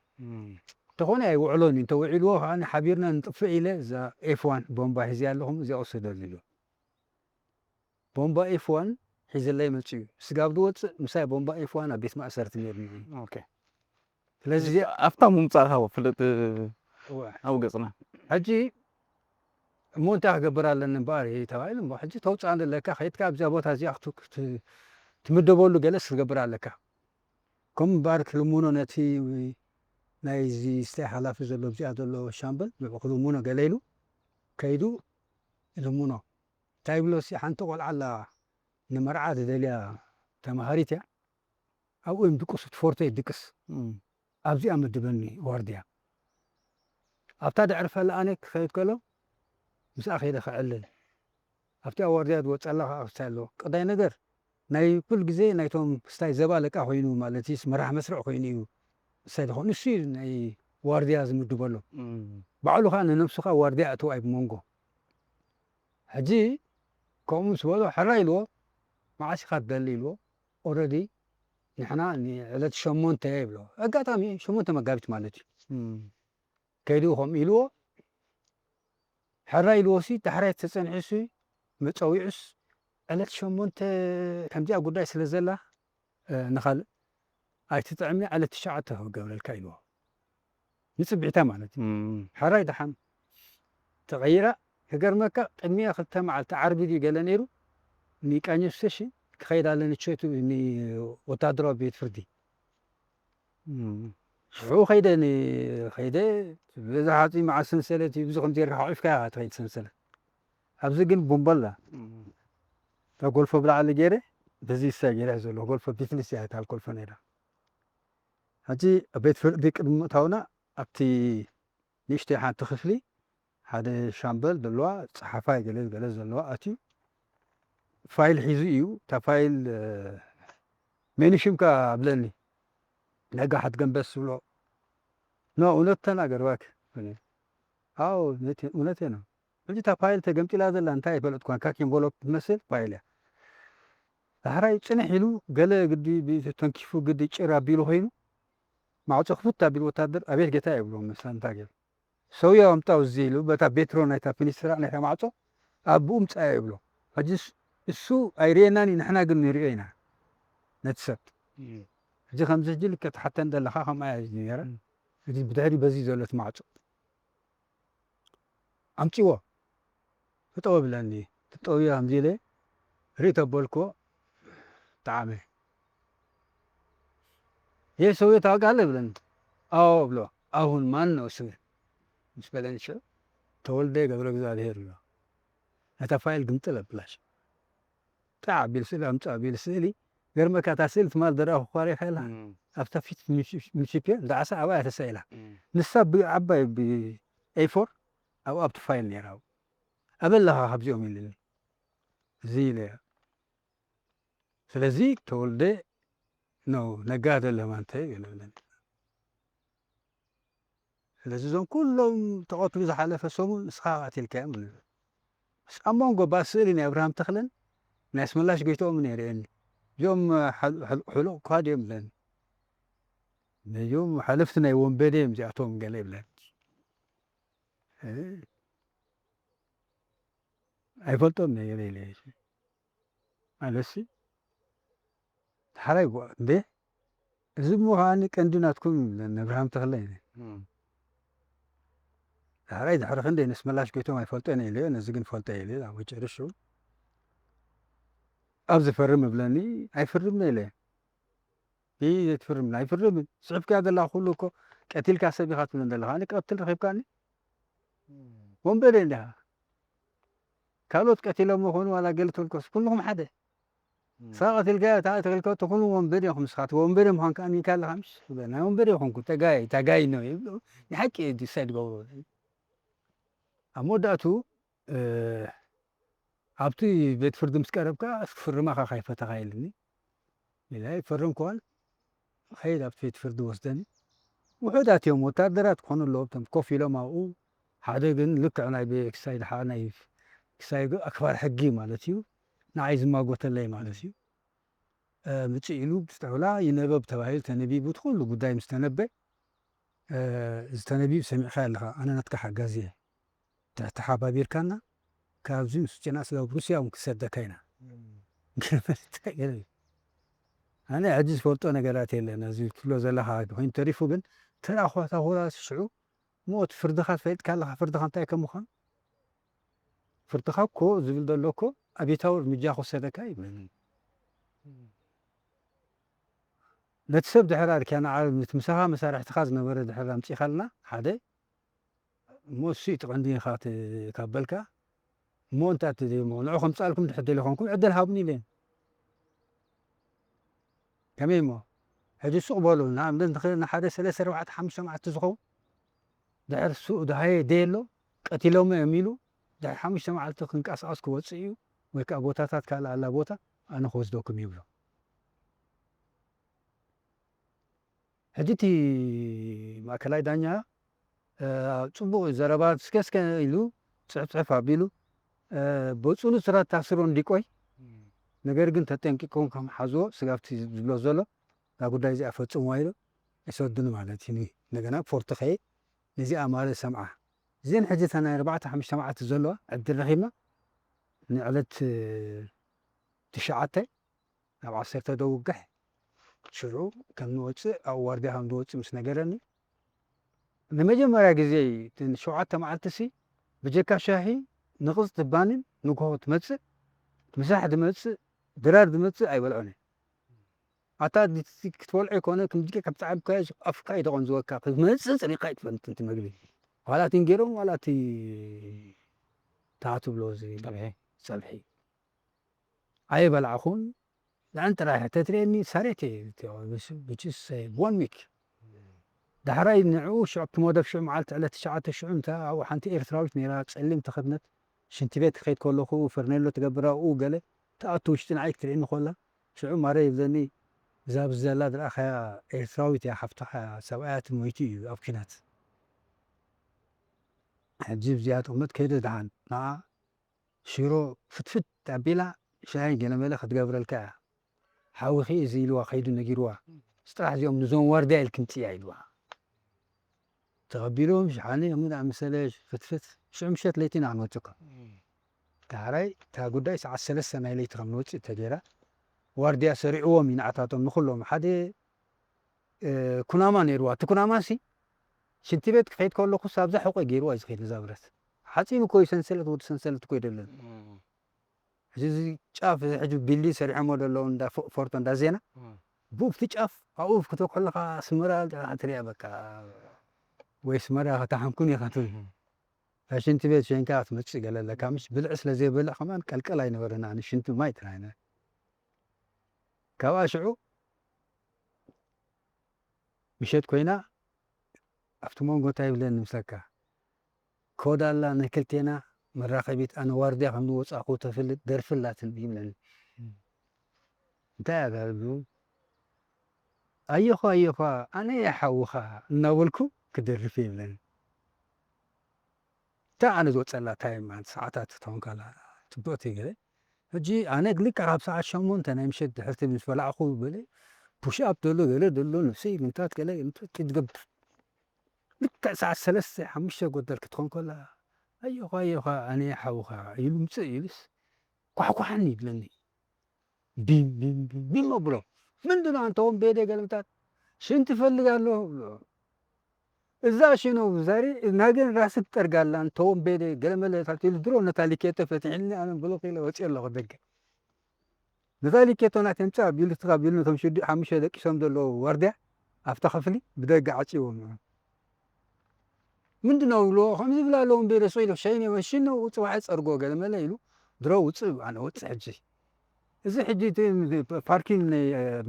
ተኾነ ኣይውዕሎን እዩ እንተውዒልዎ ከዓ ሓቢርና ንጥፍእ ኢለ እዛ ኤፍዋን ቦምባ ሒዘ ኣለኹም እዚኣ ወሰደሉ ኢሉ ቦምባ ኤፍዋን ሒዘለይ መፅኡ ስጋብ ዝወፅእ ምሳይ ቦምባ ኤፍዋን ኣብ ቤት ማእሰርቲ ነይሩ ስለዚ ኣብታ ምምፃእካ ፍልጥ ኣብ ገፅና ሕጂ እሞ እንታይ ክገብር ኣለኒ እምበኣር ተባሂሉ እሞ ሕጂ ተውፅኣ ኣለካ ከይድካ ኣብዚኣ ቦታ እዚኣ ትምደበሉ ገለስ ክገብር ኣለካ ከም እምበኣር ክልምኖ ነቲ ናይዚ ስታይ ሓላፊ ዘሎ ኣብዚኣ ዘሎ ሻምበል ንዑ ክልምኖ ገለ ኢሉ ከይዱ ይልምኖ እንታይ ይብሎ ሲ ሓንቲ ቆልዓ ኣላ ንመርዓ ዝደልያ ተማሃሪት እያ። ኣብኡ እዮም ድቅሱ፣ እቲ ፎርቶ ይድቅስ። ኣብዚኣ መድበኒ ዋርድያ። ኣብታ ድሕሪ ፈላኣነ ክኸይድ ከሎ ምስኣ ከይደ ከዕልል። ኣብቲ ኣብ ዋርድያ ዝወፀላ ከዓ ክስታይ ኣለዎ። ቀዳይ ነገር ናይ ኩል ግዜ ናይቶም ክስታይ ዘባ ለቃ ኮይኑ ማለት እዩ፣ መራሕ መስርዕ ኮይኑ እዩ። ክስታይ ዝኾኑ እሱ እዩ ናይ ዋርድያ ዝምድበሎም። ባዕሉ ከዓ ንነብሱ ከዓ ዋርድያ ኣእተዋ እዩ ብመንጎ። ሕጂ ከምኡ ምስ በሎ ሕራ ኢልዎ፣ መዓስ ኢኻ ትደሊ ኢልዎ። ኦረዲ ንሕና ንዕለት ሸሞንተ ይብሎ። ኣጋጣሚ ሸሞንተ መጋቢት ማለት እዩ። ከይዱ ከምኡ ኢልዎ፣ ሕራ ኢልዎ ሲ ዳሕራይ ተጸኒሑ ሲ መጸዊዑስ ዕለት ሸሞንተ ከምዚኣ ጉዳይ ስለ ዘላ፣ እ፣ ንኻልእ ኣይትጥዕምኒ፣ ዕለት ትሽዓተ ክገብረልካ ኢልዎ። ንጽብሒታ ማለት እዩ። እም። ሕራይ ደሓን ተቐይራ። ክገርመካ ቅድሚኣ ክልተ መዓልቲ ዓርቢ ድዩ ገለ ነይሩ፣ ንቃኘው ስቴሽን ክኸይድ ኣለኒ ቸቱ ንወታደራዊ ቤት ፍርዲ። እም። ሽዑ ኸይደ ን-፣ ኸይደ በዛ ሓፂ መዓስ ሰንሰለት እዩ፣ ብዙ ከምዚ ጌርካ ሓቑፍካ ኢኻ ትኸይድ ሰንሰለት። ኣብዚ ግን ቦምባ ኣላ። እም። እታ ጎልፎ ብላዕሊ ገይረ፣ በዚ ይሳ ገይረ ዘሎ ጎልፎ ቢትልስ እያ እታ ጎልፎ ነይራ። ሕጂ ኣብ ቤት ፍርዲ ቅድሚ ምእታውና ኣብቲ ንእሽተይ ሓንቲ ክፍሊ ሓደ ሻምበል ዘለዋ ጸሓፋይ ገለ ገለ ዘለዋ ኣትዩ ፋይል ሒዙ እዩ። እታ ፋይል፣ እ፣ መን ሽምካ ኣብለኒ። ነጋ ሓትገንበስ ዝብሎ። ኖ፣ እውነት ተናገር እባክህ። ኣዎ፣ እውነቴ፣ እውነቴ ነው። ሕጂ እታ ፋይል ተገምጢላ ዘላ እንታይ ኣይፈለጥኳን። ካኪ ኤንቨሎፕ ትመስል ፋይል እያ። ዳሕራይ ጽንሕ ኢሉ ገለ ግዲ ብ-፣ ተንኪፉ ግዲ ጭር ኣቢሉ ኮይኑ ማዕጾ ክፉት ኣቢሉ ወታደር ኣቤት ጌታ ይብሎ መስላ እንታይ ገይሩ። ሰውየው ኣምጣው እዚ ኢሉ በታ ቤትሮ ናይታ ፊኒስትራ ናይታ ማዕጾ ኣብኡ ምጻዮ ይብሎ። ሕጂስ እሱ ኣይርእየናን እዩ፣ ንሕና ግን ንርእዮ ኢና ነቲ ሰብ። እም። ሕጂ ከምዚ ሕጂ ልክዕ ትሓተን ዘለኻ ከምኣ እያ ነይራ። እም። ሕጂ ብድሕሪ በዚ ዘሎት ማዕጾ ኣምጺዎ። ትጠው ብለኒ። ትጠው እያ ከምዚ ኢለ ርኢ ተበልኮ። ጠዓመ። ይህ ሰውዬ ታውቃለህ ብለኒ። አዎ ብሎ። አሁን ማን ነው ስምህ? ምስ በለኒ ሽዑ ተወልደ ገብረ እግዚኣብሔር ብሎ። ነታ ፋይል ግምጥል ኣብላሽ። ጣዕ ኣቢል ስእሊ ኣምጽእ ኣቢል ስእሊ። ገርመካ እታ ስእሊ ትማል ዝረኣኹ እኳ ርኢኻ ኢላ። እም። ኣብታ ፊት ሚኒስቴር እንዳ ዓሳ ኣብኣ እያ ተሳኢላ። እም። ንሳ ብዓባይ ብኤፎር ኣብኡ ኣብቲ ፋይል ነይራ። ኣብኡ ኣበላኻ ካብዚኦም ኢሉኒ። እዚ ኢለ። ስለዚ ተወልደ ነው ነጋ አይደለም አንተ ይብለኒ። ስለዚ እዞም ኩሎም ተቐትሉ ዝሓለፈ ሰሙን ንስኻ ቀቲልካዮም። ኣብ መንጎ ባ ስእሊ ናይ ኣብርሃም ተኽለን ናይ ኣስመላሽ ጎይትኦም ነይረኒ። እዚኦም ሓል-፣ ሓል-፣ ሕሉቕ እኳ ድዮም ይብለኒ። ነዚኦም ሓለፍቲ ናይ ወንበዴ እዮም እዚኣቶም ገለ ይብለኒ። እ፣ ኣይፈልጦም ነይረ ኢለ። ኣለሲ ሓራይ ጓ-፣ እንዴ፣ እዚ እሞ ከዓኒ ቀንዲ ናትኩም እዩ፣ ነብርሃም ተኽለ እዩ። እም። ሓራይ ድሕሪ ክንደይ ነስመላሽ ጎይቶም ኣይፈልጦን ኢለዮ፣ ነዚ ግን ፈልጦ ኢለ፣ ኣብ ጨርሹ ኣብ ዝፈርም እብለኒ፣ ኣይፍርምን ኢለ። ይህ ዘይትፍርምን፣ ኣይፍርምን። ጽሑፍካ ዘላ ኩሉ እኮ ቀቲልካ ሰብ ኢኻ ትብለን ዘለኻ። ኣነ ቀትል ረኺብካኒ? እም። ወንበዴ እንዲኻ። ካልኦት ቀቲሎም ይኾኑ ዋላ ገለ ተልኮስ፣ ኩልኹም ሓደ። እም። ንስኻ ቀቲልካዮ፣ እታ ቀቲልካዮ፣ እቲ ኩሉ ወንበዴ ኢኹም። ንስኻ እቲ ወንበዴ ምዃንካ ኣሚንካ ኣለኻ፣ ምሽ? ናይ ወንበዴ ይኾንኩ፣ ተጋይ፣ ታጋይ ነው ይብሉ። ንሓቂ እዩ ዲሳይድ ገብሩ። ኣብ መወዳእቱ፣ እ፣ ኣብቲ ቤት ፍርዲ ምስ ቀረብካ፣ እስኪ ፍርማ፣ ካኻ ይፈተኻ ኢልኒ። ኢለ ፈረምኩዋን፣ ኸይድ ኣብቲ ቤት ፍርዲ ወስደኒ። ውሑዳት እዮም፣ ወታደራት ክኾኑ ኣለዎ፣ እቶም ኮፍ ኢሎም ኣብኡ። ሓደ ግን ልክዕ ናይ ቤ-፣ ክሳይ ድሓ-፣ ናይ ክሳይ ግ-፣ ኣክባር ሕጊ ማለት እዩ። ንዓይ ዝማጎተለይ ማለት እዩ። እ፣ ምጽእ ኢሉ ብጣውላ ይነበብ ተባሂሉ ተነቢቡ፣ እቲ ኩሉ ጉዳይ ምስ ተነበ፣ እ፣ ዝተነቢብ ሰሚዕካ ኣለኻ፣ ኣነ ናትካ ሓጋዚ እየ። ተተሓባቢርካና፣ ካብዚ ምስ ጨና ስጋብ ሩስያ እውን ክሰደካ ኢና። እም። እንታይ ገለ እዩ? ኣነ ሕጂ ዝፈልጦ ነገራት የለን። እዚ ትብሎ ዘለኻ ኮይኑ ተሪፉ ግን፣ ተራ ኾታ ኾታ ሽዑ፣ ሞት ፍርድኻ ትፈልጥካ ኣለኻ፣ ፍርድኻ እንታይ ከም ምዃኑ? ፍርድኻ እኮ ዝብል ዘሎ እኮ ኣብዮታዊ እርምጃ ክወሰደካ እዩ። እም። ነቲ ሰብ ድሕር ኣርኪያ ንዓ-፣ ነቲ ምሳኻ መሳርሕትኻ ዝነበረ ድሕር ኣምጺኻልና፣ ሓደ፣ እሞ እሱ እዩ እቲ ቀንዲ ኢኻ ት-፣ ካብ በልካ፣ እሞ እንታይ እቲ ዘይሞ-፣ ንዑ ከምጻልኩም ድሕር ደሊኾንኩም ዕድል ሃቡኒ ኢለ። ከመይ እሞ ሕጂ ሱቕ በሉ ንኣብነት ንኸ- ንሓደ ሰለስተ ኣርባዕተ ሓሙሽተ መዓልቲ ዝኸውን ድሕር ሱቕ ድሃየ ደየሎ ቀቲሎሞ እዮም ኢሉ ድሕሪ ሓሙሽተ መዓልቲ ክንቀሳቐስ ክወፅእ እዩ ወይ ከዓ ቦታታት ካልእ ኣላ ቦታ ኣነ ክወስደኩም ይብሎ። ሕጂ እቲ ማእከላይ ዳኛ ጽቡቕ ዘረባ ስከስከ ኢሉ ጽሕፍጽሕፍ ኣቢሉ በጹኑ ስራት ታስሮ እንዲቆይ ነገር ግን ተጠንቂቆም ከም ሓዝዎ ስጋብቲ ዝብሎ ዘሎ እዛ ጉዳይ እዚኣ ፈጽምዋ ኢሉ ይሰዱኒ ማለት እዩ። እንደገና ፖርት ኸየ ነዚኣ ማለት ሰምዓ እዚን ሕጂ እታ ናይ ኣርባዕተ ሓሙሽተ መዓልቲ ዘለዋ ዕድል ረኺብና ንዕለት ትሽዓተ ናብ ዓሰርተ ደውግሕ ሽዑ ከም ንወፅእ ኣብ ዋርድያ ከም ዝወፅእ ምስ ነገረኒ ንመጀመርያ ግዜ እዩ። እተን ሸውዓተ መዓልቲ ሲ ብጀካ ሻሂ ንቕፅ ትባንን ንግሆ ትመፅእ ምሳሕ ዝመፅእ ድራር ዝመፅእ ኣይበልዖን እየ። ኣታ ክትበልዖ ይኮነ ክምዚ ካብ ፃዕብካ ኣፍካ ይደቆን ዝወካ ክትመፅእ ፅሪካ ይትፈልጥ እቲ መግቢ ዋላ እቲ እንጌሮም ዋላ እቲ ታቱ ብሎ ፀብሒ ኣይበላዕኹን። ንዕን ጥራሕ ተትርእየኒ ሳሬት እየ one week። ዳሕራይ ንዕኡ ሽዑ ኣብቲ መደብ ሽዑ መዓልቲ ዕለት ትሽዓተ ሽዑ እንተ ኣብኡ ሓንቲ ኤርትራዊት ነይራ ጸሊም ተኸድነት ሽንቲ ቤት ክኸይድ ከለኹ ፈርኔሎ ትገብር ኣብኡ ገለ ትኣቱ ውሽጢ ንዓይ ክትርእየኒ ከላ ሽዑ ማረ ይብለኒ እዛ ኣብዚ ዘላ ዝረኣኻያ ኤርትራዊት እያ ሓፍትኻ ሰብኣያ እቲ ሞይቱ እዩ ኣብ ኲናት። ሕጂ ብዚኣ ጥቕመት ከይደ ደሓን ንዓ ሽሮ ፍትፍት ኣቢላ ሻሂ ገለመለ ክትገብረልካ እያ። ሓውኺ እዚ ኢልዋ ከይዱ ነጊርዋ። ስጥራሕ እዚኦም ንዞም ዋርድያ ኢልኪ ምፅእያ ኢልዋ። ተቐቢሎም ሸሓኒ ከምኡ ዝኣመሰለ ፍትፍት ሽዑ ምሸት ለይቲ ኢና ክንወፅእ እኮ። ዳሕራይ እታ ጉዳይ ሰዓት ሰለስተ ናይ ለይቲ ከም ንወፅእ ተገይራ ዋርድያ ሰሪዕዎም እዩ ንዓታቶም ንኩሎም ሓደ ኩናማ ነይርዋ። እቲ ኩናማ ሲ ሽንቲ ቤት ክኸይድ ከለኹ ሳብዛ ሕቆ ገይርዋ እዩ ዝኸይድ ነዛ ብረት። ሓፂን እኮ እዩ ሰንሰለት ወዲ ሰንሰለት እኮ ይደለን። ሕጂ እዚ ጫፍ እዚ ሕጂ ቢልዲንግ ሰሪሖሞ ዘለዉ እንዳ ፎ- ፎርቶ እንዳ ዜና ብኡብቲ ጫፍ ኣብኡ ክትከለኻ ኣስመራ ትሪያ በቃ ወይ ኣስመራ ከተሓምኩን ኢኻ ትብል። ሽንቲ ቤት ሸንካ ክትመፅእ ገለ ኣለካ ምሽ ብልዒ ስለ ዘይበልዕ ከማን ቀልቀል ኣይነበረና ንሽንቲ ማይ ጥራይነ ካብኣ ሽዑ ምሸት ኮይና ኣብቲ መንጎ እንታይ ይብለኒ ምስለካ ኮድ ኣላ ናይ ክልቴና መራኸቢት ኣነ ዋርድያ ከም ዝወፃእኩ ተፍልጥ ደርፊ ኣላትኒ ይብለኒ እንታይ ኣጋርዱ ኣየኳ ኣየኳ ኣነ እየ ሓውኻ እናበልኩ ክደርፍ እየ ይብለኒ እታ ኣነ ዝወፀላ ታይም ማለት ሰዓታት ትኸውን ከላ ፅብቕቲ ገለ ሕጂ ኣነ ልክዕ ካብ ሰዓት ሸሞንተ ናይ ምሸት ድሕርቲ ምስ በላዕኹ በለ ፑሽ ኣፕ ዘሎ ገለ ዘሎ ነብሰይ ምንታት ገለ ትገብር ልክዕ ሰዓት ሰለስተ ሓሙሽተ ጎደል ክትኾን ከላ ኣየኳ ኣየኳ ኣነ ሓውኻ ኢሉ ምፅእ ኢሉስ ኳሕኳሕኒ ይብለኒ ቢም ቢም ቢም ቢም ኣብሎ ምንድን ነው አንተ ወንቤዴ ገልብጣት ሽንት እፈልጋለሁ ብሎ እዛ ሽኖ ዛሬ ናገን ራስህ ትጠርጋለህ አንተ ወንቤዴ ገለመለ ታልቲሉ ድሮ ነታ ሊኬቶ ፈትሕልኒ ኣነ ብሎክ ኢለ ወፅየ ኣለኹ ደገ ነታ ሊኬቶ ናተምፃ ቢሉ ትኻ ቢሉ ነቶም ሽዱ ሓሙሽተ ደቂሶም ዘለዉ ዋርድያ ኣብታ ክፍሊ ብደገ ዓፅዎም ምንድን ነው ብሎ ከምዚ ብላ ኣለዎም ቤለ ስቕ ኢሉ ሸይነ ወሽን ነው ፅባሕ ፀርጎ ገለመለ ኢሉ ድሮ ውፅእ ኣነ ወፅእ ሕጂ እዚ ሕጂ እቲ ፓርኪን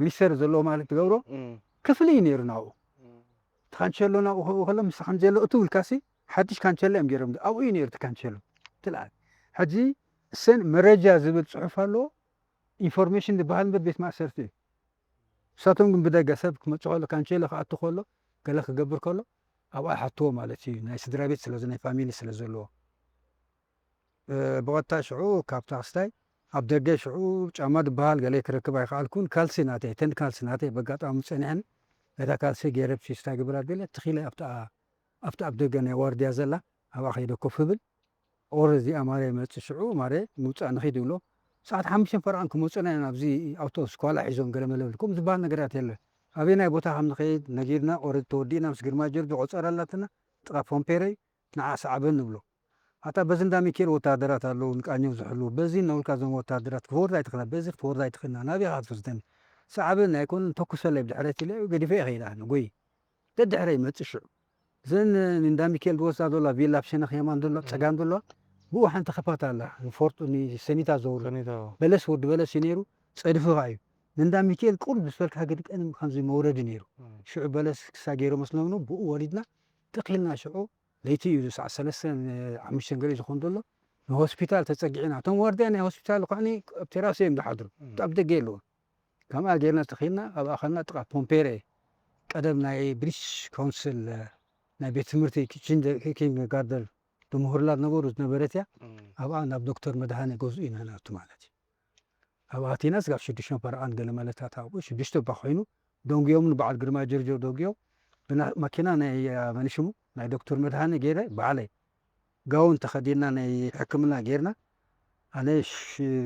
ሚኒስተር ዘለዎ ማለት ትገብሮ ክፍሊ እዩ ነይሩ ናብኡ እቲ ካንቸሎ ናብኡ ከሎ ምስ ካንቸሎ እቱ ውልካሲ ሓድሽ ካንቸሎ እዮም ገይሮም ኣብኡ እዩ ነይሩ እቲ ካንቸሎ ትልኣል ሕጂ እሰን መረጃ ዝብል ፅሑፍ ኣለዎ ኢንፎርሜሽን ዝበሃል ምበር ቤት ማእሰርቲ እዩ ንሳቶም ግን ብደገ ሰብ ክመፅእ ከሎ ካንቸሎ ክኣቱ ከሎ ገለ ክገብር ከሎ ኣብኣ ይሓትዎ ማለት እዩ ናይ ስድራ ቤት ስለዚ ናይ ፋሚሊ ስለ ዘለዎ ብቐጥታ ሽዑ ካብ ታክስታይ ኣብ ደገ ሽዑ ጫማ ዝበሃል ገለ ክረክብ ኣይከኣልኩን ካልሲ ናተይ ተን ካልሲ ናተይ በጋጣሚ ፀኒሐን ነታ ካልሲ ገይረ ብሲስታ ግብራ ገለ ትኺለ ኣብታ ኣብቲ ኣብ ደገ ናይ ዋርድያ ዘላ ኣብኣ ከይደ ኮፍ ብል ኦረ እዚኣ ማርያ ይመፅእ ሽዑ ማርያ ምውፃእ ንኺድ ይብሎ ሰዓት ሓሙሽተ ፈርቓን ክመፁና ኢና ኣብዚ ኣውቶቡስ ኳላ ሒዞም ገለ መለብል ከምኡ ዝበሃል ነገራት የለን ኣበየናይ ቦታ ከም ንኸይድ ነጊርና ኦረ ተወዲእና ምስ ግርማ ጀርጆ ቆፀራ ኣላትና ጥቓ ፎምፔረይ ንዓ ሰዓበኒ ንብሎ ኣታ በዚ እንዳ ሚካኤል ወታደራት ኣለዉ ንቃኘው ዝሕልዉ በዚ እናውልካ እዞም ወታደራት ክትወርድ ኣይትኽእልና በዚ ክትወርድ ኣይትኽእልና ናበይ ኢኻ ትወስደኒ ሰዓበኒ ኣይኮነን ተኩሰለይ ብድሕረት ኢለ ገዲፈ ይኸይድ ኣነ ጎይ ደድሕረ ይመፅእ ሽዑ እዘን እንዳ ሚካኤል ዝወስዳ ዘሎ ቪላ ኣብ ሸነኽ የማን ዘሎ ኣብ ፀጋም ዘሎ ብኡ ሓንቲ ክፋት ኣላ ንፎርጡ ንሰኒታ ዘውርድ በለስ ወዲ በለስ እዩ ነይሩ ፀድፍኻ እዩ ንእንዳ ሚካኤል ቁሩብ ዝፈልካ ግድቀን ከምዚ መውረዲ ነይሩ። ሽዑ በለስ ክሳ ገይሮ መስለምኑ ብኡ ወሪድና ጥኺልና ሽዑ ለይቲ እዩ፣ ሰዓት ሰለስተ ሓሙሽተ ገለ ዝኸውን ዘሎ። ንሆስፒታል ተጸጊዕና፣ እቶም ዋርድያ ናይ ሆስፒታል ኳኒ ኣብ ቴራስ እዮም ዝሓድሩ፣ ኣብ ደገ የለውን። ከምኣ ጌርና ተኺልና ኣብ ኣኸልና ጥቓ ፖምፔሬ፣ ቀደም ናይ ብሪቲሽ ካውንስል ናይ ቤት ትምህርቲ ኪንደርጋርደን፣ ምሁርላ ነበሩ ዝነበረት እያ። ኣብኣ ናብ ዶክተር መድሃነ ገዝኡ ኢና ናቱ ማለት እዩ። ኣብኣ ኣቲና ስጋብ ሽዱሽተ ፈርቓን ገለ መለታት ኣብኡ ሽዱሽተ እባ ኮይኑ ደንጉዮምኒ፣ በዓል ግርማ ጀርጆ ደንጉዮም። ብና- መኪና ናይ መንሽሙ ናይ ዶክተር መድሃነ ገይረ ባዕለይ ጋውን ተኸዲና ናይ ሕክምና ጌርና፣ ኣነ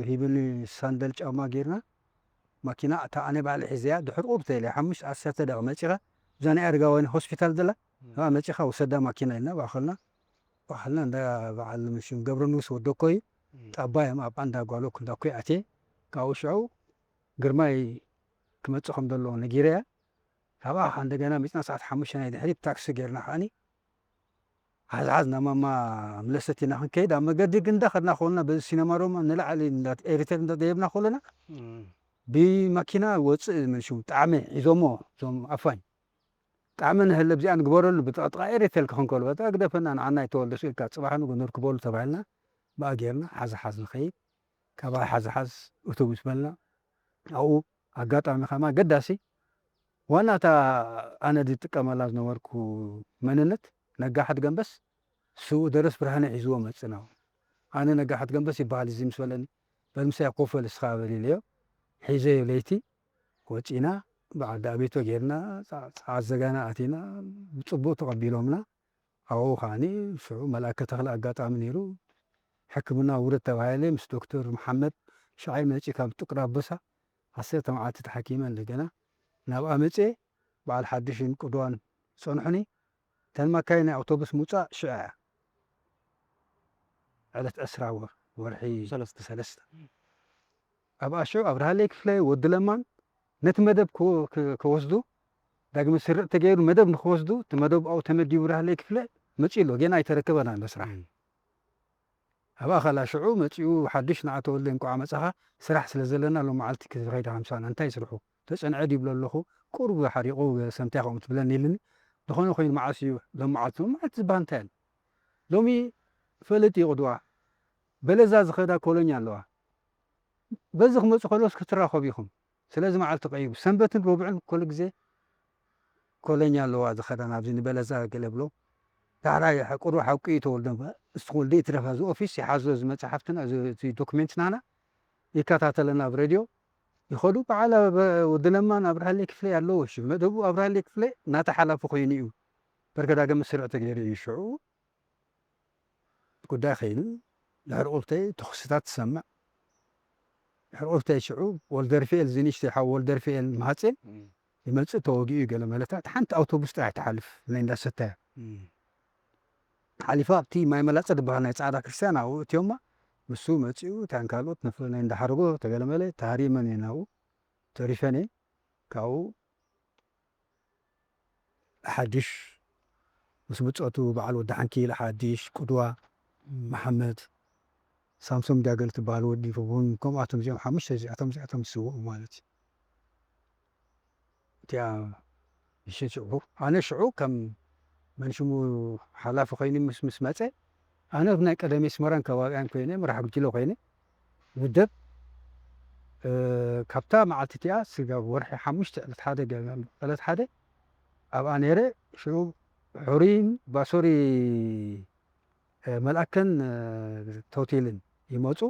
ሂብኒ ሳንደል ጫማ ጌርና፣ ማኪና እታ ኣነ ባዕለ ሒዘያ ድሕር ቁርብ ተይለ ሓሙሽተ ዓሰርተ ደቂ መጺኻ እዛ ናይ ኣረጋውያን ሆስፒታል ዘላ ኣብኣ መጺኻ ውሰዳ ማኪና ኢልና ባኸልና ባኸልና እንዳ በዓል ምሽም ገብረ ንጉስ ወደኮ እዩ። ጣባዮም ኣብ ኣንዳ ጓሎ ክንዳኮ ኣቴ ካብኡ ሽዑ ግርማይ ክመጽእ ከም ዘለዎ ነጊረያ። ካብኣ ከኣ እንደገና መጺና ሰዓት ሓሙሽተ ናይ ድሕሪት ብታክሲ ጌርና ከኣኒ ሓዝሓዝ ናብ ማማ ምለሰት ኢና ክንከይድ፣ ኣብ መገዲ ግን እንዳኸድና ከሎና በዚ ሲነማ ሮማ ንላዕሊ እንዳ ኤሪተር እንዳደየብና ከሎና ብማኪና ወፅእ ምንሽው ጣዕመ ሒዞሞ እዞም ኣፋኝ ጣዕመ ንህለ ብዚኣ ንግበረሉ ብጥቕጥቓ ኤሪተር ክኽንከሉ በታ ግደፈና ንዓና ይተወልደ ስኢልካ ፅባሕ ንጎ ንርክበሉ ተባሂልና ብኣ ጌርና ሓዝሓዝ ንኸይድ። ካብኣ ሓዝሓዝ ኣውቶቡስ በልና። ኣብኡ ኣጋጣሚ ከማ ገዳሲ ዋና እታ ኣነ ዝጥቀመላ ዝነበርኩ መንነት ነጋ ሓድገንበስ ስውእ ደረስ ብርሃነ ሒዝዎ መጽእ ናብኡ። ኣነ ነጋ ሓድገንበስ ይበሃል እዚ ምስ በለኒ በል ምሳይ ኮፍ በል እስኻ በል ኢለዮ። ሒዘዮ ለይቲ ወጺና በዓል ዳቤቶ ጌርና ጸዓ- ጸዓት ዘጋና ኣቲና ብጽቡቕ ተቐቢሎምና። ኣብኡ ከዓኒ ሽዑ መልኣከ ተኽለ ኣጋጣሚ ነይሩ። ሕክምና ውረድ ተባሂለ ምስ ዶክተር መሓመድ ሻዓይ መጺ ካብ ጥቁር ኣንበሳ ዓሰርተ መዓልቲ ተሓኪመ እንደገና ናብኣ መጺኤ በዓል ሓድሽን ቅዱዋን ጸንሑኒ። እተን ማካይን ናይ ኣውቶቡስ ምውጻእ ሽዑ እያ። ዕለት ዕስራ ወር- ወርሒ ሰለስተ። ሰለስተ ኣብኣ ሽዑ ኣብርሃለይ ክፍለ ወዲ ለማን ነቲ መደብ ክወ- ክ- ክወስዱ ዳግመ ስርዕ ተገይሩ መደብ ንክወስዱ እቲ መደብ ኣብኡ ተመዲቡ ብርሃለይ ክፍለ መጺኡ ኣሎ። ጌና ኣይተረከበና መስራሕ። ኣብ ኣኸላ ሽዑ መጺኡ ሓድሽ ንዓ ተወልደ እንቋዕ መጻኻ ስራሕ ስለ ዘለና ሎም መዓልቲ ክትኸይድ ሓምሳና እንታይ ስርሑ ተጸንዐ ድብሎ ኣለኹ። ቁሩብ ሓሪቑ ሰምታይ ከምኡ ትብለኒ ኢልኒ። ዝኾነ ኮይኑ መዓስ እዩ ሎም መዓልቲ ሎም መዓልቲ ዝበሃል እንታይ ኣሎ። ሎሚ ፈለጥ ይቕድዋ በለዛ ዝኸዳ ኮሎኛ ኣለዋ። በዚ ክመጹ ከለስ ክትራኸቡ ኢኹም። ስለዚ መዓልቲ ቀይሩ ሰንበትን ረቡዕን ኩሉ ግዜ ኮለኛ ኣለዋ ዝኸዳ ናብዚ ንበለዛ ገለ ብሎ ዳሕራይ ቁሩ ሓቂ እዩ ተወልደ እሱ ተወልደ ይትረፋ እዚ ኦፊስ ይሓዞ እዚ መጽሓፍትና እዚ ዶክሜንት ናና ይከታተለና ኣብ ሬድዮ ይኸዱ በዓል ወዲ ለማን ኣብርሃለይ ክፍለ ኣለዎ ሽ መደቡ ኣብርሃለይ ክፍለ እናተሓላፉ ኮይኑ እዩ በርከ ዳግም ስርዕ ተገይሩ እዩ ሽዑ ጉዳይ ኸይኑ ድሕሪ ቁርተይ ተኹስታት ትሰምዕ ድሕሪ ቁርተይ ሽዑ ወልደርፍኤል ዝንሽተይ ሓው ወልደርፍኤል ማህፅን ይመፅእ ተወጊኡ ገለ መለታት ሓንቲ ኣውቶቡስ ጥራሕ ትሓልፍ ናይ እንዳሰተያ ሓሊፋ ኣብቲ ማይ መላፀ ዝበሃል ናይ ፃዕዳ ክርስትያን ኣብኡ እትዮማ ንሱ መፂኡ እታን ካልኦት ነፍለ ናይ እንዳሓረጎ ተገለመለ ተሃሪመን እየ ናብኡ ተሪፈን እየ ካብኡ ሓድሽ ምስ ብጾቱ በዓል ወዲ ሓንኪል ሓድሽ ቁድዋ መሓመድ ሳምሶም ዳገል ትበሃል ወዲ ፉቡን ከምኣቶም እዚኦም ሓሙሽተ እዚኣቶም እዚኣቶም ዝስውኡ ማለት እዩ እቲኣ ምሽት ሽዑ ኣነ ሽዑ ከም መንሽሙ ሓላፊ ኮይኑ ምስ ምስ መፀ ኣነ ናይ ቀደም ኣስመራን ከባቢኣን ኮይነ መራሕ ጉጅለ ኮይነ ውድብ ካብታ መዓልቲ እቲኣ ስጋብ ወርሒ ሓሙሽተ ዕለት ሓደ ዕለት ሓደ ኣብኣ ነይረ ሽዑ ሕሩይን ባሶሪ መልኣከን ቶቴልን ይመፁ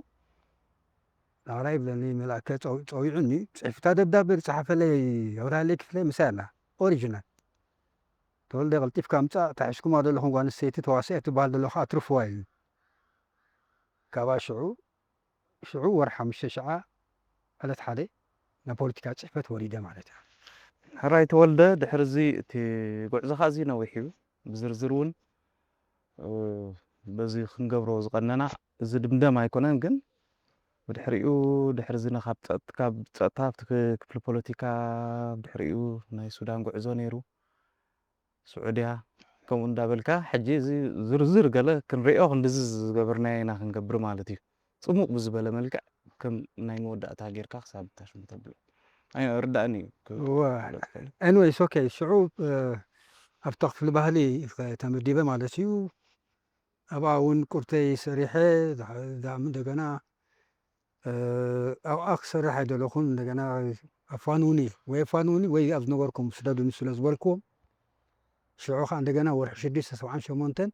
ናብራ ይብለኒ መልኣከ ፀዊዑኒ ፅሒፍታ ደብዳቤ ዝፀሓፈለይ ኣብርሃለይ ክፍለ ምሳይ ኣላ ኦሪጂናል ተወልደ ቀልጢፍካ ምጻእ ታሒዝኩማ ዘለኹም ጓል ኣንስተይቲ ተዋስኦ ትበሃል ዘለኹ ኣትርፍዋ ኢሉ ካብኣ ሽዑ ሽዑ ወርሒ ሓሙሽተ ሸዓ ዕለት ሓደ ናብ ፖለቲካ ጽሕፈት ወሪደ ማለት እዩ። ሕራይ ተወልደ ድሕሪ እዚ እቲ ጉዕዞኻ ኣዝዩ ነዊሕ እዩ ብዝርዝር እውን በዚ ክንገብሮ ዝቐነና እዚ ድምደም ኣይኮነን ግን ብድሕሪኡ ድሕሪ ዝነ ካብ ጸጥታ ኣብቲ ክፍሊ ፖለቲካ ብድሕሪኡ ናይ ሱዳን ጉዕዞ ነይሩ ስዑድያ ከምኡ እንዳበልካ ሕጂ እዚ ዝርዝር ገለ ክንሪኦ ክንድዚ ዝገበርናዮ ኢና ክንገብር ማለት እዩ። ጽሙቕ ብዝበለ መልክዕ ከም ናይ መወዳእታ ጌርካ ክሳብ ታሽሙ ተብሎ። ኣይርዳእን እዩ። Anyways, okay፣ ሽዑ ኣብታ ክፍሊ ባህሊ ተመዲበ ማለት እዩ። ኣብኣ እውን ቁርተይ ሰሪሐ እንደገና ኣብኣ ክሰርሕ ኣይደለኹን። እንደገና ኣፋንውኒ ወይ ኣፋንውኒ ወይ ኣብ ዝነበርኩም ስደዱኒ ስለ ዝበልክዎም፣ ሽዑ ከዓ እንደገና ወርሒ ሽዱሽተ ሰብዓን ሸሞንተን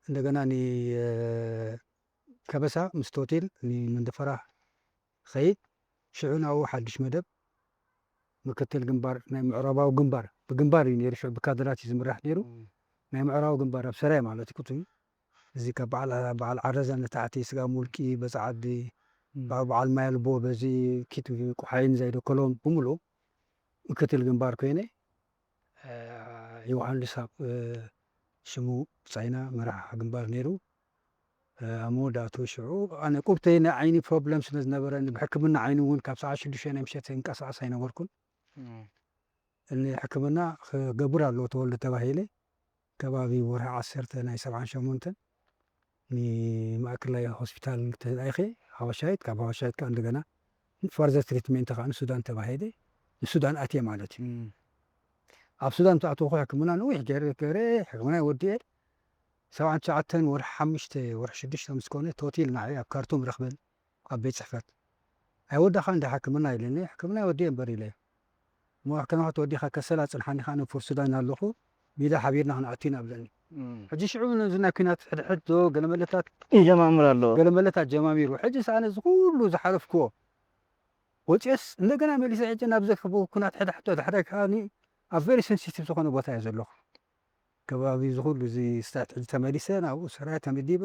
እንደገና ንከበሳ ምስ ቶቲል ንመንደፈራ ኸይድ። ሽዑ ናብኡ ሓድሽ መደብ ምክትል ግንባር ናይ ምዕራባዊ ግንባር፣ ብግንባር እዩ ነይሩ፣ ሽዑ ብካድራት እዩ ዝምራሕ ነይሩ። ናይ ምዕራባዊ ግንባር ኣብ ሰራይ ማለት እዩ። ክቱ እዚ ካብ በዓል በዓል ዓረዛ ንታሕቲ ስጋ ሙልቂ በፃዓዲ በዓል ማያልቦ በዚ ኪት ቁሓይን ዘይደከሎም ብምሉ ምክትል ግንባር ኮይነ ዮሃንስ ኣብ ሽሙ ብፃይና መራሕ ግንባር ነይሩ። ኣብ መወዳእቱ ሽዑ ኣነ ቁብተይ ናይ ዓይኒ ፕሮብለም ስለ ዝነበረኒ ብሕክምና ዓይኒ እውን ካብ ሰዓት ሽዱሽተ ናይ ምሸት እንቀሳቀስ ኣይነበርኩን። እኒ ሕክምና ክገብር ኣለዎ ተወልደ ተባሂለ ከባቢ ወርሒ ዓሰርተ ናይ ሰብዓን ሸሞንተን ንማእከላይ ሆስፒታል ተላኢኸ ሓወሻይት፣ ካብ ሓወሻይት ከዓ እንደገና ፈርዘር ትሪትሜንት ከዓ ንሱዳን ተባሂለ ንሱዳን ኣትየ ማለት እዩ። ኣብ ሱዳን ተኣተኹ ሕክምና ነዊሕ ገይረ ገይረ ሕክምና ወዲኤ ሰብዓን ትሽዓተን ወርሒ ሓሙሽተ ወርሒ ሽዱሽተ ምስ ኮነ ቶቲል ንዓይ ኣብ ካርቱም ረኽበን ኣብ ቤት ፅሕፈት ኣይወዳኻ እንደ ሕክምና ኢለኒ ሕክምና ወዲኤ እምበር ኢለ እሞ ሕክምና ክትወዲኻ ከሰላ ፅንሓኒ ከዓ ንፉር ሱዳን ኣለኹ ሚዳ ሓቢርና ክንኣቱ ኢና ብለኒ ሕጂ ሽዑ ነዚ ናይ ኩናት ሕድሕድ ዶ ገለመለታት ይጀማምር ኣሎ። ገለመለታት ጀማሚሩ ሕጂ ሰኣነ እዚ ኩሉ ዝሓለፍክዎ ወፂኦስ እንደገና መሊሰ ሕጂ ናብ ዘክቡ ኩናት ሕድሕድ ዶ ድሕረ ከዓ ኣብ ቨሪ ሴንሲቲቭ ዝኾነ ቦታ እየ ዘለኹ ከባቢ ዝኹሉ እዚ ስታት ሕጂ ተመሊሰ ናብኡ ስራይ ተመዲበ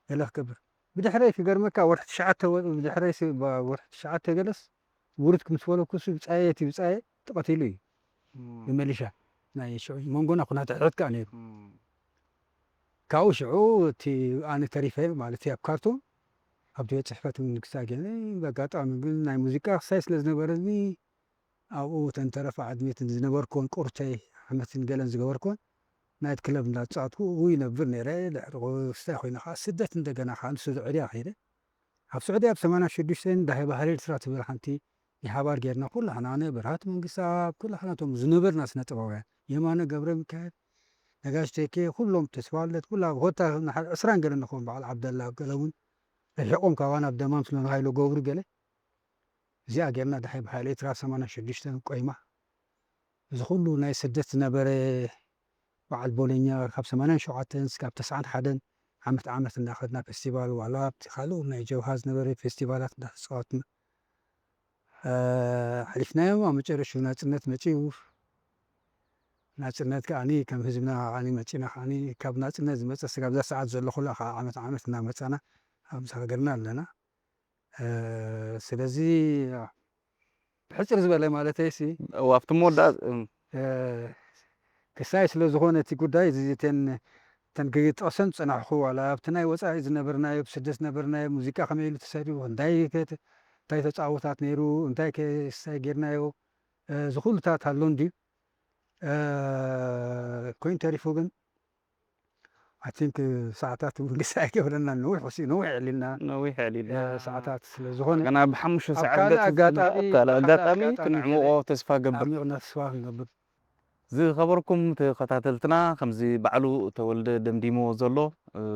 ገለ ክገብር ብድሕረይ ክገርመካ ወርሒ ትሽዓተ ወ- ብድሕረይ ሲ- ባ- ወርሒ ትሽዓተ ገለስ ውርድ ክምስበለኩ ሱ ብፃየ እቲ ብፃየ ተቐቲሉ እዩ ብመሊሻ ናይ ሽዑ መንጎና ኩናት ሕድሕድ ከዓ ነይሩ ካብኡ ሽዑ እቲ ኣነ ተሪፈ ማለት እዩ ኣብ ካርቱም ኣብቲ ቤት ፅሕፈት እውን ክሳጌ በጋጣሚ ግን ናይ ሙዚቃ ክሳይ ስለ ዝነበረኒ ኣብኡ ተንተረፈ ዓድሜት ዝነበርኩን ቁርተይ ዓመትን ገለን ዝገበርኩን ናይት ክለብ እንዳተፃወትኩ ይነብር ነይረ። ድሕሪ ክስታይ ኮይነ ከዓ ስደት እንደገና ከዓ ንስዑድያ ከይደ። ኣብ ስዑድያ ኣብ ሰማንያ ሽዱሽተ ዳሄ ባህሊ ኤርትራ ትብል ሓንቲ ናይ ሓባር ጌርና ኩላህና ኣነ፣ ብርሃት መንግስተኣብ፣ ኩላህና እቶም ዝነበርና ስነ ጥበባውያን የማነ ገብረ ሚካኤል፣ ነጋሽ ቴኬ፣ ኩሎም ተስፋለት ኩላ ኮታ ዕስራን ገለ ንኸውን በዓል ዓብደላ ገለ እውን ርሒቖም ካባና ብደማም ስለ ንሃይሎ ገብሩ ገለ እዚኣ ጌርና ድሓይ ብሓይሊ ኤርትራ ሰማንያ ሽዱሽተ ቆይማ እዚ ኩሉ ናይ ስደት ዝነበረ በዓል ቦለኛ ካብ ሰማንያን ሸውዓተን እስካብ ተስዓን ሓደን ዓመት ዓመት እንዳኸድና ፌስቲቫል ዋላ ኣብቲ ካልእ ናይ ጀብሃ ዝነበረ ፌስቲቫላት እንዳተፃወትና ሓሊፍናዮም ኣብ መጨረሽኡ ናፅነት መፅኡ ናፅነት ከዓኒ ከም ህዝብና ከዓኒ መፂና ከዓኒ ካብ ናፅነት ዝመፀ ስጋብ እዛ ሰዓት ዘሎ ኩላ ከዓ ዓመት ዓመት እናመፃና ኣብዚ ሃገርና ኣለና ስለዚ ብሕፅር ዝበለ ማለተይ ሲ ኣብቲ መወዳእ ክሳይ ስለ ዝኾነ እቲ ጉዳይ እዚ ተን ተን ክጠቕሰን ዝፀናሕኹ ዋላ ኣብቲ ናይ ወፃኢ ዝነበርናዮ ብስደት ዝነበርናዮ ሙዚቃ ከመይ ኢሉ ተሰሪሑ እንታይ እንታይ ተፃወታት ነይሩ እንታይ ክሳይ ጌርናዮ እዚ ኩሉታት ኣሎ እንድዩ ኮይኑ ተሪፉ ግን I think ሰዓታት እውን ግሳ ኣይገብረና ነዊሕ ወሲ ነዊሕ ዕሊልና ነዊሕ ዕሊልና ሰዓታት ስለ ዝኾነ ገና ብሓሙሽተ ሰዓት ካልእ ኣጋጣሚ ካልእ ኣጋጣሚ ክንዕምቆ ተስፋ ገብር ዓሚቕና ተስፋ ክንገብር ዝኸበርኩም ተኸታተልትና ከምዚ ባዕሉ ተወልደ ደምዲምዎ ዘሎ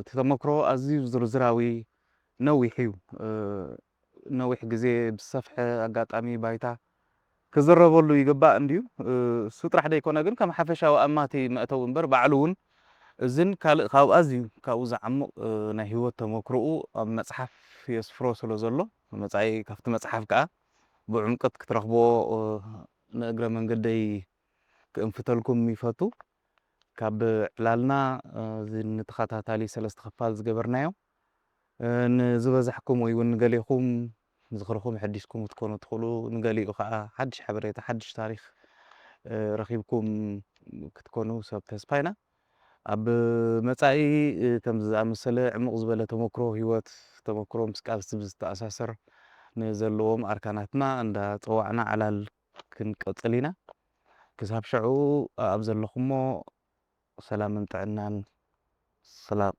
እቲ ተመክሮ ኣዝዩ ዝርዝራዊ ነዊሕ እዩ ነዊሕ ግዜ ብዝሰፍሐ ኣጋጣሚ ባይታ ክዝረበሉ ይግባእ እንድዩ። እሱ ጥራሕ ደይኮነ ግን ከም ሓፈሻዊ ኣማቲ መእተዊ እምበር ባዕሉ እውን እዝን ካልእ ካብ ኣዝዩ ካብኡ ዝዓምቕ ናይ ህይወት ተመክሮኡ ኣብ መጽሓፍ የስፍሮ ስለ ዘሎ መጻኢ ካብቲ መጽሓፍ ከኣ ብዕምቀት ክትረኽቦ ንእግረ መንገደይ ክእንፍተልኩም ይፈቱ። ካብ ዕላልና እዚ ንተኸታታሊ ሰለስተ ክፋል ዝገበርናዮ ንዝበዛሕኩም ወይ እውን ንገሌኹም ዝኽርኹም ሕዲስኩም ክትኮኑ ትኽእሉ ንገሊኡ ከዓ ሓድሽ ሓበሬታ ሓድሽ ታሪክ ረኺብኩም ክትኮኑ ሰብ ተስፋ ኢና ኣብ መፃኢ ከምዚ ዝኣመሰለ ዕሙቕ ዝበለ ተመክሮ ህይወት ተመክሮ ምስ ቃልሲ ብዝተኣሳሰር ንዘለዎም ኣርካናትና እንዳፀዋዕና ዕላል ክንቀፅል ኢና ክሳብ ሽዑ ኣብ ዘለኹሞ ሰላምን ጥዕናን ሰላም